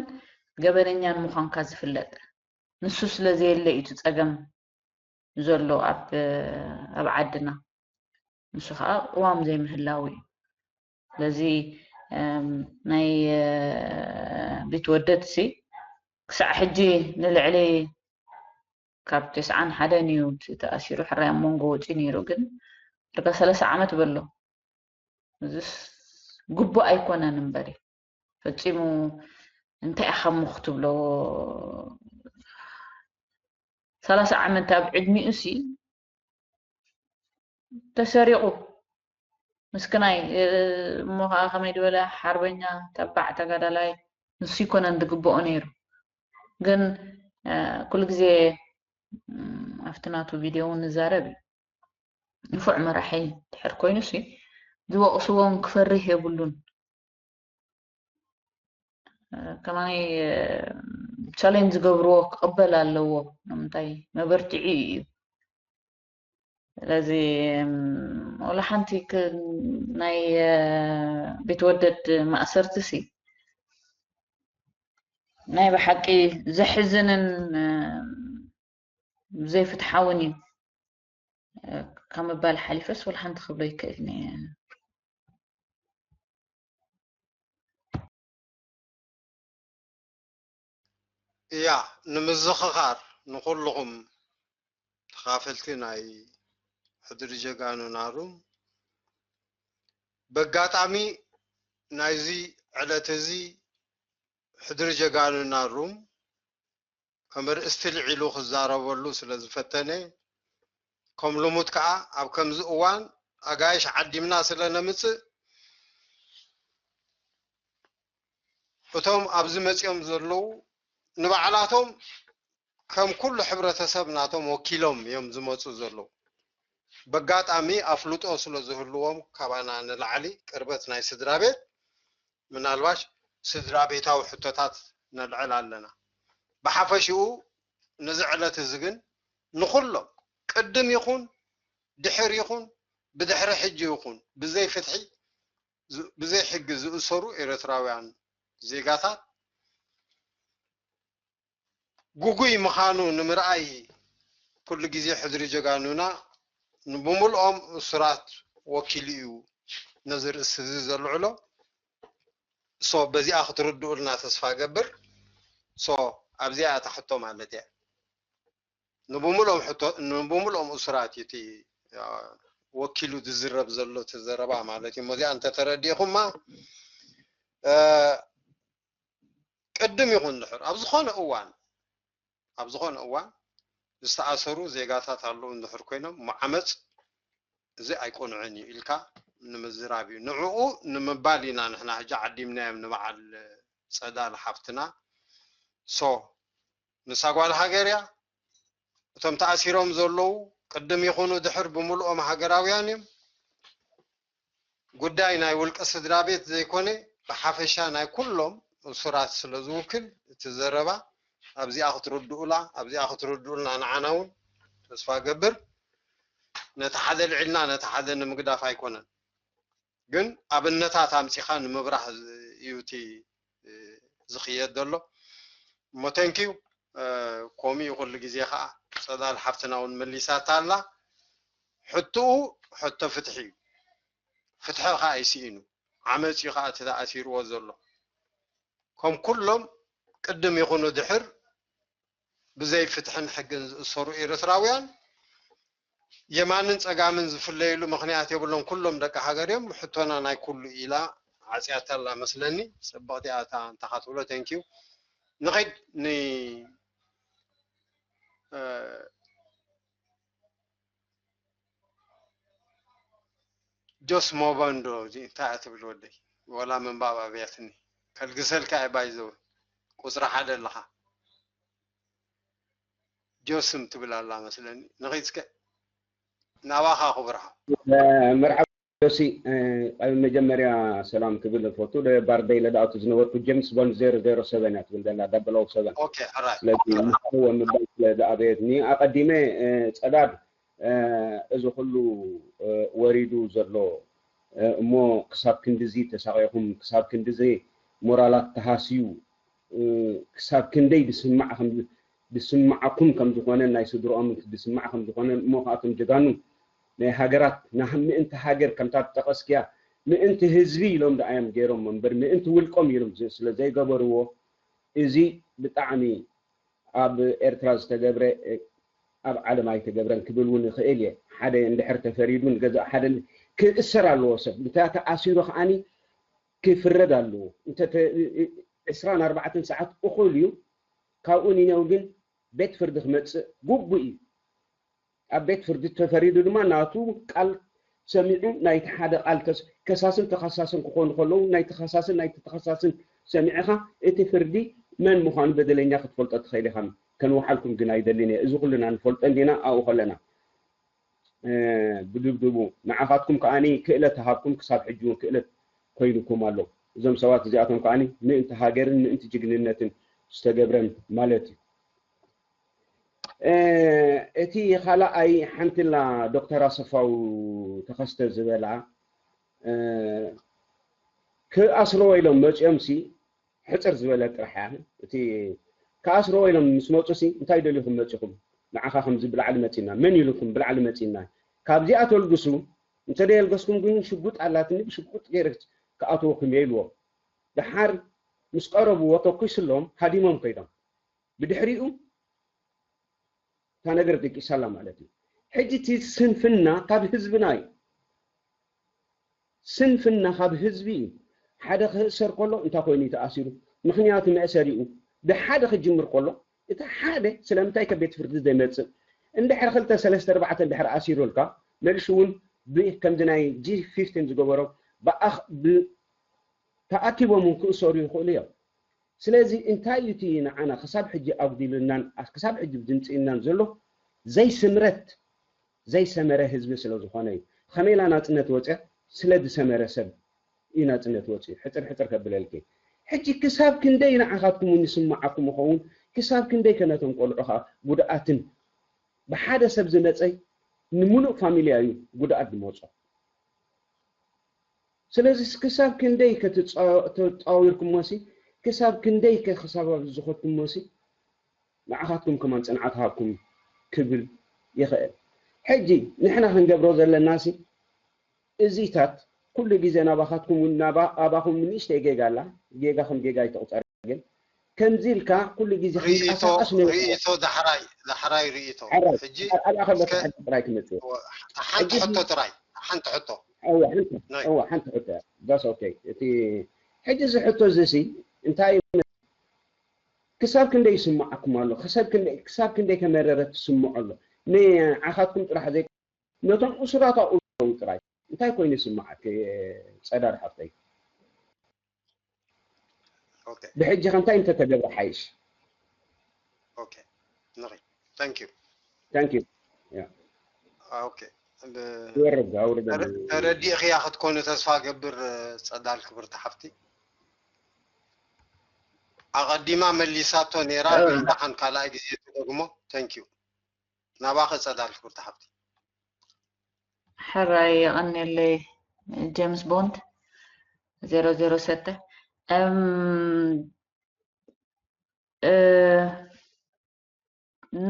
ገበነኛን ምዃንካ ዝፍለጥ። ንሱ ስለ ዘየለ እዩ እቲ ፀገም ዘሎ ኣብ ኣብ ዓድና። ንሱ ከዓ ቅዋም ዘይምህላው እዩ። ስለዚ ናይ ቢትወደድ ሲ ክሳዕ ሕጂ ንልዕሊ ካብ ተስዓን ሓደን እዩ ተኣሲሩ፣ ሕራይ ኣብ መንጎ ወፂኡ ነይሩ። ግን ዳርጋ ሰላሳ ዓመት በሎ። እዚስ ግቡእ ኣይኮነን እምበሪ ፈፂሙ። እንታይ ኢኻ እሞ ክትብሎ? ሰላሳ ዓመት ኣብ ዕድሚኡ ሲ ተሰሪቑ ምስክናይ። እሞ ከዓ ከመይ ዝበለ ሓርበኛ፣ ተባዕ፣ ተጋዳላይ ንሱ ይኮነን ዝግብኦ ነይሩ። ግን ኩሉ ግዜ ኣብቲ ናቱ ቪድዮ እውን ንዛረብ እዩ። ንፉዕ መራሒ ድሕር ኮይኑ ሲ ዝወቕስዎም ክፈርህ የብሉን። ከማይ ቻሌንጅ ዝገብርዎ ክቕበል ኣለዎ። ንምንታይ መበርትዒ እዩ። ስለዚ ወላ ሓንቲ ናይ ቤትወደድ ማእሰርቲ ሲ ናይ ብሓቂ ዘሕዝንን ዘይፍትሓውን እዩ ካብ ምባል ሓሊፈስ ወላ ሓንቲ ክብሎ ይክእል። እያ ንምዝኽኻር ንኹልኹም ተኻፈልቲ ናይ ሕድሪ ጀጋኑና ሩም በጋጣሚ ናይዚ ዕለት እዚ ሕድሪ ጀጋኑና ሩም ከም ርእስቲ ልዒሉ ክዛረበሉ ስለ ዝፈተነ ከም ልሙድ ከዓ ኣብ ከምዚ እዋን ኣጋይሽ ዓዲምና ስለ ነምፅእ እቶም ኣብዚ መፂኦም ዘለዉ ንባዕላቶም ከም ኩሉ ሕብረተሰብ ናቶም ወኪሎም እዮም ዝመፁ ዘለዉ። በጋጣሚ ኣፍልጦ ስለ ዝህልዎም ካባና ንላዕሊ ቅርበት ናይ ስድራ ቤት ምናልባሽ ስድራ ቤታዊ ሕቶታት ነልዕል ኣለና። ብሓፈሽኡ ነዚ ዕለት እዚ ግን ንኹሎም ቅድም ይኹን ድሕር ይኹን ብድሕሪ ሕጂ ይኹን ብዘይ ፍትሒ ብዘይ ሕጊ ዝእሰሩ ኤርትራውያን ዜጋታት ጉጉይ ምዃኑ ንምርኣይ ኩሉ ግዜ ሕድሪ ጀጋኑና ብሙሉኦም እሱራት ወኪሉ እዩ ነዚ ርእሲ እዚ ዘልዕሎ። ሶ በዚኣ ክትርድኡልና ተስፋ ገብር። ሶ ኣብዚኣ እታ ሕቶ ማለት እያ ንብሙሉኦም ሕቶ ንብሙሉኦም እሱራት እዩ እቲ ወኪሉ ዝዝረብ ዘሎ እቲ ዘረባ ማለት እዩ። እሞ እዚኣ እንተተረዲእኹማ ቅድም ይኹን ድሕር ኣብ ዝኾነ እዋን ኣብ ዝኾነ እዋን ዝተኣሰሩ ዜጋታት ኣለዉ እንድሕር ኮይኖም እሞ ዓመፅ እዚ ኣይቆንዕን እዩ ኢልካ ንምዝራብ እዩ። ንዕኡ ንምባል ኢና ንሕና ሕጂ ዓዲምናዮም ንበዓል ፀዳል ሓፍትና። ሶ ንሳ ጓል ሃገር እያ። እቶም ተኣሲሮም ዘለዉ ቅድም ይኹኑ ድሕር ብምልኦም ሃገራውያን እዮም። ጉዳይ ናይ ውልቀ ስድራ ቤት ዘይኮነ ብሓፈሻ ናይ ኩሎም እሱራት ስለ ዝውክል እቲ ዘረባ ኣብዚኣ ክትርድኡላ ኣብዚኣ ክትርድኡልና ንዓና እውን ተስፋ ገብር ነቲ ሓደ ልዒልና ነቲ ሓደ ንምግዳፍ ኣይኮነን ግን ኣብነታት ኣምፂኻ ንምብራህ እዩ እቲ ዝኽየድ ዘሎ እሞ ተንኪዩ ከምኡ እዩ ኩሉ ግዜ ከዓ ፀዳል ሓፍትና እውን መሊሳታ ኣላ ሕትኡ ሕቶ ፍትሒ እዩ ፍትሒ ከዓ ይስኢኑ ዓመፅ እዩ ከዓ እቲ ተኣሲርዎ ዘሎ ከም ኩሎም ቅድም ይኹኑ ድሕር ብዘይ ፍትሕን ሕግን ዝእሰሩ ኤርትራውያን የማንን ፀጋምን ዝፍለይሉ ምኽንያት የብሎም ኩሎም ደቂ ሃገር እዮም ሕቶና ናይ ኩሉ ኢላ ዓፅያታ ኣላ መስለኒ ፅብቕቲ እያ እታ እንታይ ክትብሎ thank you ንኸይድ ን ጆስ ሞበንዶ እዚ እንታይ እያ ትብል ወደይ ወላ ምንባብ ኣብያትኒ ከልግሰልካ እየ ባይዘው ቁፅሪ ሓደ ኣለኻ ጆስም ትብል ኣላ መስለኒ ንኺድ እስከ ናባኻ ክብርሃ መርሓባ ጆሲ ኣብ መጀመርያ ሰላም ክብል እፈቱ ባርደይ ለዳኣቱ ዝነበርኩ ጀምስ ቦንድ ዜሮ ዜሮ ሰበን እያ ትብል ዘላ ዳብል ኦ ሰበን ኦኬ ሕራይ ስለዚ ንስዎ ምባል ስለ ዝኣበየትኒ ኣቐዲመ ፀዳድ እዚ ኩሉ ወሪዱ ዘሎ እሞ ክሳብ ክንድዚ ተሳቒኹም ክሳብ ክንድዚ ሞራላት ተሃስዩ ክሳብ ክንደይ ዝስማዕ ከም ዝስምዓኩም ከም ዝኾነ፣ ናይ ስድርኦም ዝስማዕ ከም ዝኾነ፣ እሞ ከኣቶም ጀጋኑ ናይ ሃገራት፣ ምእንቲ ሃገር ከምታ ዝጠቐስክያ ምእንቲ ህዝቢ ኢሎም ደኣ እዮም ገይሮም እምበር ምእንቲ ውልቆም ኢሎም ስለ ዘይገበርዎ፣ እዚ ብጣዕሚ ኣብ ኤርትራ ዝተገብረ ኣብ ዓለም ኣይተገብረን ክብል እውን ይኽእል እየ። ሓደ እንድሕር ተፈሪዱ ንገዛእ ሓደ ክእሰር ኣለዎ ሰብ። እንተ ተኣሲሩ ከዓኒ ክፍረድ ኣለዎ። እንተ ዕስራን ኣርባዕተን ሰዓት እኹል እዩ። ካብኡ ንነው ግን ቤት ፍርዲ ክመጽእ ግቡእ እዩ። ኣብ ቤት ፍርዲ ተፈሪዱ ድማ ናቱ ቃል ሰሚዑ ናይቲ ሓደ ቃል ከሳስን ተኸሳስን ክኾኑ ከለዉ ናይቲ ከሳስን ናይቲ ተኸሳስን ሰሚዕኻ እቲ ፍርዲ መን ምዃኑ በደለኛ ክትፈልጦ ትኽእል ኢኻ። ከንውሓልኩም ግን ኣይደልን እየ። እዚ ኩልና ንፈልጦ እንዲና ኣብኡ ከለና ብድብድቡ ንዓኻትኩም ከዓኒ ክእለት ተሃብኩም ክሳብ ሕጂ እውን ክእለት ኮይኑኩም ኣሎ። እዞም ሰባት እዚኣቶም ከዓኒ ምእንቲ ሃገርን ምእንቲ ጅግንነትን ዝተገብረን ማለት እዩ። እቲ ካልኣይ ሓንትላ ዶክተር ኣሰፋው ተኸስተ ዝበላ ክኣስረዎ ኢሎም መፅኦም ሲ ሕፅር ዝበለ ጥራሕ እያ። እቲ ክኣስረዎ ኢሎም ምስ መፁ ሲ እንታይ ደሊኹም መፂኹም? ንዓኻ ከምዚ ብላዕሊ መፂና መን ኢሉኩም ብላዕሊ መፂና? ካብዚኣ ተልግሱ እንተ ደየልገስኩም ግን ሽጉጥ ኣላትኒ ብሽጉጥ ገይረ ክኣትወኩም እየ ኢልዎም። ደሓር ምስ ቀረብዎ ተኩስሎም ሃዲሞም ከይዶም። ብድሕሪኡ እታ ነገር ደቂሳላ ማለት እዩ። ሕጂ እቲ ስንፍና ካብ ህዝብና እዩ። ስንፍና ካብ ህዝቢ እዩ። ሓደ ክእሰር ከሎ እንታይ ኮይኑ እዩ ተኣሲሩ? ምኽንያቱ መእሰሪኡ ብሓደ ክጅምር ከሎ እቲ ሓደ ስለምንታይ ከ ቤት ፍርዲ ዘይመፅእ? እንድሕር ክልተ ሰለስተ ኣርባዕተ እንድሕር ኣሲሩልካ መልሱ እውን ከምዚ ናይ ጂ ፊፍቲን ዝገበሮ ተኣኪቦም እውን ክእሰሩ ይኽእሉ እዮም። ስለዚ እንታይ እዩ እቲ ንዓና ክሳብ ሕጂ ኣጉዲሉናን ክሳብ ሕጂ ድምፂ ኢልናን ዘሎ ዘይስምረት ዘይሰመረ ህዝቢ ስለ ዝኾነ እዩ። ከመይ ኢላ ናፅነት ወፅያ? ስለ ዝሰመረ ሰብ እዩ ናፅነት ወፅዩ። ሕፅር ሕፅር ከብለልኪ ሕጂ ክሳብ ክንደይ ንዓኻትኩም እውን ይስማዓኩም ይኸውን? ክሳብ ክንደይ ከ ነቶም ቆልዑ ከዓ ጉድኣትን ብሓደ ሰብ ዝመፀይ ንምሉእ ፋሚልያ እዩ ጉድኣት ዝመፆ። ስለዚ ክሳብ ክንደይ ተፃዊርኩሞሲ ክሳብ ክንደይ ክሳብ ዝኸድኩሞሲ ንዓኻትኩም ከማን ፅንዓት ሃብኩም ክብል ይኽእል። ሕጂ ንሕና ክንገብሮ ዘለናሲ እዚታት ኩሉ ግዜ ናባኻትኩም ናባ ኣባኹም ንእሽተይ ጌጋ ኣላ። ጌጋ ከም ጌጋ ኣይተቑፀር ግን ከምዚ ኢልካ ኩሉ ግዜ ክንቀሳቀስ ርእቶ ዳሕራይ ዳሕራይ ርእቶ ሕጂ ኣላ ከሎ ጥራይ ክመፅእ ሓንቲ ሕቶ ጥራይ ሓንቲ ሕቶ እዋ ሓንቲ ሕቶ ዳስ ኦኬ። እቲ ሕጂ እዚ ሕቶ እዚ ሲ እንታይ ክሳብ ክንደይ ይስምዓኩም ኣሎ? ክሳብ ክንደይ ከመረረ ትስምዖ ኣሎ? ንዓኻትኩም ጥራሕ ዘይ ነቶም እሱራት ኣብኡ ዘለዉ ጥራይ እንታይ ኮይኑ ይስምዓክ? ጸዳል ሓፍተይ ብሕጂ ከ እንታይ እንተተገብረ ሓይሽ? ንሪ ታንክ ዩ ታንክ ዩ ተረዲእኽያ ክትኮኑ ተስፋ ገብር። ጸዳል ክብርቲ ሓፍቲ ኣቐዲማ መሊሳቶ ነይራ። ንዳሓን ካልኣይ ግዜ ትደግሞ። ተንክ ዩ ናባኸ ጸዳል ክብርቲ ሓፍቲ። ሕራይ የቐንየለይ ጀምስ ቦንድ ዜሮ ዜሮ ሰተ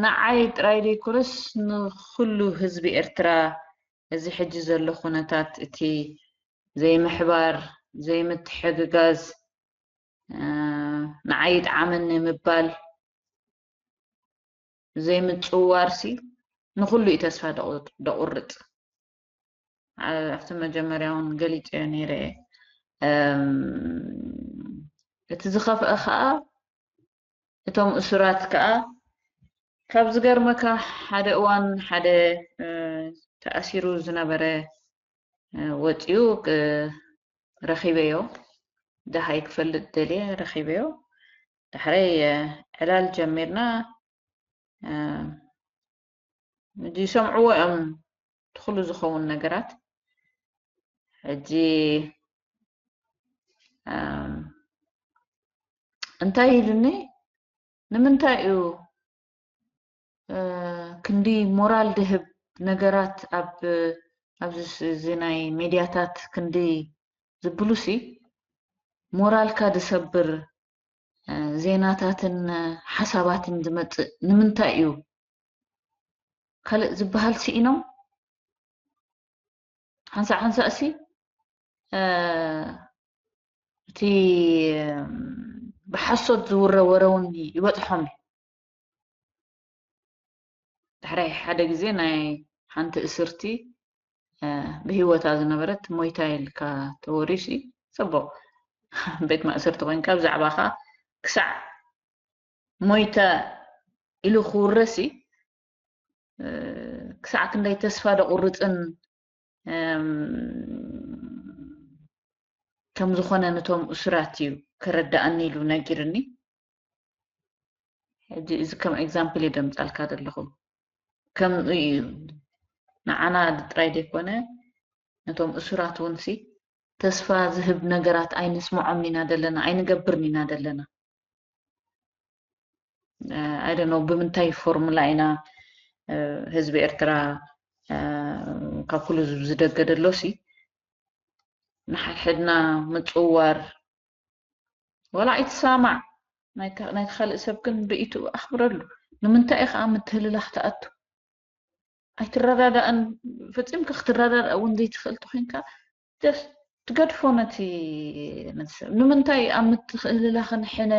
ንዓይ ጥራይ ዘይኮነስ ንኹሉ ህዝቢ ኤርትራ እዚ ሕጂ ዘሎ ኩነታት እቲ ዘይምሕባር ዘይምትሕግጋዝ ንዓይ ይጥዓመኒ ምባል ዘይምጽውዋርሲ ንኹሉ እዩ ተስፋ ደቑርጽ ኣብቲ መጀመርያ እውን ገሊጸዮ ነይረ እቲ ዝኸፍአ ከዓ እቶም እሱራት ከዓ ካብ ዝገርመካ ሓደ እዋን ሓደ ተኣሲሩ ዝነበረ ወፂኡ ረኺበዮ ደሃይ ክፈልጥ ደልየ ረኺበዮ ዳሕረይ ዕላል ጀሚርና ሕጂ ይሰምዕዎ እዮም ትኽሉ ዝኸውን ነገራት ሕጂ እንታይ ኢሉኒ ንምንታይ እዩ ክንዲ ሞራል ድህብ ነገራት ኣብ ኣብዚ ናይ ሜድያታት ክንዲ ዝብሉሲ ሞራልካ ዝሰብር ዜናታትን ሓሳባትን ዝመፅእ ንምንታይ እዩ? ካልእ ዝበሃል ስኢኖም ሓንሳእ ሓንሳእ ሲ እቲ ብሓሶት ዝውረ ወረ እውን ይበፅሖም እዩ። ድሕራይ ሓደ ግዜ ናይ ሓንቲ እስርቲ ብህይወታ ዝነበረት ሞይታ ኢልካ ተወርዩ ሲ፣ ፅቡቕ፣ ቤት ማእሰርቲ ኮይንካ ብዛዕባኻ ክሳዕ ሞይተ ኢሉ ክውረሲ ክሳዕ ክንደይ ተስፋ ደቑርፅን ከም ዝኾነ ነቶም እሱራት እዩ ከረዳእኒ ኢሉ ነጊርኒ። ሕጂ እዚ ከም ኤግዛምፕል እየ ደምፃልካ ዘለኹ። ከምኡ እዩ ንዓና ጥራይ ዘይኮነ ነቶም እሱራት እውን ሲ ተስፋ ዝህብ ነገራት ኣይንስምዖም ኢና ዘለና፣ ኣይንገብርን ኢና ዘለና። I don't know ብምንታይ ፎርሙላ ኢና ህዝቢ ኤርትራ ካብ ኩሉ ዝደገ ደሎ ሲ ንሓድሕድና ምፅዋር ዋላ ኣይትሰማማዕ ናይቲ ካልእ ሰብ ግን ርእይትኡ ኣኽብረሉ። ንምንታይ እዩ ከዓ ምትህልላኽ ትኣቱ? ኣይትረዳዳእን። ፈፂምካ ክትረዳዳእ እውን ዘይትኽእል ተኮይንካ just ትገድፎ ነቲ ነቲ ሰብ። ንምንታይ ኣብ ምትህልላኽን ሕነ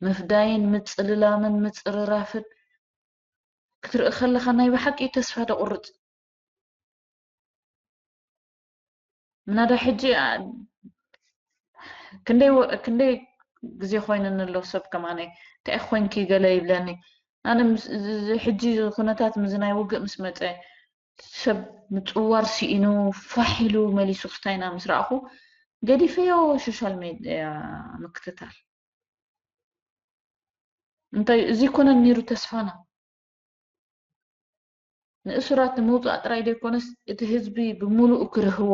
ምፍዳይን ምፅልላምን ምፅርራፍን ክትርኢ ከለኻ ናይ ብሓቂ ተስፋ ደቑርፅ። ምናዳ ሕጂ ክንደይ ግዜ ኮይነኒ ኣሎ ሰብ ከማነይ እንታይ ኮንኪ ገለ ይብለኒ። ኣነ ሕጂ ኩነታት ምዚ ናይ ውግእ ምስ መፀ ሰብ ምፅዋር ስኢኑ ፋሕ ኢሉ መሊሱ ክስታይና ምስ ረኣኹ ገዲፈዮ ሶሻል ሜድያ ምክትታል። እንታይ እዚ ኮነን ነይሩ ተስፋና። ንእሱራት ንምውፃእ ጥራይ ዘይኮነስ እቲ ህዝቢ ብምሉኡ ክርህዎ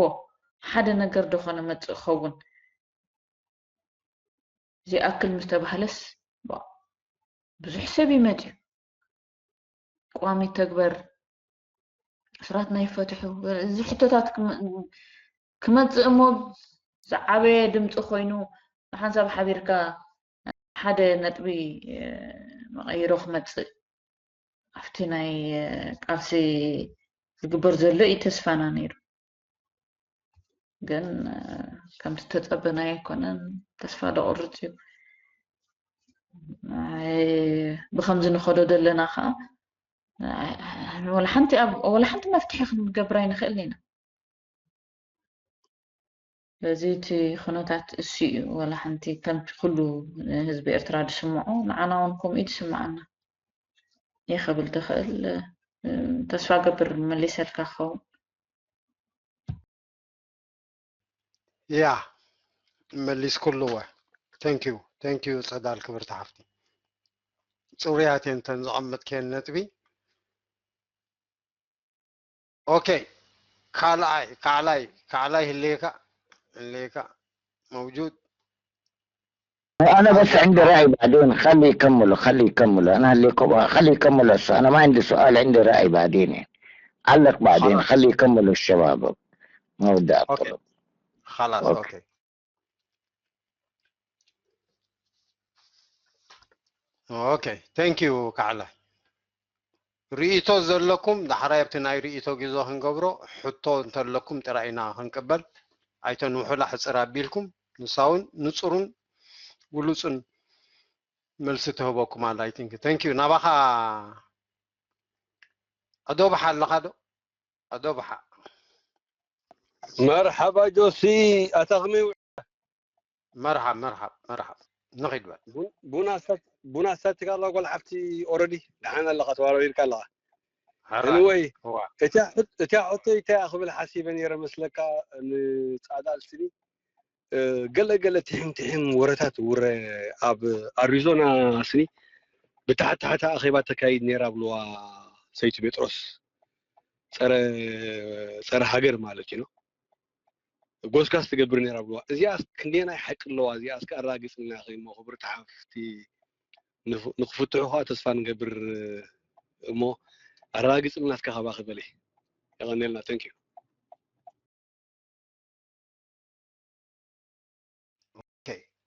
ሓደ ነገር ዶ ኮነ መፅእ ክኸውን? ዘይኣክል ምስ ተባህለስ ብዙሕ ሰብ እዩ መፅዩ። ቋሚ ተግበር፣ እሱራት ናይ ፈትሑ፣ እዚ ሕቶታት ክመፅእ እሞ ዝዓበየ ድምፂ ኮይኑ ንሓንሳብ ሓቢርካ ሓደ ነጥቢ መቐይሮ ክመፅእ ኣብቲ ናይ ቃልሲ ዝግበር ዘሎ እዩ ተስፋና ነይሩ። ግን ከምቲ ተፀበናዮ ኣይኮነን። ተስፋ ደቑርፅ እዩ። ብከምዚ ንኸዶ ዘለና ከዓ ወላ ሓንቲ መፍትሒ ክንገብር ኣይንኽእልን ኢና። ስለዚ እቲ ኩነታት እሱ እዩ። ዋላ ሓንቲ ከምቲ ኩሉ ህዝቢ ኤርትራ ዝስምዖ ንዓና እውን ከምኡ እዩ ዝስምዓና። ይኸብል ትኽእል ተስፋ ገብር መሊሰልካ ክኸውን። ያ መሊስኩልወ። Thank you thank you ጸዳል ክብርቲ ሓፍቲ። ጽሩያት እየን እተን ዘቐመጥክየን ነጥቢ። ኦኬ ካልኣይ ካልኣይ ካልኣይ ህልየካ ህልየካ መውጁድ أنا بس عندي رأي بعدين خلي يكملوا خلي يكملوا أنا اللي كو- خلي يكملوا هسه أنا ما عندي سؤال عندي رأي بعدين يعني علق بعدين خلاص. خلي يكملوا الشباب مبدأ أوكي. الطلب خلاص أوكي. ኦኬ ኦኬ thank you ካዕላ ርእይቶ ዘለኩም ዳሕራይ ኣብቲ ናይ ርእይቶ ግዞ ክንገብሮ ሕቶ እንተለኩም ጥራይ ኢና ክንቅበል ኣይተንውሑላ ሕፅር ኣቢልኩም ንሳ እውን ንፁርን ግሉፅን መልሲ ትህበኩም ኣላ I think thank you ናባኻ ኣዶብሓ ኣለኻ ዶ ኣዶብሓ መርሓባ ጆሲ ኣታ ከመይ ውዒልካ? መርሓብ መርሓብ መርሓብ ንኺድ በል ቡን- ቡና ስታት- ቡና ስታትካ ኣላ ጓል ሓፍቲ ኦረዲ ደሓን ኣለኻ ተዋራሪድካ ኣለኻ ሕራይ anyway እዋ እቲያ ሕት- እቲያ ሕቶይ እንታይ እያ ክብል ሓሲበ ነይረ መስለካ ንፃዳ ኣልስኒ እ፣ ገለ ገለ ትሕም ትሕም ወረታት ውረ ኣብ ኣሪዞና ስኒ ብታሕቲ ታሕቲ ኣኼባ ተካይድ ነይራ ብልዋ ሰይቲ ጴጥሮስ ጸረ ጸረ ሃገር ማለት እዩ ጎስጋስ ትገብር ነይራ ብልዋ እዚኣ ክንደየናይ ሓቂ ኣለዋ እዚኣ እስከ ኣረጋግፅልና ከይሞ ክብርቲ ሓፍቲ ንፍ- ንክፍትሑ ከዓ ተስፋ ንገብር እሞ ኣረጋግፅልና እስከ ካባኺ በሊ የቐንየልና thank you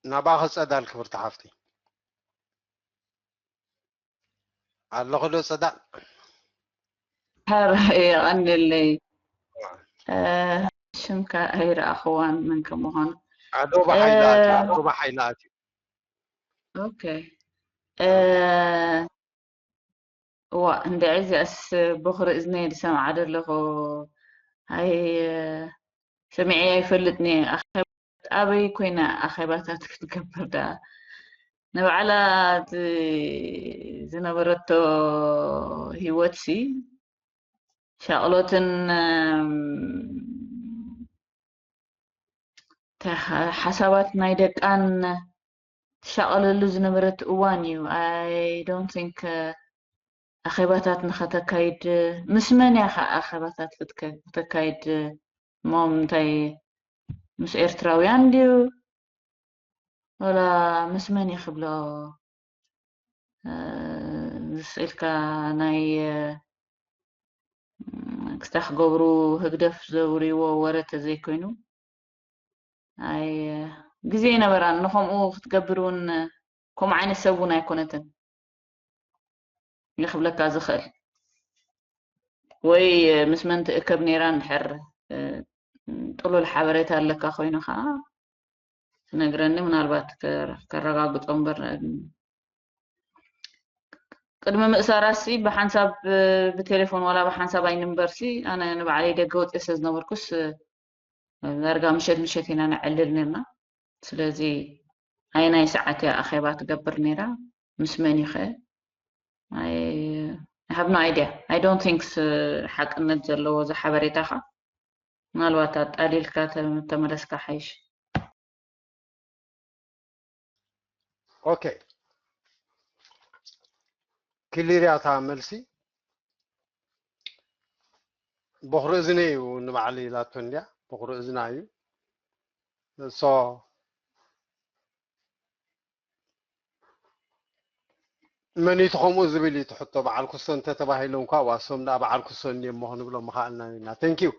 ናባኺ ጸዳል ክብርቲ ሓፍቲ ኣለኹ ዶ ጸዳል? ሀር የቐንልይ። እ፣ ሽምካ ኣይረኣኽዋን መን ከም ምዃኑ። ኣዶባ ሓይላ ኣትዩ፣ ኣዶባ ሓይላ ኣትዩ። ኦኬ። እ፣ እዋ፣ እንድዒ እዚኣስ ብኹሪ እዝነይ ዝሰምዓ ዘለኹ። ኣይ፣ ሰሚዐ ኣይፈልጥን እየ። ኣኼባ ኣበይ ኮይና ኣኼባታት ክትገብር ደኣ? ንባዕላ እቲ ዝነበረቶ ህይወትሲ ሻቕሎትን፣ እም፣ እንታይ ሓ-፣ ሓሳባት ናይ ደቃን ትሻቐለሉ ዝነበረት እዋን እዩ። I don't think ኣኼባታት ንኸተካይድ፣ ምስ መን እያ ኸ ኣኼባታት ክትከ-፣ ክተካይድ? እሞ እንታይ ምስ ኤርትራውያን ድዩ? ወላ ምስ መን እየ ክብሎ? እ፣ ዝስኢልካ ናይ፣ እ፣ ክስታይ ክገብሩ ህግደፍ ዘውርይዎ ወረ ተዘይኮይኑ፣ ኣይ፣ ግዜ ኣይነበራን። ንኸምኡ ክትገብር እውን፣ ከምኡ ዓይነት ሰብ እውን ኣይኮነትን። እየ ክብለካ ዝኽእል። ወይ ምስ መን ትእከብ ነይራ እንድሕር፣ እ፣ ጥሉል ሓበሬታ ኣለካ ኮይኑ ከዓ ትነግረኒ፣ ምናልባት ከ-፣ ከረጋግጾ እምበር፣ እ፣ ቅድሚ ምእሳራሲ ብሓንሳብ፣ እ፣ ብቴሌፎን ዋላ ብሓንሳብ ኣይንንበርሲ፣ ኣነ ንባዕለይ ደገ ወፅየ ስለ ዝነበርኩስ፣ እ፣ ዳርጋ ምሸት ምሸት ኢና ነዕልል ነርና። ስለዚ ኣየናይ ሰዓት እያ ኣኼባ ትገብር ነይራ? ምስ መን እዩ ኸ? I have no idea. I don't think ስ-፣ ሓቅነት ዘለዎ እዚ ሓበሬታኻ። ምናልባት ኣጣሊልካ ተ-፣ ተመለስካ ሓይሽ። ኦኬ፣ ክሊር እያ እታ መልሲ። በኹሪ እዝነይ እዩ ንባዕሉ ኢላቶ እንድያ፣ በኹሪ እዝና እዩ። ሶ መን እዩ ከምኡ ዝብል እዩ እቲ ሕቶ። በዓል ኩሶ እንተተባሂሉ እንኳ ዋሶም ደኣ በዓል ኩሶ እንድዮም እሞ ክንብሎም ምኽኣልና ኢና። Thank you።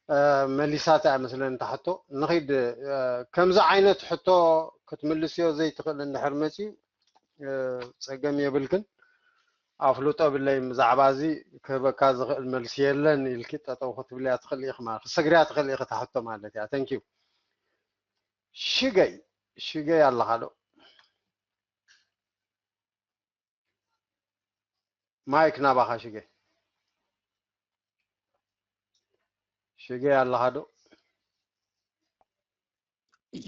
እ፣ መሊሳታ እያ መስለኒ እታ ሕቶ። ንኺድ፣ እ፣ ከምዚ ዓይነት ሕቶ ክትምልስዮ ዘይትኽእል እንድሕር መፅዩ፣ እ፣ ፀገም የብልክን። ኣፍልጦ ብለይም ብዛዕባ እዚ ክህበካ ዝኽእል መልሲ የለን ኢልኪ ጠጠው ክትብልያ ትኽእል ኢኺ ማለት፣ ክሰግርያ ትኽእል ኢኺ እታ ሕቶ ማለት እያ። Thank you። ሽገይ፣ ሽገይ ኣለኻ ዶ? ማይክ ናባኻ ሽገይ። ሽገይ ኣለኻ ዶ?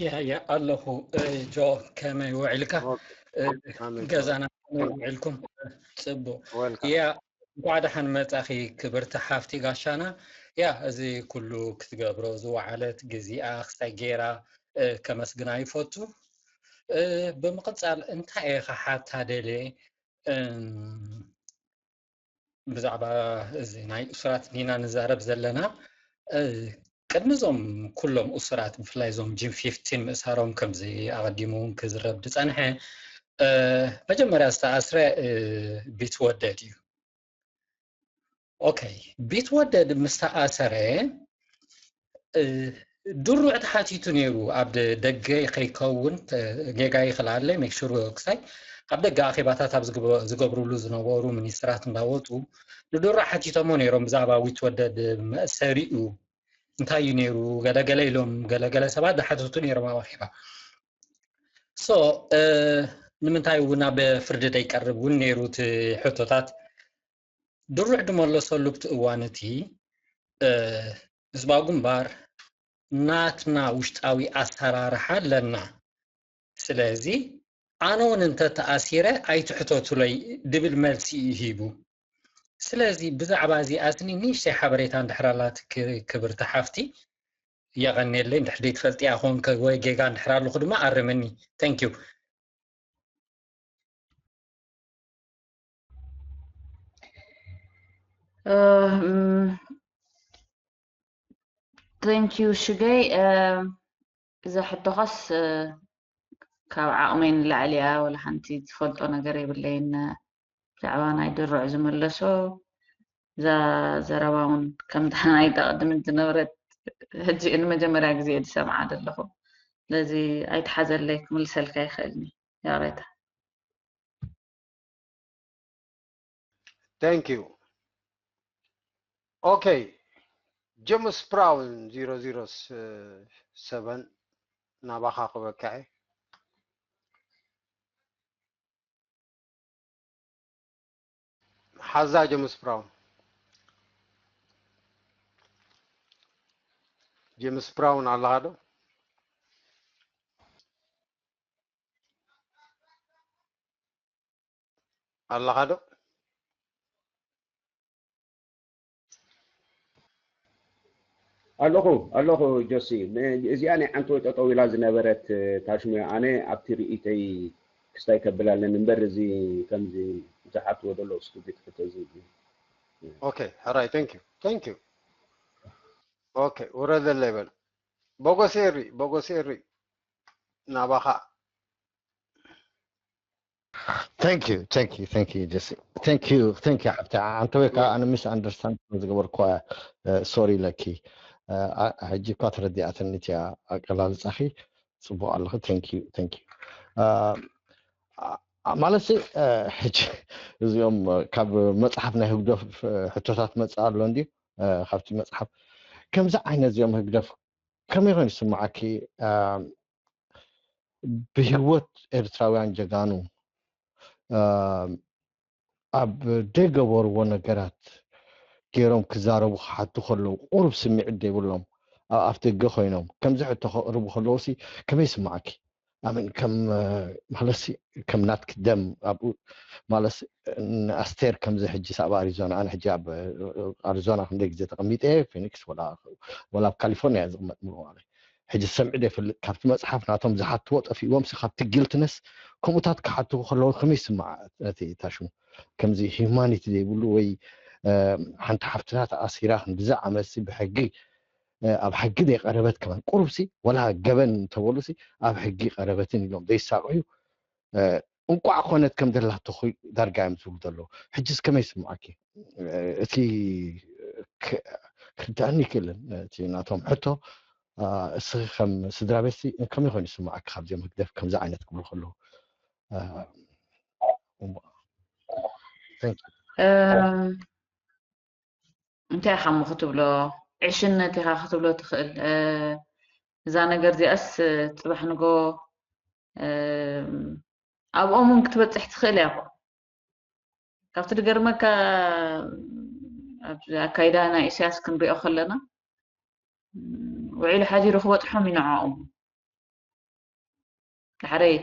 ያ፣ ያ፣ ኣለኹ። እ፣ ጆ፣ ከመይ ውዒልካ? ኦኬ። እ፣ ኣሜን። ገዛና ከመይ ውዒልኩም? ጽቡቕ። ዌልካም። ያ፣ እንኳዕ ደሓን መጻኺ ክብርቲ ሓፍቲ ጋሻና። ያ፣ እዚ ኩሉ ክትገብሮ ዝወዓለት ግዚኣ ክሳይ ገይራ፣ እ፣ ከመስግና ይፈቱ። እ፣ ብምቕጻል እንታይ እየ ክሓታ ደልየ? እም፣ ብዛዕባ እዚ ናይ እሱራት ዲና ንዛረብ ዘለና፣ እ፣ ቅድሚ እዞም ኩሎም እሱራት፣ ብፍላይ እዞም ጂን ፊፍቲን ምእሳሮም፣ ከምዚ ኣቐዲሙ እውን ክዝረብ ዝጸንሐ፣ እ፣ መጀመርያ ዝተኣስረ፣ እ፣ ቢትወደድ እዩ። ኦኬ፣ ቢትወደድ ምስ ተኣሰረ፣ እ፣ ድሩዕ ተሓቲቱ ነይሩ፣ ኣብ ደ-፣ ደገ ከይከውን፣ ተ-፣ ጌጋ ይኽእል ኣለይ፣ ሜክ ሹር ክሳይ ኣብ ደገ ኣኼባታት ኣብ ዝግበ-፣ ዝገብሩሉ ዝነበሩ ሚኒስትራት እንዳወፁ ንድሩዕ ሓቲቶሞ ነይሮም ብዛዕባ ቢትወደድ መእሰሪኡ እንታይ እዩ ነይሩ፣ ገለገለ ኢሎም ገለገለ ሰባት ዝሓተቱ ነይሮም ኣብ ኣኼባ። ሶ፣ እ፣ ንምንታይ እውን ኣብ ፍርዲ ዘይቀርብ እውን ነይሩ እቲ ሕቶታት። ድሩዕ ዝመለሰሉ ኣብቲ እዋን እቲ፣ እ፣ ህዝባዊ ግንባር ናትና ውሽጣዊ ኣሰራርሓ ኣለና። ስለዚ ኣነ እውን እንተተኣሲረ ኣይትሕተቱለይ ዝብል መልሲ እዩ ሂቡ። ስለዚ ብዛዕባ እዚኣ ስኒ ንእሽተይ ሓበሬታ እንድሕር ኣላትኪ ክብርቲ ሓፍቲ የቐንየለይ። እንድሕር ዘይትፈልጥያ ኮንከ ወይ ጌጋ እንድሕር ኣለኹ ድማ ኣርምኒ። Thank you። Thank you ሽገይ። እዛ ሕቶኻስ ካብ ዓቕመይ ንላዕሊ እያ፣ ወላ ሓንቲ ዝፈልጦ ነገር የብለይን ብዛዕባ ናይ ድሩዕ ዝመለሶ። እዛ ዘረባ እውን ከምታ ናይ ተቐድምት ዝነበረት ሕጂ ንመጀመርያ ግዜ እየ ዝሰምዓ ዘለኹ። ስለዚ ኣይትሓዘለይ፣ ክምልሰልካ ይኽእልኒ። ይቕሬታ። Thank you. Okay. James Brown zero zero seven ናባኻ ክበካዐ። ሓዛ ጀምስ ብራውን። ጀምስ ብራውን ኣለኻ ዶ? ኣለኻ ዶ? ኣለኹ ኣለኹ። ጆሲ፣ እዚኣ ናይ ዓንተወይ ጠጠው ኢላ ዝነበረት ታሽሙያ፣ ኣነ ኣብቲ ርእይተይ ክስታይ ከብል ኣለኒ እምበር፣ እዚ ከምዚ ዝሓትዎ ዘሎ ስቱፒድ ሕቶ እዚ። Okay, ሕራይ፣ thank you, thank you። Okay, ውረደለይ በል። በጎስ ኤሪ፣ በጎስ ኤሪ፣ ናባኻ። Thank you, thank you, thank you, Jesse. Thank you, thank you ሓብቲ። ኣንተ ወይ ከዓ ኣነ ሚስ ኣንደርስታንድ ዝገበርኳ፣ ሶሪ ለኪ። ሕጂ እኳ ተረዲኣትኒ እቲያ ኣቀላልፃኺ። ፅቡቅ ኣለኺ። Thank you, thank you። ማለት ሕጂ እዚኦም ካብ መፅሓፍ ናይ ህግደፍ ሕቶታት መፅእ ኣሎ እንድዩ። ካብቲ መፅሓፍ ከምዚ ዓይነት እዚኦም ህግደፍ ከመይ ኮይኑ ይስምዓኪ? ብህይወት ኤርትራውያን ጀጋኑ ኣብ ደይገበርዎ ነገራት ገይሮም ክዛረቡ ክሓቱ ከለዉ ቁሩብ ስምዒት ዘይብሎም ኣብ ኣፍደገ ኮይኖም ከምዚ ሕቶ ከቕርቡ ከለዉ ሲ ከመይ ይስምዓኪ? ኣምን ከም ማለት ሲ ከም ናትኪ ደም ኣብኡ ማለት ንኣስቴር ከምዚ ሕጂ ኣብ ኣሪዞና ኣነ ሕጂ ኣብ ኣሪዞና ክንደይ ግዜ ተቐሚጠ ፊኒክስ ወላ ኣብ ካሊፎርኒያ ዝቕመጥ ምሉ ማለት ሕጂ ሰምዒ ዘይፈልጥ ካብቲ መፅሓፍ ናቶም ዝሓትዎ ጠፊእዎም ሲ ካብቲ ጊልትነስ ከምኡታት ክሓትዎ ከለዉ ከመይ ይስማዕ? ነቲ ታሽሙ ከምዚ ሂማኒቲ ዘይብሉ ወይ ሓንቲ ሓፍትና ተኣሲራ ክንድዚ ዓመት ሲ ብሕጊ ኣብ ሕጊ ዘይቀረበት ከማን ቁሩብ ሲ ወላ ገበን እንተበሉ ሲ ኣብ ሕጊ ቀረበትን ኢሎም ዘይሳቅዩ እንቋዕ ኮነት ከም ዘላቶ ዳርጋ እዮም ዝብሉ ዘለዉ። ሕጂስ ከመይ ይስምዓኪ? እቲ ክርዳእኒ ይክእልን እቲ ናቶም ሕቶ። እስኺ ከም ስድራ ቤት ከመይ ኮይኑ ይስምዓኪ ካብዚኦም ህግደፍ ከምዚ ዓይነት ክብሉ ከለዉ? እንታይ ኢኻ እሞ ክትብሎ? ዕሽነት ኢኻ ክትብሎ ትኽእል። እዛ ነገር እዚኣስ ጽባሕ ንጎ ኣብኦም እውን ክትበጽሕ ትኽእል እያ እኮ። ካብቲ ዝገርመካ ኣብዚ ኣካይዳ ናይ ኢሳያስ ክንሪኦ ከለና ውዒሉ ሓዲሩ ክበጽሖም እዩ ንዕኦም። ዳሕረይ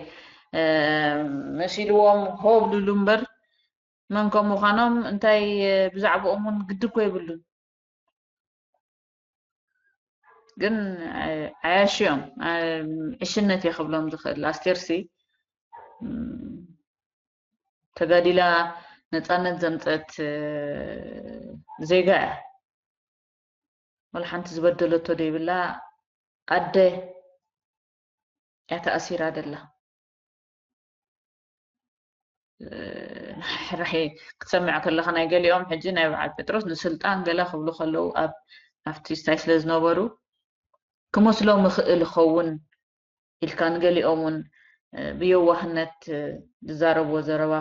መሲልዎም ሆ ብልሉ እምበር መን ከም ምዃኖም እንታይ ብዛዕባኦም እውን ግዲ እኮ የብሉን። ግን ዓያሽኦም ዕሽነት እየ ክብሎም ዝኽእል። ኣስቴርሲ ተጋዲላ ነፃነት ዘምፀት ዜጋ እያ። ወላ ሓንቲ ዝበደለቶ ዘይብላ ኣደ እያ ተኣሲራ ደላ። ንሕራይ ክትሰምዕ ከለኻ ናይ ገሊኦም ሕጂ ናይ በዓል ጴጥሮስ ንስልጣን ገለ ክብሉ ከለዉ ኣብ ኣብቲ ስታይ ስለ ዝነበሩ ክመስሎም ይኽእል ይኸውን ኢልካ ንገሊኦም እውን ብየዋህነት ዝዛረብዎ ዘረባ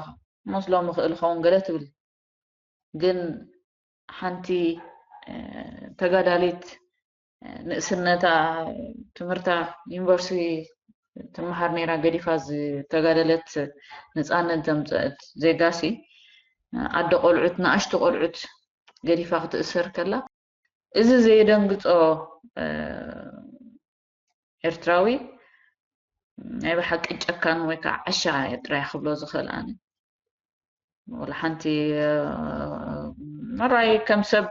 ክመስሎም ይኽእል ይኸውን ገለ ትብል ግን ሓንቲ ተጋዳሊት ንእስነታ ትምህርታ ዩኒቨርሲቲ ትመሃር ነይራ ገዲፋ ዝተጋደለት ነፃነት ዘምፀአት ዜጋሲ ኣደ ቆልዑት ንኣሽቱ ቆልዑት ገዲፋ ክትእሰር ከላ እዚ ዘየደንግፆ ኤርትራዊ ናይ ብሓቂ ጨካን ወይ ከዓ ዓሻ ጥራይ ክብሎ ዝኽእል ኣነ ወላ ሓንቲ መራይ ከም ሰብ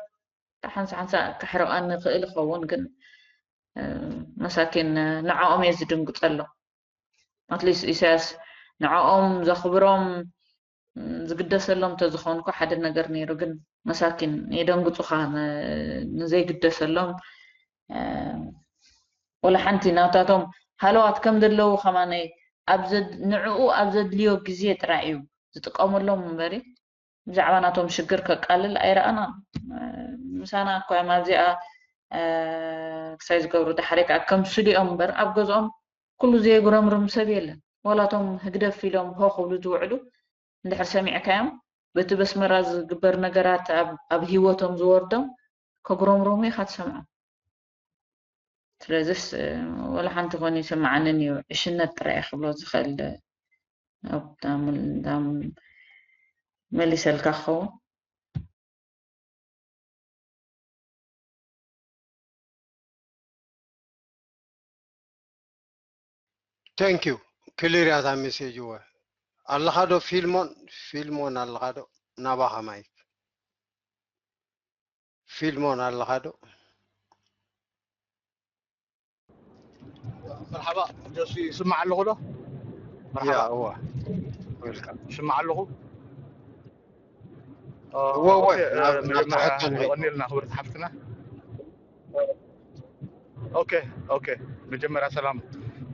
ሓንሳ ሓንሳ ክሕርቐኒ ክእል ይኸውን ግን መሳኪን ንዕኦም እየ ዝድንግፀሎም ኣትሊስት ኢሳያስ ንዕኦም ዘኽብሮም ዝግደሰሎም እንተዝኾንኩ ሓደ ነገር ነይሩ ግን መሳኪን የደንግፁኻ ንዘይግደሰሎም ወላ ሓንቲ ናታቶም ሃለዋት ከም ዘለዉ ከማነይ ንዕኡ ኣብ ዘድልዮ ግዜ ጥራይ እዩ ዝጥቀመሎም እምበሪ ብዛዕባ ናቶም ሽግር ከቃልል ኣይረኣና ምሳና እኳ እዮም ኣብዚኣ ክሳይ ዝገብሩ ዳሕሪ ከዓ ከም ስሊኦም እምበር ኣብ ገዝኦም ኩሉ ዘየጉረምርም ሰብ የለን ዋላቶም ህግደፍ ኢሎም ሆ ክብሉ ዝውዕሉ እንድሕር ሰሚዕካዮም በቲ በስመራ ዝግበር ነገራት ኣብ ኣብ ህይወቶም ዝወርዶም ከጉረምርሙ ኢኻ ትሰምዖም። ስለዚስ ወላ ሓንቲ ኮን ይስምዓንን እዩ፣ ዕሽነት ጥራይ እየ ክብሎ ዝኽእል። መሊሰልካ ክኸውን። Thank you. ክሊር ያታ ሜሴጅ ወ ኣለኻ ዶ ፊልሞን? ፊልሞን ኣለኻ ዶ? ናባኻ ማይክ። ፊልሞን ኣለኻ ዶ? መርሓባ ጆሲ፣ ይስማዕ ኣለኹ ዶ? ያ እዋ። ዌልካም። ይስማዕ ኣለኹ። እወ፣ እወ፣ ኦኬ፣ ናብ- ናብቲ መጀመርያ ሕቶ ንኸይድ። የቐንየልና ክብርቲ ሓፍትና። ኦኬ፣ ኦኬ፣ መጀመርያ ሰላም።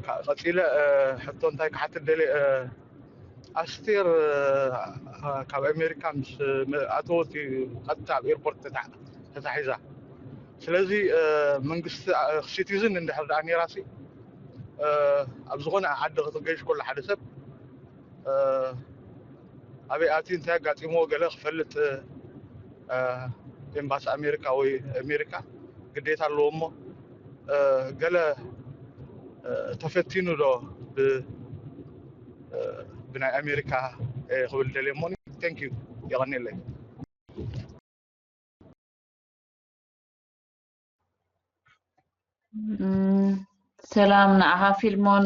ካ- ቀፂለ እ፣ ሕቶ እንታይ ክሓትት ደልየ እ፣ ኣስቴር እ፣ ካብ ኣሜሪካ ምስ መ- ኣተወት እዩ ቀጥታ ኣብ ኤርፖርት ተታ- ተታሒዛ። ስለዚ እ፣ መንግስቲ እ፣ ሲቲዝን እንድሕር ደኣ ነይራ ሲ እ፣ ኣብ ዝኾነ ዓዲ ክትገይሽ ከሎ ሓደ ሰብ እ፣ ኣበይ ኣትዩ እንታይ ኣጋጢምዎ ገለ ክፈልጥ እ፣ ኤምባሲ ኣሜሪካ ወይ ኣሜሪካ ግዴታ ኣለዎ እሞ እ፣ ገለ እ፣ ተፈቲኑ ዶ ብ- እ፣ ብናይ ኣሜሪካ እየ ክብል ደልየ እሞኒ። Thank you፣ የቐንየለይ። ሰላም ንዓኻ ፊልሞን።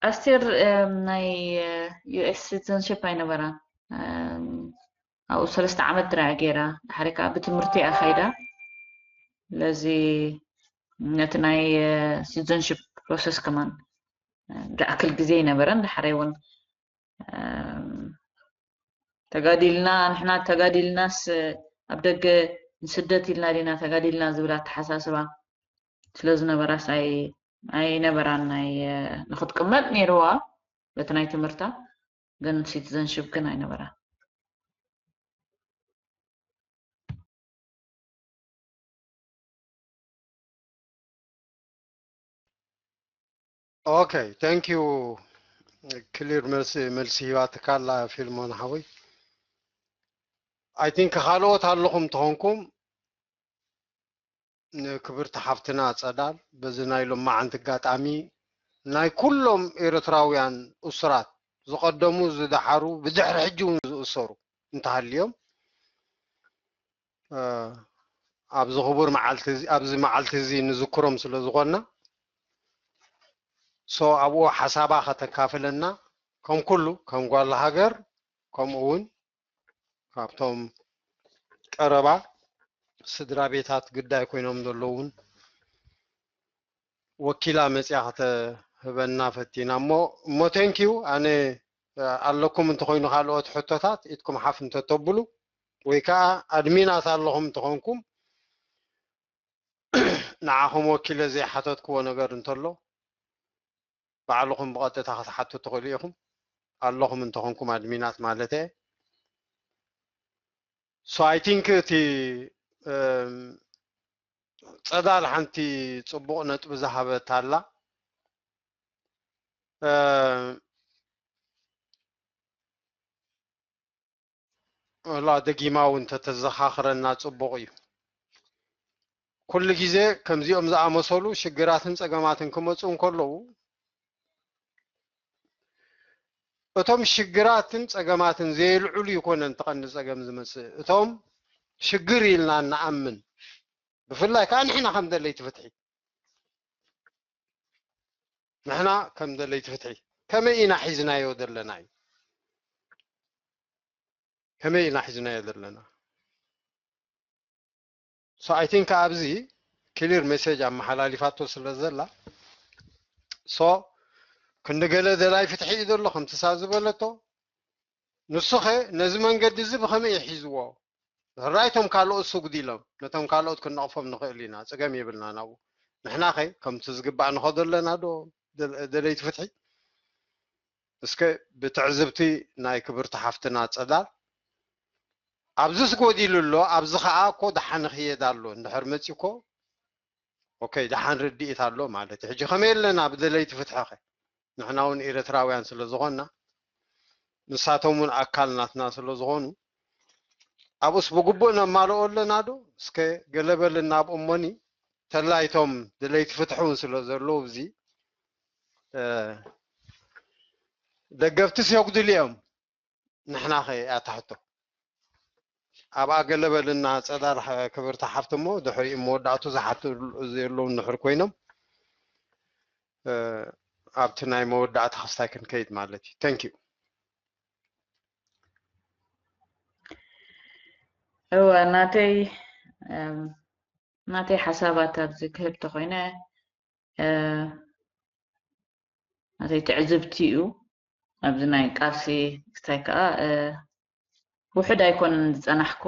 ኣስቴር ናይ ዩ ኤስ ሲቲዘንሽፕ ኣይነበራን። ኣብኡ ሰለስተ ዓመት ጥራይ እያ ገይራ፣ ድሕሪ ከዓ ብትምህርቲ እያ ከይዳ። ስለዚ ነቲ ናይ ሲቲዘንሽፕ ፕሮሰስ ከማን ዝኣክል ግዜ ኣይነበረን። ድሕሪ እውን ተጋዲልና ንሕና ተጋዲልናስ ኣብ ደገ ንስደት ኢልና ዲና ተጋዲልና ዝብል ኣተሓሳስባ ስለ ዝነበራስ ኣይነበራን። ናይ ንክትቅመጥ ነይርዋ በቲ ናይ ትምህርታ፣ ግን ሲቲዘንሽፕ ግን ኣይነበራን። ኦኬ፣ thank you። ክሊር መልሲ መልሲ ሂባትካ ኣላ ፊልሞን ሓወይ። I think ካልኦት ኣለኹም ተኾንኩም ንክብርቲ ሓፍትና ጸዳል በዚ ናይ ሎማዓንቲ ኣጋጣሚ ናይ ኩሎም ኤርትራውያን እሱራት ዝቐደሙ ዝደሓሩ ብድሕሪ ሕጂ እውን ዝእሰሩ እንተሃልዮም ኣብዚ ክቡር መዓልቲ ኣብዚ መዓልቲ እዚ ንዝክሮም ስለ ዝኾንና so ኣብኡ ሓሳባ ከተካፍለና ከም ኩሉ ከም ጓል ሃገር ከምኡ እውን ካብቶም ቀረባ ስድራ ቤታት ግዳይ ኮይኖም ዘለውን ወኪላ መፅያ ከተህበና ፈቲና እሞ እሞ thank you ኣነ ኣለኩም እንተኮይኑ ካልኦት ሕቶታት ኢድኩም ሓፍ እንተተብሉ ወይ ከዓ ኣድሚናት ኣለኹም እንተኾንኩም ንዓኹም ወኪለ ዘይሓተትክዎ ነገር እንተሎ ባዕልኹም ብቐጥታ ክትሓቱ ትኽእሉ ኢኹም ኣለኹም እንተኾንኩም ኣድሚናት ማለት እየ so I think እቲ ጸዳል ሓንቲ ፅቡቕ ነጥቢ ዝሃበት ኣላ ላ ደጊማ እውን ተተዘኻኽረና ፅቡቕ እዩ ኩሉ ግዜ ከምዚኦም ዝኣመሰሉ ሽግራትን ፀገማትን ክመፁ እንከለዉ እቶም ሽግራትን ፀገማትን ዘየልዕሉ ይኮነን ተቐንዲ ፀገም ዝመፅእ እቶም ሽግር ኢልና እንኣምን ብፍላይ ከዓ ንሕና ከም ደለይቲ ፍትሒ ንሕና ከም ደለይቲ ፍትሒ ከመይ ኢና ሒዝናዮ ዘለና እዩ ከመይ ኢና ሒዝናዮ ዘለና so I think ኣብዚ clear message ኣመሓላሊፋቶ ስለ ዘላ so ክንዲ ገለ ደላይ ፍትሒ እዩ ዘሎ ከምቲ ሳብ ዝበለቶ ንሱኸ ነዚ መንገዲ እዚ ብኸመይ እዩ ሒዝዎ ሕራይ እቶም ካልኦት ስጉድ ኢሎም ነቶም ካልኦት ክንነቕፎም ንኽእል ኢና ፀገም የብልና ናብኡ ንሕና ኸ ከምቲ ዝግባእ ንኸዶ ኣለና ዶ ደለይቲ ፍትሒ እስከ ብትዕዝብቲ ናይ ክብርቲ ሓፍትና ፀዳል ኣብዚ ስጎዲሉ ኣሎ ኣብዚ ከዓ እኮ ደሓን ክየድ ኣሎ እንድሕር መፂ እኮ ኦኬ ደሓን ርድኢት ኣሎ ማለት እዩ ሕጂ ከመይ ኣለና ብደለይቲ ፍትሒ ኸ ንሕና እውን ኤርትራውያን ስለ ዝኾንና ንሳቶም እውን ኣካል ናትና ስለ ዝኾኑ ኣብኡስ ብግቡእ ነማልኦ ኣለና ዶ? እስከ ገለ በልና ኣብኦም እሞኒ፣ ተላይቶም ደለይቲ ፍትሒ እውን ስለ ዘለዉ እዚ ደገፍትስ የጉድል እዮም። ንሕና ኸ ኣታ ሕቶ ኣብኣ ገለ በልና። ጸዳል ክብርቲ ሓፍቲ እሞ ድሕሪኡ መወዳእቱ ዝሓቱ ዘለዉ እንድሕር ኮይኖም ኣብቲ ናይ መወዳእታ ክስታይ ክንከይድ ማለት እዩ። Thank you። እወ ናተይ ናተይ ሓሳባት ኣብዚ ክህብ ተኮይነ ናተይ ትዕዝብቲ እዩ። ኣብዚ ናይ ቃልሲ ክስታይ ከዓ ውሑድ ኣይኮነን ዝፀናሕኮ።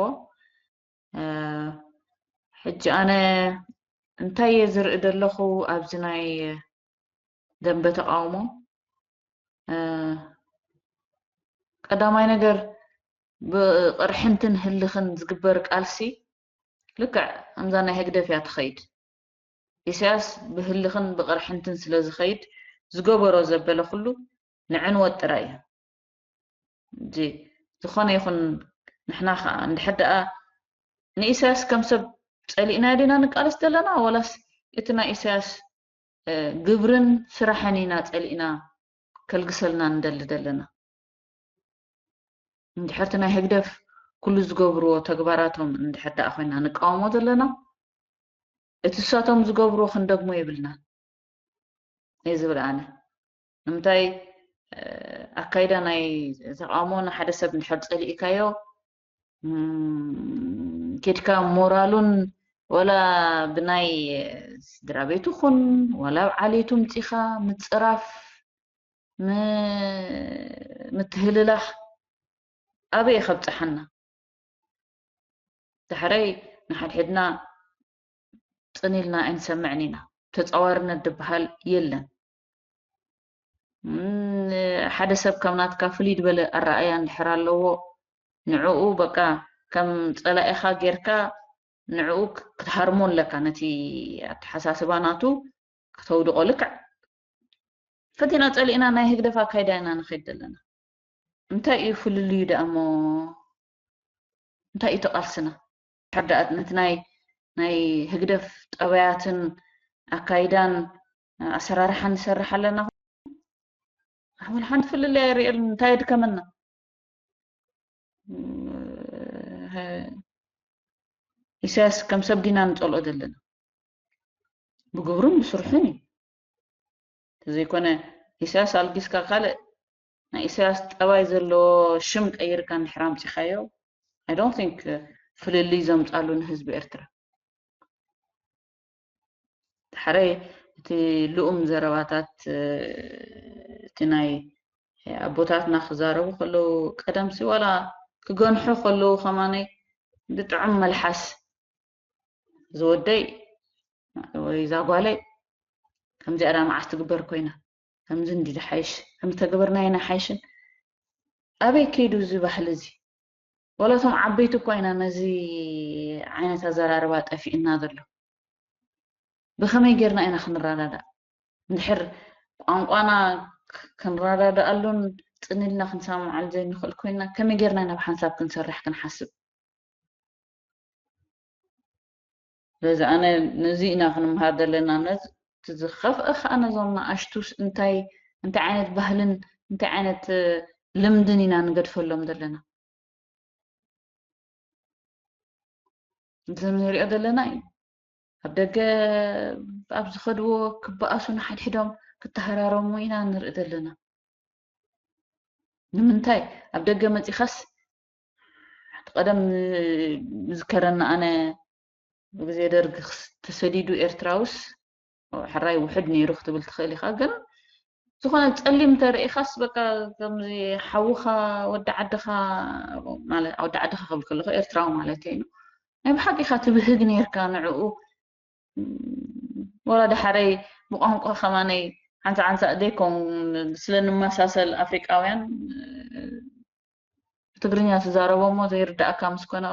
ሕጂ ኣነ እንታይ እየ ዝርኢ ዘለኹ ኣብዚ ናይ ደንበ ተቃውሞ ቀዳማይ ነገር ብቕርሕንትን ህልኽን ዝግበር ቃልሲ ልክዕ ከምዛ ናይ ህግደፍ እያ ትኸይድ። ኢሳያስ ብህልኽን ብቕርሕንትን ስለ ዝኸይድ ዝገበሮ ዘበለ ኩሉ ንዕንወት ጥራይ እዩ። እዚ ዝኾነ ይኹን ንሕና ከዓ እንድሕር ደኣ ንኢሳያስ ከም ሰብ ጸሊእና ዲና ንቃለስ ዘለና ወላስ እቲ ናይ ኢሳያስ ግብርን ስራሕን ኢና ጸሊእና ከልግሰልና ንደሊ ዘለና? እንድሕርቲ ናይ ህግደፍ ኩሉ ዝገብርዎ ተግባራቶም እንድሕር ደኣ ኮይና ንቃወሞ ዘለና እቲ እሳቶም ዝገብርዎ ክንደግሞ የብልና እየ ዝብል ኣነ። ንምንታይ ኣካይዳ ናይ ተቃውሞ ንሓደ ሰብ እንድሕር ጸሊእካዮ ኬድካ ሞራሉን ወላ ብናይ ስድራ ቤቱ ኹን ወላ ኣብ ዓሌቱ ምጺኻ ምጽራፍ ምትህልላኽ ኣበይ ከብጽሓና? ዳሕራይ ንሓድሕድና ጽን ኢልና ኣይንሰምዕን ኢና። ተጻዋርነት ዝበሃል የለን። ሓደ ሰብ ከም ናትካ ፍልይ ዝበለ ኣረኣእያ እንድሕር ኣለዎ ንዕኡ በቃ ከም ጸላኢኻ ጌርካ ንዕኡ ክትሃርሞ ኣለካ። ነቲ ኣተሓሳስባ ናቱ ከተውድቆ ልክዕ ፈቲና ጸሊእና ናይ ህግደፍ ኣካይዳ ኢና ንኸይድ ዘለና። እንታይ እዩ ፍልልዩ ደኣ እሞ እንታይ እዩ ተቃልስና? ሕርዳኣት ነቲ ናይ ናይ ህግደፍ ጠባያትን ኣካይዳን ኣሰራርሓን ንሰርሕ ኣለና። ኣሕመል ሓንቲ ፍልልይ ኣይርእየሉን እንታይ የድከመና? ኢሳያስ ከም ሰብ ዲና ንጸልኦ ዘለና ብግብሩን ብስርሑን እዩ። ተዘይኮነ ኢሳያስ ኣልጊስካ ካልእ ናይ ኢሳያስ ጠባይ ዘለዎ ሽም ቀይርካ እንድሕር ኣምጺኻዮ I don't think ፍልልይ ዘምጻሉ ንህዝቢ ኤርትራ። ዳሕራይ እቲ ልኡም ዘረባታት እቲ ናይ ኣቦታትና ክዛረቡ ከለዉ ቀደምሲ ዋላ ክገንሑ ከለዉ ከማነይ ብጥዑም መልሓስ ዝወደይ ወይ ዛጓለይ ከምዚኣ ዳ መዓስ ትግበር ኮይና ከምዚ እንዲ ዝሓይሽ ከምዚ ተገበርናዮ ንሓይሽን ኣበይ ከይዱ እዚ ባህሊ እዚ? ወላ እቶም ዓበይቲ እኳ ኢና ነዚ ዓይነት ኣዘራርባ ጠፊእና ዘሎ። ብኸመይ ጌርና ኢና ክንረዳዳእ? እንድሕር ቋንቋና ክንረዳድኣሉን ጽን ኢልና ክንሰማማዓሉ ዘይንኽእል ኮይና ከመይ ጌርና ኢና ብሓንሳብ ክንሰርሕ ክንሓስብ? ስለዚ ኣነ ነዚ ኢና ክንምሃር ዘለና። ነዚ ዝኸፍአ ከዓ ነዞም ንኣሽቱስ እንታይ እንታይ ዓይነት ባህልን እንታይ ዓይነት ልምድን ኢና ንገድፈሎም ዘለና። እዚ ንሪኦ ዘለና እዩ። ኣብ ደገ ኣብ ዝኸድዎ ክበኣሱ ንሓድሕዶም ክተሃራረሙ ኢና ንርኢ ዘለና። ንምንታይ ኣብ ደገ መፂኻስ ቀደም ዝከረና ኣነ ብግዜ ደርግ ተሰዲዱ ኤርትራውስ ሕራይ ውሕድ ነይሩ ክትብል ትኽእል ኢኻ። ግን ዝኾነ ፀሊም ተርእኻስ በቃ ከምዚ ሓውኻ ወዲ ዓድኻ ማለት ወዲ ዓድኻ ክብል ከለኹ ኤርትራዊ ማለት እዩ። ናይ ብሓቂ ኢኻ ትብህግ ነይርካ ንዕኡ ወላ ዳሕረይ ብቋንቋ ከማነይ ሓንሳ ሓንሳ ዘይኮን ስለ ንመሳሰል ኣፍሪቃውያን ብትግርኛ ትዛረቦ እሞ ዘይርዳእካ ምስ ኮነ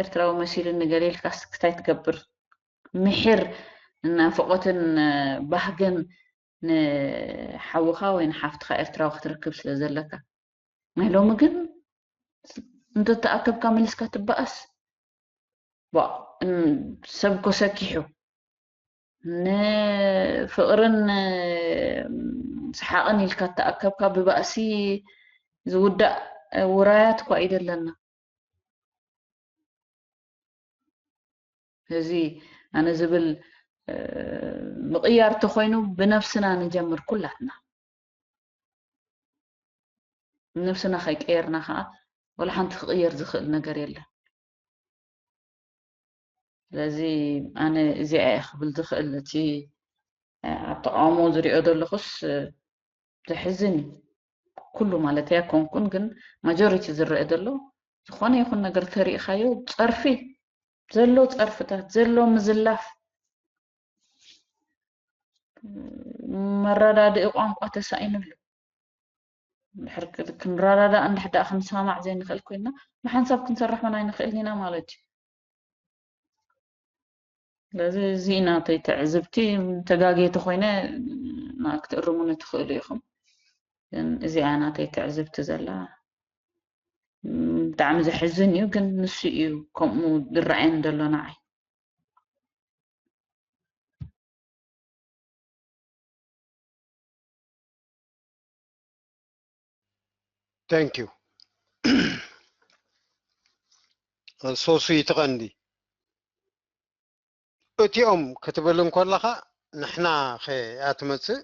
ኤርትራዊ መሲሉኒ ገለ ኢልካስ ክታይ ትገብር? ምሒር ንናፍቖትን ባህግን ንሓውኻ ወይ ንሓፍትኻ ኤርትራዊ ክትረክብ ስለ ዘለካ። ናይ ሎሚ ግን እንተተኣከብካ መሊስካ ትበኣስ። ቧእ፣ እም፣ ሰብ እኮ ሰኪሑ። ንፍቕርን፣ እም፣ ሰሓቕን ኢልካ ተኣከብካ ብባእሲ ዝውዳእ፣ እ፣ ውራያት እኳ እዩ ዘለና። እዚ ኣነ ዝብል፣ እ፣ ምቕያር ተኾይኑ ብነፍስና ንጀምር ኩላትና። ነፍስና ከይቀየርና ከዓ ወላ ሓንቲ ክቕየር ዝኽእል ነገር የለን። ስለዚ ኣነ እዚኣ እየ ክብል ዝኽእል። እቲ ኣብ ተቃውሞ ዝሪኦ ዘለኹስ ዘሕዝን እዩ። ኩሉ ማለት እያ ኮንኩን፣ ግን ማጆሪቲ ዝረአ ዘሎ ዝኾነ ይኹን ነገር ተሪእኻዮ ጸርፊ፣ ዘሎ ጸርፍታት፣ ዘሎ ምዝላፍ፣ መረዳድኢ ቋንቋ ተሳኢኑሉ። ድሕር ክንረዳዳእ እንድሕር ደኣ ክንሰማማዕ ዘይንኽእል ኮይንና፣ ብሓንሳብ ክንሰርሕ እውን ኣይንኽእልን ኢና ማለት እዩ። ስለዚ እዚ ናተይ ትዕዝብቲ፣ ተጋግየ ተኾይነ ና-፣ ክትእርሙኒ ትኽእሉ ኢኹም። ግን እዚኣ ናተይ ትዕዝብቲ ዘላ፣ ም፣ ብጣዕሚ ዘሕዝን እዩ፣ ግን ንሱ እዩ ከምኡ ዝረኣየኒ ዘሎ ንዓይ። Thank you። ሶሱ ይትቐንዲ። እቲኦም ክትብል እንከለኻ ንሕና ከ እያ ትመጽእ።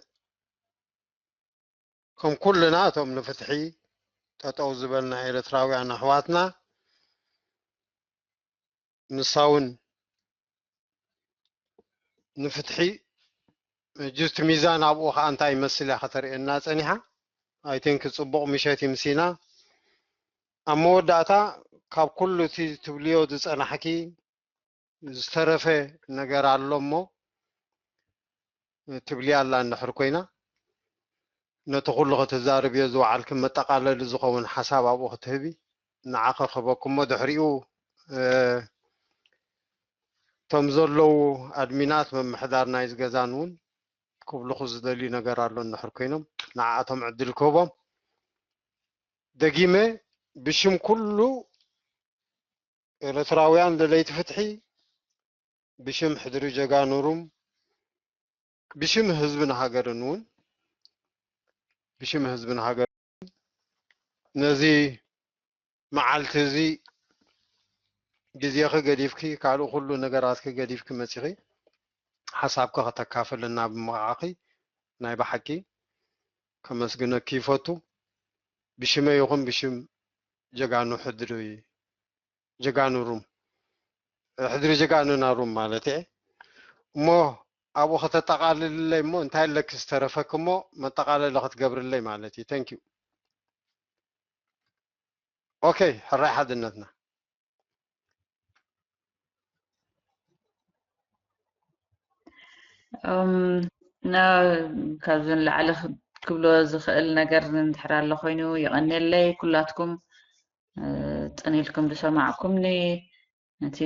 ከም ኩልና እቶም ንፍትሒ ጠጠው ዝበልና ኤርትራውያን ኣሕዋትና፣ ንሳ እውን ንፍትሒ፣ just ሚዛን ኣብኡ ከዓ እንታይ ይመስል እያ ከተርእየና ጸኒሓ። I think ጽቡቕ ምሸት ይምሲና። ኣብ መወዳእታ ካብ ኩሉ እቲ ትብልዮ ዝጸናሕኪ ዝተረፈ ነገር ኣሎ እሞ ትብልያ ኣላ እንድሕር ኮይና፣ ነቲ ኩሉ ከተዛርብዮ ዝወዓልኪ መጠቓለሊ ዝኸውን ሓሳብ ኣብኡ ክትህቢ ንዓኺ ክህበኪ እሞ ድሕሪኡ፣ እ፣ እቶም ዘለዉ ኣድሚናት ምምሕዳር ናይዚ ገዛን እውን ክብልኹ ዝደልዩ ነገር ኣሎ እንድሕር ኮይኖም ንዓኣቶም ዕድል ክህቦም። ደጊመ ብሽም ኩሉ ኤርትራውያን ደለይቲ ፍትሒ፣ ብሽም ሕድሪ ጀጋኑ ሩም፣ ብሽም ህዝብን ሃገርን እውን፣ ብሽም ህዝብን ሃገርን ነዚ መዓልቲ እዚ ግዜኺ ገዲፍኪ፣ ካልእ ኩሉ ነገራትኪ ገዲፍኪ መጺኺ ሓሳብኪ ከተካፍልና ብምብቓዕኪ ናይ ብሓቂ ከመስግነኪ ይፈቱ። ብሽመይ ይኹን ብሽም ጀጋኑ ሕድሪ፣ ጀጋኑ ሩም፣ ሕድሪ ጀጋኑና ሩም ማለት እየ። እሞ ኣብኡ ከተጠቓልልለይ እሞ እንታይ ኣለኪ ዝተረፈኪ እሞ መጠቓለሊ ክትገብርለይ ማለት እዩ። Thank you። ኦኬ፣ ሕራይ ሓድነትና። እም፣ ና-፣ ካብዚ ንላዕሊ ክብ-፣ ክብሎ ዝኽእል ነገር እንድሕር ኣሎ ኮይኑ የቐንየለይ። ኩላትኩም፣ እ፣ ጽን ኢልኩም ዝሰማዕኩምኒ፣ ነቲ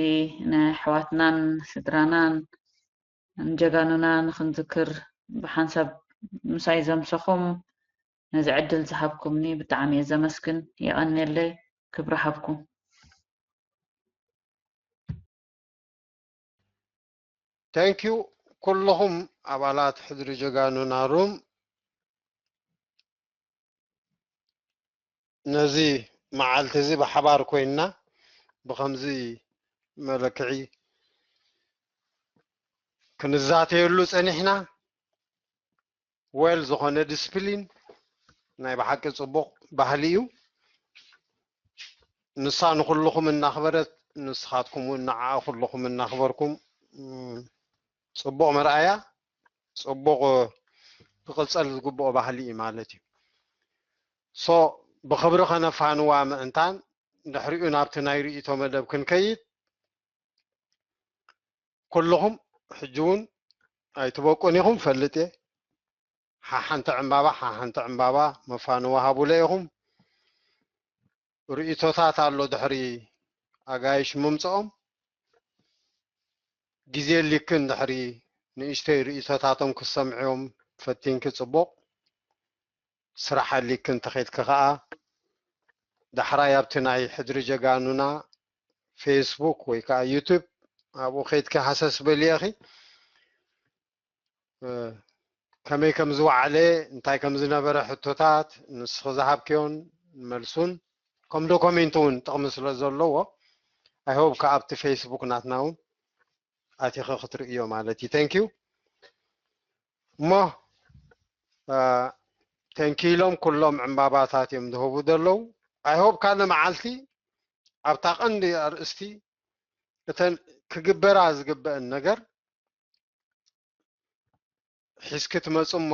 ንኣሕዋትናን ስድራናን ንጀጋኑና ንኽንዝክር ብሓንሳብ ምሳይ ዘምሰኹም፣ ነዚ ዕድል ዝሃብኩምኒ ብጣዕሚ እየ ዘመስግን። የቐንየለይ። ክብሪ ሃብኩም። Thank you ኩልኹም ኣባላት ሕድሪ ጀጋኑና ሩም፣ ነዚ መዓልቲ እዚ ብሓባር ኮይንና ብኸምዚ መለክዒ ክንዛተየሉ ጸኒሕና። ዌል ዝኾነ ዲስፕሊን ናይ ብሓቂ ጽቡቕ ባህሊ እዩ። ንሳ ንኹልኹም እናኽበረት፣ ንስኻትኩም እውን ንዓኣ ኩልኹም እናኽበርኩም፣ እም፣ ጽቡቕ መርኣያ፣ ጽቡቕ ክቕጸል ዝግብኦ ባህሊ እዩ ማለት እዩ። ሶ ብኽብሪ ከነፋንዋ ምእንታን ድሕሪኡ ናብቲ ናይ ርእይቶ መደብ ክንከይድ፣ ኩልኹም ሕጂ እውን ኣይትበቁን ኢኹም ፈልጥ እየ። ሓሓንቲ ዕምባባ፣ ሓሓንቲ ዕምባባ መፋንዋ ሃቡለ ኢኹም። ርእይቶታት ኣሎ ድሕሪ ኣጋይሽ ምምጽኦም። ግዜ ሊክን ድሕሪ ንእሽተይ ርእይቶታቶም ክሰምዕዮም ፈቲንኪ ጽቡቕ ስራሕ ኣሊኪ እንተኸድኪ ከኣ ዳሕራይ ኣብቲ ናይ ሕድሪ ጀጋኑና ፌስቡክ ወይ ከኣ ዩቱብ ኣብኡ ከይድኪ ሃሰስ በልየኺ። ከመይ ከም ዝወዓለ እንታይ ከም ዝነበረ ሕቶታት ንስኺ ዝሃብክዮን መልሱን ከም ዶኮሜንት እውን ጥቕሚ ስለ ዘለዎ ኣይሆብ ከኣ ኣብቲ ፌስቡክ ናትና እውን ኣቲኺ ክትርእዮ ማለት እዩ። Thank you። እሞ ተንኪሎም ኩሎም ዕምባባታት እዮም ዝህቡ ዘለዉ። ኣይሆብ ካልእ መዓልቲ ኣብታ ቀንዲ ኣርእስቲ እተን ክግበራ ዝግበአን ነገር ሒዝኪ ትመፁ እሞ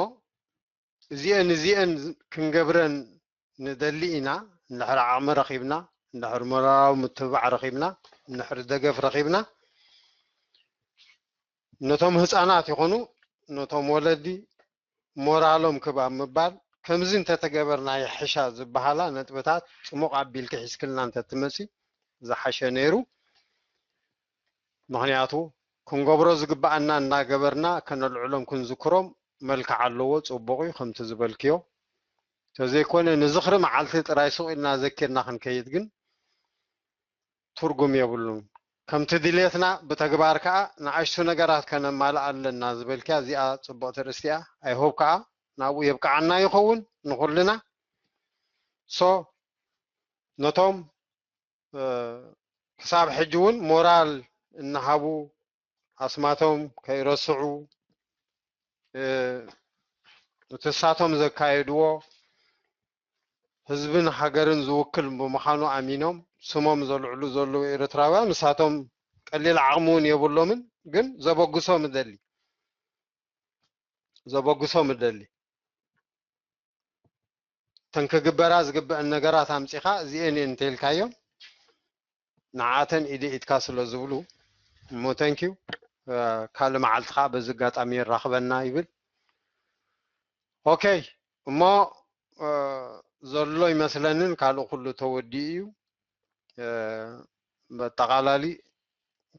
እዚአን እዚአን ክንገብረን ንደሊ ኢና። እንድሕር ዓቕሚ ረኺብና፣ እንድሕር ሞራላዊ ምትብባዕ ረኺብና፣ እንድሕር ደገፍ ረኺብና ነቶም ህፃናት ይኹኑ ነቶም ወለዲ ሞራሎም ክብ ኣብ ምባል ከምዚ እንተተገበርና ይሕሻ ዝበሃላ ነጥብታት ፅሙቕ ኣቢልኪ ሒዝክልና እንተትመፂ ዝሓሸ ነይሩ። ምኽንያቱ ክንገብሮ ዝግበኣና እናገበርና ከነልዕሎም ክንዝክሮም መልክዕ ኣለዎ። ፅቡቕ እዩ ከምቲ ዝበልክዮ። ተዘይኮነ ንዝኽሪ መዓልቲ ጥራይ ሱቕ ኢልና ዘኪርና ክንከይድ ግን ትርጉም የብሉን። ከምቲ ድሌትና ብተግባር ከኣ ንኣሽቱ ነገራት ከነማልእ ኣለና ዝበልክያ እዚኣ ጽብቕቲ ርእስቲ እያ። ኣይሆብ ከኣ ናብኡ የብቅዓና ይኸውን ንኹልና። ሶ ነቶም ክሳብ ሕጂ እውን ሞራል እናሃቡ ኣስማቶም ከይረስዑ እቲ እሳቶም ዘካየድዎ ህዝብን ሃገርን ዝውክል ብምዃኑ ኣሚኖም ስሞም ዘልዕሉ ዘለዉ ኤርትራውያን ንሳቶም ቀሊል ዓቕሚ እውን የብሎምን። ግን ዘበግሶም እደሊ ዘበግሶም እደሊ እተን ክግበራ ዝግበአን ነገራት ኣምፂኻ እዚአን እየን እንተኢልካዮም ንዓተን ኢደ ኢድካ ስለ ዝብሉ እሞ thank you ካልእ መዓልቲ ከዓ በዚ ኣጋጣሚ የራኽበና ይብል። ኦኬ እሞ ዘሎ ይመስለንን ካልእ ኩሉ ተወዲኡ እዩ። በጠቓላሊ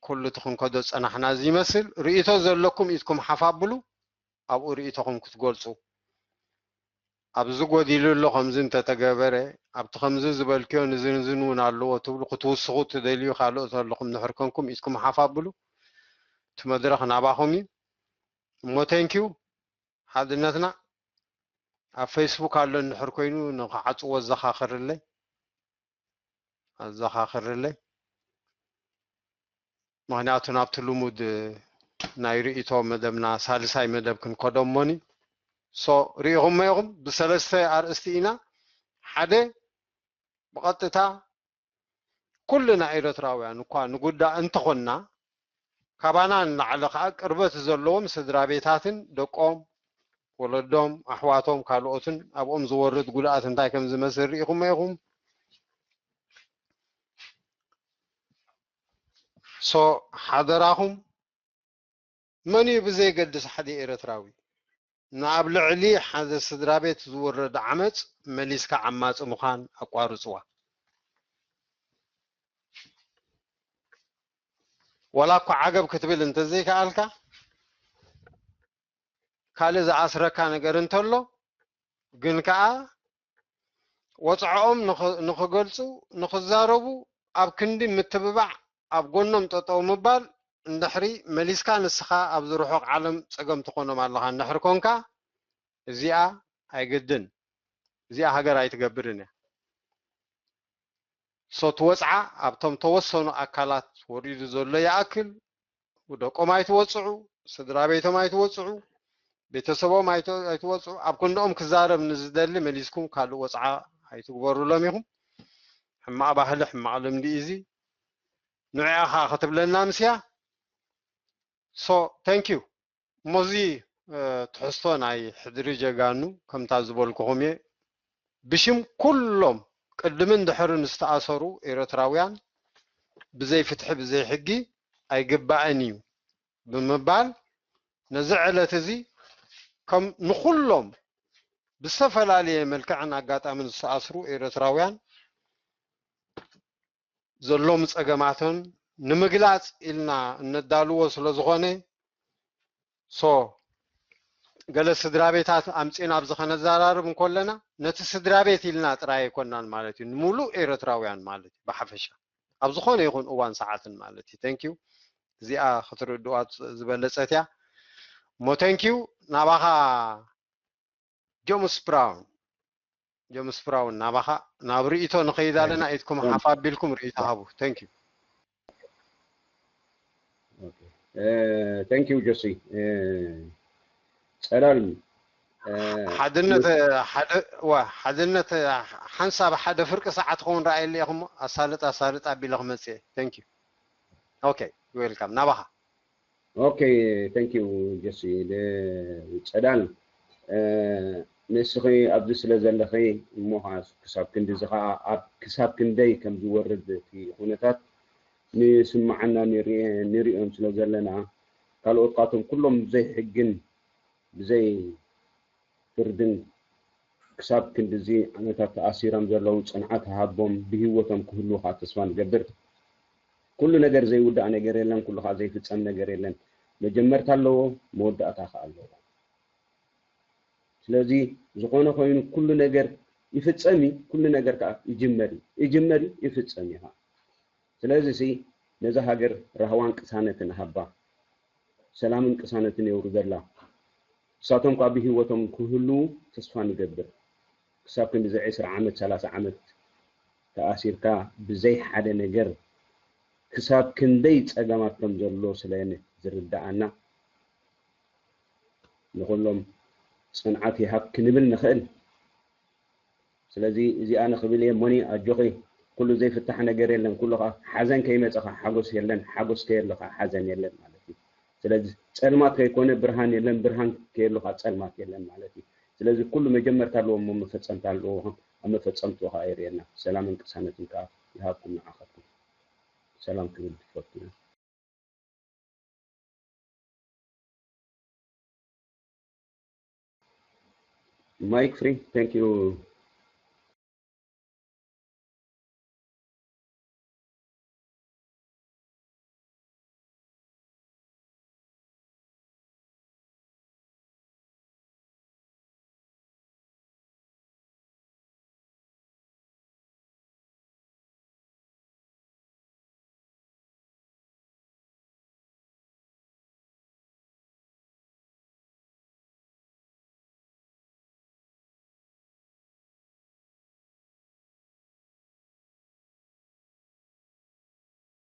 ኩሉ እቲ ክንከዶ ዝፀናሕና እዚ ይመስል። ርእይቶ ዘለኩም ኢድኩም ሓፍ ኣብሉ ኣብኡ ርእይቶኹም ክትገልፁ ኣብዚ ጎዲሉ ኣሎ ከምዚ እንተተገበረ ኣብቲ ከምዚ ዝበልክዮ ንዝንዝን እውን ኣለዎ ትብሉ ክትውስኹ ትደልዩ ካልኦት ኣለኹም ንሕር ኮንኩም ኢድኩም ሓፍ ኣብሉ እቲ መድረኽ ናባኹም እዩ እሞ thank you ሓድነትና ኣብ ፌስቡክ ኣሎ እንድሕር ኮይኑ ንክዓፅዎ ኣዘኻኽርለይ ኣዘኻኽርለይ ምክንያቱ ናብቲ ልሙድ ናይ ርእይቶ መደብና ሳልሳይ መደብ ክንከዶ እሞኒ ሶ ርኢኹሞ ኢኹም ብሰለስተ ኣርእስቲ ኢና ሓደ ብቐጥታ ኩልና ኤረትራውያን እኳ ንጉዳእ እንተኾንና ካባና ንላዕሊ ከዓ ቅርበት ዘለዎም ስድራ ቤታትን ደቆም ወለዶም ኣሕዋቶም ካልኦትን ኣብኦም ዝወርድ ጉድኣት እንታይ ከም ዝመስል ርኢኹሞ ኢኹም ሶ ሓደራኹም መን እዩ ብዘይገድስ ሓደ ኤረትራዊ ንኣብ ልዕሊ ሓደ ስድራ ቤት ዝውረድ ዓመፅ መሊስካ ዓማፂ ምዃን ኣቋርፅዋ ዋላ እኳ ዓገብ ክትብል እንተዘይከኣልካ ካልእ ዝኣስረካ ነገር እንተሎ ግን ከኣ ወፅዖኦም ንኽገልፁ ንኽዛረቡ ኣብ ክንዲ ምትብባዕ ኣብ ጎኖም ጠጠው ምባል እንድሕሪ መሊስካ ንስኻ ኣብዚ ርሑቕ ዓለም ፀገም ትኾኖም ኣለኻ እንድሕሪ ኮንካ እዚኣ ኣይግድን እዚኣ ሃገር ኣይትገብርን እያ ሶ ትወፅዓ ኣብቶም ተወሰኑ ኣካላት ወሪዱ ዘሎ ይኣክል ደቆም ኣይትወፅዑ ስድራ ቤቶም ኣይትወፅዑ ቤተሰቦም ኣይትወፅዑ ኣብ ክንድኦም ክዛረብ ንዝደሊ መሊስኩም ካልእ ወፅዓ ኣይትግበሩሎም ኢኹም ሕማቕ ባህሊ ሕማቕ ልምዲ እዚ ንዕኣ ከዓ ክትብለና ምስያ ሶ thank you እሞዚ ትሕዝቶ ናይ ሕድሪ ጀጋኑ ከምታ ዝበልኩኹም እየ ብሽም ኩሎም ቅድምን ድሕርን ዝተኣሰሩ ኤረትራውያን ብዘይ ፍትሒ ብዘይ ሕጊ ኣይግባእን እዩ ብምባል ነዚ ዕለት እዚ ከም ንኹሎም ብዝተፈላለየ መልክዕን ኣጋጣምን ዝተኣስሩ ኤረትራውያን ዘሎም ፀገማትን ንምግላፅ ኢልና እነዳልዎ ስለ ዝኾነ ሶ ገለ ስድራ ቤታት ኣምፂና ኣብዚ ከነዘራርብ እንኮለና ነቲ ስድራ ቤት ኢልና ጥራይ ኣይኮናን ማለት እዩ፣ ንሙሉእ ኤርትራውያን ማለት እዩ ብሓፈሻ ኣብ ዝኾነ ይኹን እዋን ሰዓትን ማለት እዩ። Thank you። እዚኣ ክትርድዋ ዝበለፀት እያ እሞ thank you። ናባኻ ጀምስ ብራውን፣ ጀምስ ብራውን ናባኻ ናብ ርእይቶ ንኸይድ ኣለና። ኢድኩም ሓፍ ኣቢልኩም ርእይቶ ሃቡ። Thank you። Thank you ጆሲ። ፀላል ሓድነት ሓደ ሓንሳብ ሓደ ፍርቂ ሰዓት ክኸውን ረኣየለ ኢኹም። ኣሳልጥ ኣሳልጥ ኣቢለ ክመፅእ። Thank you። Okay, welcome ናባኻ። Okay, thank you ጆሲ። ፀዳል ንስኺ ኣብዚ ስለ ዘለኺ እሞ ክሳብ ክንድዚ ከዓ ኣብ ክሳብ ክንደይ ከም ዝወርድ እቲ ኩነታት ንስማዓና ንሪኦን ስለ ዘለና ካልኦት ካቶም ኩሎም ብዘይ ሕግን ብዘይ ፍርድን ክሳብ ክንድዚ ዓመታት ተኣሲሮም ዘለዉ ፅንዓት ሃቦም ብህይወቶም ክህልዉ ከዓ ተስፋ ንገብር። ኩሉ ነገር ዘይውዳእ ነገር የለን፣ ኩሉ ከዓ ዘይፍፀም ነገር የለን። መጀመርታ ኣለዎ፣ መወዳእታ ከዓ ኣለዎ። ስለዚ ዝኾነ ኮይኑ ኩሉ ነገር ይፍፀም እዩ፣ ኩሉ ነገር ከዓ ይጅመር እዩ፣ ይጅመር እዩ፣ ይፍፀም እዩ ከዓ። ስለዚ ሲ ነዛ ሃገር ራህዋን ቅሳነትን ሃባ፣ ሰላምን ቅሳነትን የውርደላ። እሳቶም ከዓ ብህይወቶም ክህልዉ ተስፋ ንገብር። ክሳብ ክንድዚ ዕስራ ዓመት ሰላሳ ዓመት ተኣሲርካ ብዘይ ሓደ ነገር ክሳብ ክንደይ ፀገማት ከም ዘሎ ስለ ዝርዳኣና ንኩሎም ፅንዓት ይሃብ ክንብል ንኽእል። ስለዚ እዚ ኣነ ክብል እየ ሞኒ ኣጆኺ፣ ኩሉ ዘይፍታሕ ነገር የለን። ኩሉ ከዓ ሓዘን ከይመፀ ከዓ ሓጎስ የለን፣ ሓጎስ ከየሎ ከዓ ሓዘን የለን ማለት እዩ። ስለዚ ፀልማት ከይኮነ ብርሃን የለን፣ ብርሃን ከየሎ ከዓ ፀልማት የለን ማለት እዩ። ስለዚ ኩሉ መጀመርታ ኣለዎ እሞ መፈፀምታ ኣለዎ። ኣብ መፈፀምትኡ ከዓ የርእየና። ሰላምን ቅሳነትን ከዓ ይሃብኩም ንዓኻትኩም። ሰላም ክብል ትፈቱ ኢና። Mic free. Thank you.